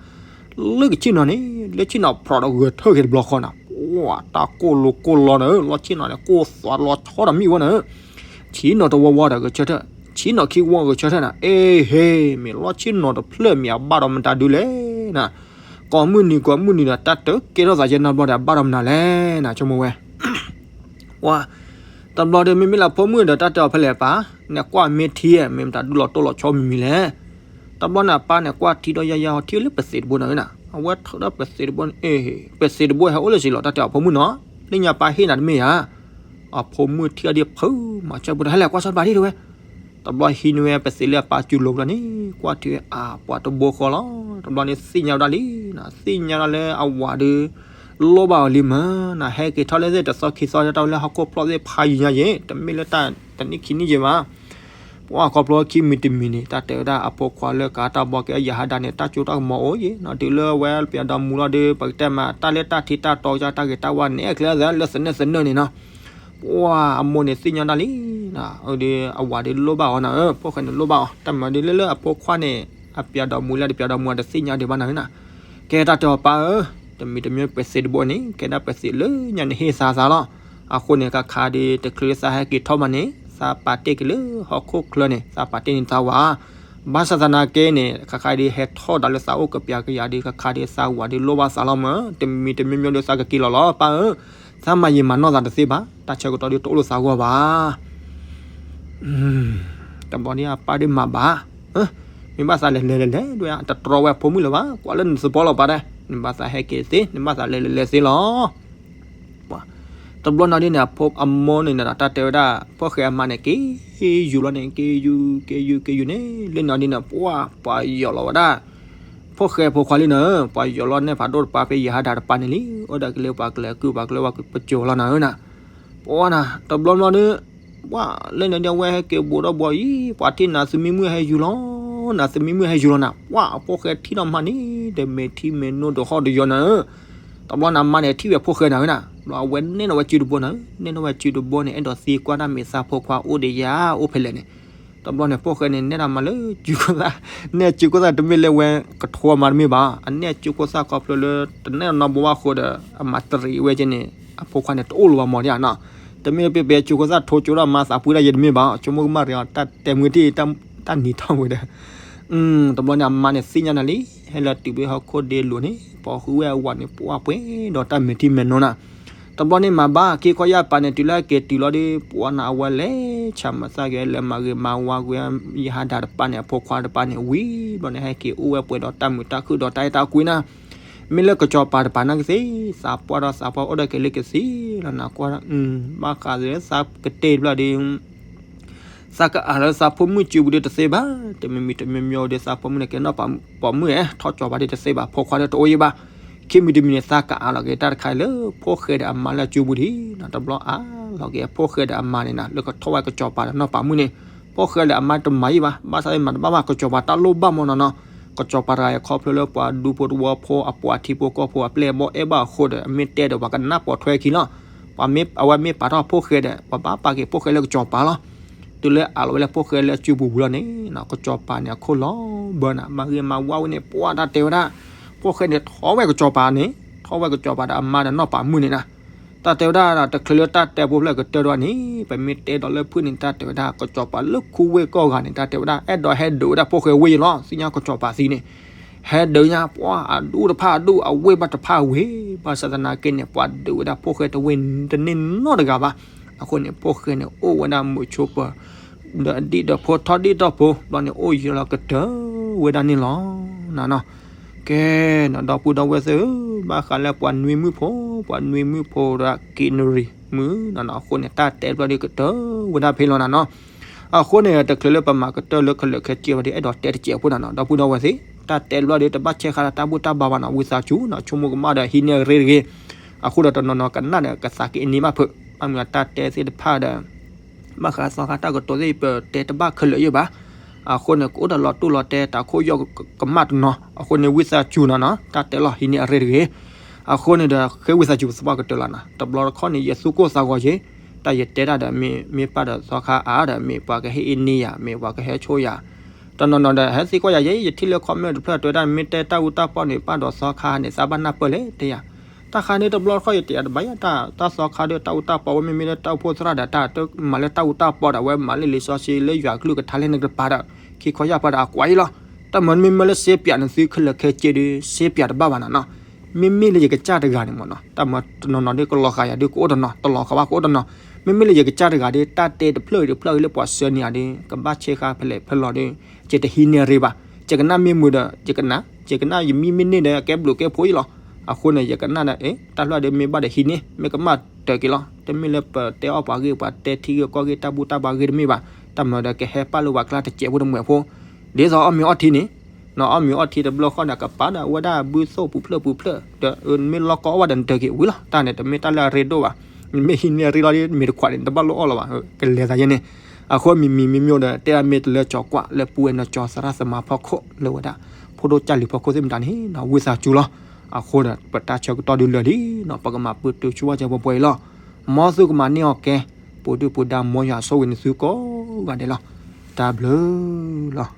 လၢကဆ့ၣ်နီၤန့ၣ် လၢဆ့ၣ်နီၤဖျိးဒီးဂဲၤထၢၣ်က့ၤတဘျီဃီနၤ. ပှၤတၢ်ကိၢ်လိၤကိၢ်လီနၤ လီၢ်ဆ့ၣ်နီၤန့ၣ် ကိၢ်သွးလီၤဆီဒီးမံၣ်ဝဲနၤ. ဆ့ၣ်နီၤတဝီဝီဒီးဂဲၤဆၢထၢၣ် ဆ့ၣ်နီၤခံဝီဂဲၤဆၢထၢၣ်နၤ. အ့ဟ့ မ့ၢ်လီၢ်ဆ့ၣ်နီၤတဖျၢၣ်မ့ၢ်အဘၣ်ဒီးမတၤဒုလဲၣ်နၤ. ကိးမုၢ်နံၤကိးမုၢ်နံၤဒီး တၢ်တကဲထီၣ်သးယဲၢ်နီတဘျီဒီး အဘၣ်ဒီးမနုၤလဲၣ်နၤ ဆိကမိၣ်ဝဲ ပှၤ တဘျီဒီး မ့မ့ၢ်လၢအဖိမုၣ်ဒီး တၢ်တဲအီၤဖဲလဲၣ်ပၢ် နကွၢ်မ့ၢ်ထံ မ့ၢ်မတၤဒုလီၤတိၢ်လီၤဆီမံၤမံၤလဲၣ်. တဘျီန့ၣ် အပၢ်န့ၣ် ကွၢ်ထံဒီးယၢ်ယၢ်ဟီ ထံလၢပသံးတဘိနၤနၤ. အဝဲထုးဒီးပသံးတဘိန့ၣ် အ့ ပသံးတဘိဟဲအိၣ်လၢစံးလီၤ တၢ်တဲအီၤ အဖိမုၣ်နီၤ လၢညါပၢ်ဟ့ၣ်နၤတမ့ၢ်ဧါ. အဖိမုၣ်ထံၣ်အီၤဒ်ဖုမၤဆၢပူၤဒီး ဟဲလဲၣ်ကွၢ်ဆီတဘၣ်ဒံးတဲဝဲ. တဘျီဟံးန့ၢ်ဝဲပသံးလၢအပၢ်စုလိၤဘျီန့ၣ် ကွၢ်ထံဝဲအါ ပှၤတဘိဃီလီၤ. တဘျီန့ၣ်သ့ၣ်ညါဝဲဒၣ်လံနၤ သ့ၣ်ညါဒၣ်လၢအဝၤဒီး လိၣ်ဘၣ်အီၤလံမၢ်နၤ ဟဲက့ၤထီၣ်လၢသ့ၣ်တသီခံသီ တၢ်ဝဲလၢဟီၣ်ခိၣ်ဖျီၣ်သ့ၣ်ဖးယံၤညါယံၤ တမ့ၢ်လၢတၢ်တနံၣ်ခံနံၣ်ယံၤဘၣ်. ပှၤခီဖျိခံမံၤတမံၤန့ၣ် တၢ်တဲဝဲဒၣ်အဖိခွါလၢကၤတၢ်ဘီကဲယဟးဒၣ်န့ၣ် တၢ်ကၠိတၢ်ကမီၤအိၣ်ယံၤနၤ တုၤလၢဝဲပယီၤဒီမူလီၤဒီး ပကတဲမး တၢ်လၢတၢ်ထံတၢ်တီကစၢ်တၢ်ဂ့ၤတၢ်ဝါန့ၣ် အကျဲသးလၢသနၢၣ်သနၢၣ်န့ၣ်နီၤ ပှၤအမိၢ်န့ၣ်သ့ၣ်ညါဒၣ်လံနၤ အဝၤဒီးလိၣ်ဘၣ်အီၤနၤဧၢ ဖိၣ်ဃဲန့ၣ်လိၣ်ဘၣ်အီၤ တၢ်မၤဒ်လၢလၢအဖိခွါန့ၣ် အပျဲဒီးမူလၢတပျဲဒီးမူအတသ့ၣ်ညါဒံးဘၣ်နၤဧၢနၤ. ကဲတၢ်တဲအီၤပၢ်ဧၢ တမံၤတမံၤပသံးတဘိန့ၣ် ကဲဒၣ်ပသံးလၢညါန့ၣ်ဟ့ၣ်သါသးလီၤ. အဃိန့ၣ် ခါခါဒီး တချုးလၢသးဟဲက့ၤထီၣ်မးန့ၣ် သးပာ်တ့ၢ်က့ၤလၢဟီၣ်ခိၣ်ချၢန့ၣ် သးပာ်တ့ၢ်န့ၢ်သးဝၤ ဘၣ်ဆၣ်သနာ်က့န့ၣ် ခါခါဒီးဟဲထီၣ်ဒၣ်လၢသးအိၣ်ကပျးကယၤဒီး ခါခါဒီးသးဝၤဒီးလိၣ်ဘၣ်သးလီၤမၢ် တမံၤတမံၤမံၤဒီးသးကက့ၤလီၤလီၤ ပၢ်ဧၢ သးမၤယံာ်မၤနီၢ်သးတသ့ဘၣ် တၢ်ဆၢကတီၢ်ဒီးတအိၣ်လၢသးဂီၢ်ဘၣ် တဘျီန့ၣ်အပၢ်ဒုးမၤဘၣ် မ့ၢ်ဘၣ်သးလဲၤလဲၤလဲၤလဲၤဒၣ် တတြီဝဲအဖိမုၣ်လၢၤဘၣ် ကွၢ်လၢနသပီလီၤပၢ်ဒဲး နဘၣ်သးဟဲက့ၤသ့ နဘၣ်သးလဲၤလဲၤလဲၤသ့လီၤ တဘျီနီၤဒ်န့ၣ် အမိၢ်န့ၣ် တၢ်တဲဝဲဒၣ် ဖိၣ်ဃဲအမါန့ၣ် က့ၤယူၤလီၤန့ၣ် က့ၤယူၤ က့ၤယူၤ က့ၤယူၤန့ၣ် လၢနီၤဒ်န့ၣ် ပှၤ ပှၤယီၤလီၤဝဲဒၣ် ဖိၣ်ဃဲဖိခွါလံနၤ ပှၤယီၤလီၤနဲၣ်ဖးဒိၣ်တပၤဖဲယဟးဒၣ်တပၤန့ၣ်လံ အိၣ်ဒီးကလ့ပှၤကလဲၤကုၢ်ပှၤကလဲၤဝဲပစိၤလီၤနၤဧၢနၤ ပှၤနၤ တဘျီဘျီဒုး ပှၤလၢနီၤဒ်အဝဲဟဲက့ၤဘူးဒီးဘီအံၤ ပှၤထံၣ်နၤသမံမုၣ်ဟဲယူၤလီၤ နၤသမံမုၣ်ဟဲယူၤလီၤနၤ ပှၤအဖိၣ်ဃဲထံၣ်ဒီးမါန့ၣ် တမဲာ်ထံမဲာ်နိဒီးဟီၣ်ဒီးယီၤနၤဧၢ တဘျီန့ၣ်အမါန့ၣ်ထံၣ်ဝဲဖိၣ်ဃဲနၤဧၢနၤ ဘျီအဝဲနဲၣ်နီၣ်ဝဲစုတဘိနၤဧၢ နဲၣ်နီၣ်ဝဲစုတဘိန့ၣ် အဲၣ်ဒိးသံကွၢ်တၢ်မ့ၢ်သးဖိခွါအိၣ်ဒီးယၤ အိၣ်ဖဲလဲၣ်န့ၣ် တဘျီန့ၣ်ဖိၣ်ဃဲန့ၣ် နဲၣ်တၢ်မၤလၢစုခိၣ်သၣ် နဲၣ်စုခိၣ်သၣ်တမ့ၢ်လၢဝဲကထိမၤတမ့ၢ်ဘၣ် အနဲၣ်စုခိၣ်သၣ်ခီဖျိလၢ တနဲၣ်နီတဘိဘၣ်ဃိဒီး အမၤတရံးဝဲက့န့ၣ် အဖိခွါန့ၣ် တအိၣ်လၢၤဘၣ်မီၤဒ်နၤ တမ့ၢ်ပ့ၤပ့ၤစုခိၣ်သၣ်ထိကၠိဒီးမၤသးပှ့ၤဒၣ်ယဲတမ့ၢ်ဘၣ် ဆိကမိၣ်ကမၣ်ရံၤအီၤ တၢ်တဲမုၢ်တံၢ် တၢ်နံၤထီၣ်ဝဲဒီး တဘျီန့ၣ်အမါန့ၣ်သ့ၣ်ညါနၤလံ ဟဲလၢတုၤဖဲဟီၣ်ခိၣ်ဒ့လိၤန့ၣ် ပိာ်ဃုာ်ဝဲအဝၤန့ၣ် ပှၤပှဲၤဒီးတၢ်မဲာ်ထံမဲာ်နိနၤ တဘျီန့ၣ်မၤဘၣ် ခံခီယၢ်ပၤန့ၣ် တုၤလၢဟဲက့ၤတုၤလီၤဒီး ပှၤနၤအဝဲလဲၤဆၢမုၢ်သၣ်က့ၤ လဲၤမၤဂ့ၤမၤဝါကွံာ် ယဟးဒၣ်တပၤန့ၣ် အဖိခွါတပၤန့ၣ် ဝံၤဘျီန့ၣ် ဟဲက့ၤအိၣ်ဝဲပှဲၤဒီးတၢ်မုာ်တၢ်ခုၣ်ဒီးတၢ်အဲၣ်တၢ်ကွံနၤ မ့ၢ်လၢကစီၤပၤတပၤနာ်ကသ့, သးပှၢ်ဒီးသးပှၢ်အိၣ်ဒီးက့ၤလၢကသ့လီၤနၤကွၢ်, ဘၣ်ဃးသးကတ့ၢ်တဘျီဒီး သးကအးလၢသးဖိမုၣ်စုပူၤဒီးတသ့ဘၣ်, တမံၤမံၤတမံၤမံၤဒီးသးဖိမုၣ်န့ၣ်ကဲနီၢ်ပိာ်မုၣ်ဧဲ ထီၣ်ကၠီၤပၤဒီးတသ့ဘၣ် ဖိခွါဒီးတအိၣ်ယံၤဘၣ်, ခံမံၤတမံၤန့ၣ် သးကအးလီၤက့ၤတၢ်တခါအံၤလၢ ဖိၣ်ဃဲဒီးအမါလၢအစုပူၤဒံး, တဘျီအးလီၤက့ၤဖိၣ်ဃဲဒီးအမါန့ၣ်နၤ လၢကထီၣ်ဝဲကစီၤပၤဒီးနီၢ်ပိာ်မုၣ်န့ၣ်, ဖိၣ်ဃဲဒီးအမါတမၤယံၤဘၣ်, ဘၣ်ဆၣ်သ့ၣ်မၤတဘၣ်ဘၣ် ကစီၤပၤတၢ်လိၣ်ဘၣ်မ့ၢ်နီၤနီၤ, ကစီၤပၤတဂၤအံၤခီဖျိလၢပှၤဒူဖိတဝီဖိအပှၤထံဖိကီၢ်ဖိအပျဲၢ်အဘီၣ်အဲၣ်ဘၣ်အဃိဒီး အမ့ၢ်တဲဒီးပှၤကနၢ်ပိာ်ထွဲခံလီၤ, ပှၤမ့ၢ်အဝဲမ့ၢ်ပာ်ထီၣ်ဖိၣ်ဃဲဒီး ပှၤဘၣ်ပာ်က့ၤဖိၣ်ဃဲလၢကစီၤပၤလီၤ, တုၤလၢအးလီၤဝဲလၢဖိၣ်ဃဲလၢအစုပူၤဝံၤလီၤန့ၣ် ကစီၤပၤန့ၣ်အခိၣ်လီၤဘၢနၤ မၤဂ့ၤမၤဝါဝဲန့ၣ် ပှၤတၢ်တဲဝဲဒၣ်, ဖိၣ်ဃဲန့ၣ်ထီၣ်ဝဲကစီၤပၤန့ၣ်, ထီၣ်ဝဲကစီၤပၤဒီးအမါဒီးနီၢ်ပိာ်မုၣ်န့ၣ်နၤ, တၢ်တဲဝဲဒၣ် တချုးလၢတၢ်တဲဖိဖျၢၣ်ကတၢၢ်တဝဲန့ၣ် ပမ့ၢ်တဲဒီးလၢဖုၣ်န့ၣ် တၢ်တဲဝဲဒၣ် ကစီၤပၤလၢခူဝ့ၢ်ကီၢ်ဂၤန့ၣ် တၢ်တဲဝဲဒၣ် အဲၣ်ဒိးဟဲဒုးဝဲဒၣ်ဖိၣ်ဃဲဝ့ၢ်ယံၤလီၤ, သ့ၣ်ညါကစီၤပၤသံန့ၣ် ဟဲဒုးညါ ပှၤအဒူၣ်တဖၣ်အဒူၣ် အဝ့ၢ်ဘၣ်တဖၣ်ဝ့ၢ်, ဘၣ်ဆၣ်သနာ်က့န့ၣ် ပှၤဒုးဝဲဒၣ်ဖိၣ်ဃဲတဝ့ၢ်တန့ၢ်နီတဂၤဘၣ်, အဃိန့ၣ် ဖိၣ်ဃဲန့ၣ် အိၣ်ဝဲဒၣ်မုာ်ဆိပၢၤ ဒီးအဒံၣ်ဒီးဖိထီၣ်ဒံၣ်ထီၣ်ဖိ ဘျီန့ၣ်အိၣ်ယံၤလီၤကတၢၢ်ဝဲဒၣ်န့ၣ်လီၤနၤနီၤ, ကဲနီၤ ဒီပုၢ်ဒီဝဲၢ်သ့ၣ်ဧၢ, ဘၣ်ဃးလၢပှၤနွံမုၣ်ဖိ, ပှၤနွံမုၣ်ဖိဒီးက့နရံၣ်မုၣ်နၤနီၤ, အဃိန့ၣ် တၢ်တဲတဘျီဒီးကတၢၢ်ဝဲဒၣ်ဖဲလီၤနၤနီၤ, အဃိန့ၣ် တချုးလၢပမၤကတၢၢ်လၢခဲလၢာ်ခဲဆ့ဘၣ်ဒီး အဲၣ်ဒိးတဲတစဲးဖိနၤနီၤ ဒီပုၢ်ဒီဝဲၢ်သ့ၣ်, တၢ်တဲတဘျီဒီး တဘၣ်ဆဲးဃာ်ဒီးတၢ်ဘူၣ်တၢ်ဘါဘၣ်နီၤ ဝံသးစူၤနီၤ ဆိကမိၣ်ကမၣ်ဒီးဟံးန့ၢ်အရ့တဂ့ၤ, အဃိဒီးတနီၤနီၤကနၣ်ဒီးကသးကအံၤန့ၢ်ဘၣ်ဖုး, ဘၣ်မနုၤတၢ်တဲသ့ၣ်တဖၣ်ဒီး ဘၣ်ဃးသီခါတၢ်ကတိၤသ့ၣ် ပတဲတဘၣ်ခဲလၢာ်ယံၤဘၣ်, အဃိန့ၣ် ကအိၣ်ဒီးလီၤတိၢ်လီၤတဲ တၢ်ခိၣ်ယီၢ်ကမၣ်တနီၤ, အဃိန့ၣ် ဝံသးစူၤနီၤနီၤ တၢ်တဲလီၤဟံးန့ၢ်အရ့တဂ့ၤ, အဃိန့ၣ်ဒီး ဃ့ဝံသးစူၤပသးပှၢ်ကတၢၢ်လီၤနၤ, တဘျီတခီၣ်န့ၣ် ယသူၣ်ကိၢ်သးဂီၤက့ၤ, တၢ်ယတဲတၢ်ဒီး မ့ၢ်ပၢ်ဒီးသီခါအါဒီး မ့ၢ်ပှၤကဟ့ၣ်အံၤန့ၢ်ယၤ မ့ၢ်ပှၤကဟဲဆိၣ်ယၤ တနီၤနီၤဒီး ဟဲသံကွၢ်ယၤယဲ ယထံၣ်လၢ comment တဖျၢၣ်တဲဝဲဒၣ် မ့ၢ်တဲတၢ်အူတၢ်ပီၢ်န့ၣ် ပၢ်ဒီးသီခါန့ၣ် သးဘၣ်နၢ်ပၢၢ်လဲၣ်တဲယၤ, တၢ်ခါန့ၣ်တဘျီတခီၣ်ယတဲယၤတဘၣ်ယၤ တၢ်သီခါဒီးတၢ်အူတၢ်ပီၢ်ဝဲ မ့မ့ၢ်လၢတၢ်အိၣ်ဖှိၣ်သရၣ်ဒီး တၢ်တမၤလၢတၢ်အူတၢ်ပီၢ်ဒီး အဝဲမၤလၢလံာ်စီဆှံလၢယွၤကလုၢ်ကထါလၢနကတပၤဒီး ခံခီယၢ်ပၤဒီးအကွၢ်အံၤလီၤ, တၢ်မၤမ့မ့ၢ်လၢစ့ပၠးနသုခဲလၢာ်ခဲဆ့ဒီး စ့ပၠးတဘၣ်ဘၣ်နၤနီၤ, မ့မ့ၢ်လၢယကစၢ်တဂၤန့ၣ်မ့ၢ်နီၤ တၢ်မၤတနီၤနီၤဒ်ကလီၤဃာ်ယၤဒ်ကအိၣ်တနီၤ တလီၤဃာ်ဘၣ်ကအိၣ်တနီၤ, မ့မ့ၢ်လၢယကစၢ်တဂၤဒီး တၢ်တဲတဖျၢၣ်တဖျၢၣ်လၢပှၤဆှၢန့ၢ်ယၤဒီး ကဘၣ်ဆဲးဃာ်ဖဲလဲၣ်ဖဲလဲၣ်ဒီး ယတဟံးန့ၢ်ရ့ဘၣ်, ယကနၣ်မ့ၢ်မုာ်ဒီး ယကနၣ်, ယကနၣ်ယမံမ့ၢ်န့ၢ်ဒီး ကဲဘျုးကဲဖှိၣ်အံၤလီၤ, အဃိန့ၣ် ယကနၣ်ဒီး အ့ တၢ်လွဲၢ်ဒီးမ့ၢ်ဘၣ်ဒီးဟံးန့ၢ် မ့ၢ်ကမၣ်တၢ်က့ၤလီၤ, တမ့ၢ်လၢပတဲအီၣ်ပှၤဂ့ၢ် ပှၤတဲထံဂ့ၢ်ကီၢ်ဂ့ၢ် တၢ်ဘူၣ်တၢ်ဘါဂ့ၢ်တမ့ၢ်ဘၣ်, တၢ်မၤဒီးကဟဲပာ်လၢပှၤကျါတစဲးဖိတမှဲၤဖိ, ဒ်သိးအီၣ်မ့ၤအီထံန့ၣ် နအီၣ်မ့ၤအီထံတဘျီဃီန့ၣ် ကပာ်ဒီးအဝဲဒၣ်ဘုသိၣ်ပူၤဖျၢၣ်ပူၤဖျၢၣ် ဒီးမ့ၢ်လီၢ်ကီအီၣ်ဘၣ်ဒီးနတၢ်က့ၤဝံၤလီၤ, တၢ်န့ၣ် တမ့ၢ်တၢ်လၢအရ့ဒိၣ်ဘၣ်, နမ့ၢ်ဟံးန့ၢ်အရ့လီၤဒီး မ့ၤတခွးန့ၣ် နတဘၣ်လိၣ်အီၣ်လီၤဘၣ်, ကလဲၤသးယဲန့ၣ်, အဃိမံၤမံၤမ့ၢ်မ့ၢ်ဒီး တဲဒၣ်မ့ၢ်တလၢကၠီၤကွၢ်လၢပူၤဝဲနီၢ်ကၠီၤသရၣ်သမါဖီခိၣ်လၢဝဲဒၣ် ဖိဒိၣ်ကၢ်လံၤဖီခိၣ်သ့ၣ်မတၤန့ၣ် ဝံသးစူၤလီၤ, အဃိဒီး ပတၢ်ဆၢကတီၢ်ဒုးလၢာ်လံနီၤ ပကမၤပတုာ်ဆူဝဲကဲပှဲၤပှဲၤအံၤလီၤ, မ်သုကမၤန့ၢ်အီၤကဲ, ပူၤဒုၣ်ပူၤဒါ မ်ယွၤဆိၣ်ဂ့ၤနသုကိးဂၤဒဲးလီၤ, တၢ်ဘျုးလီၤ.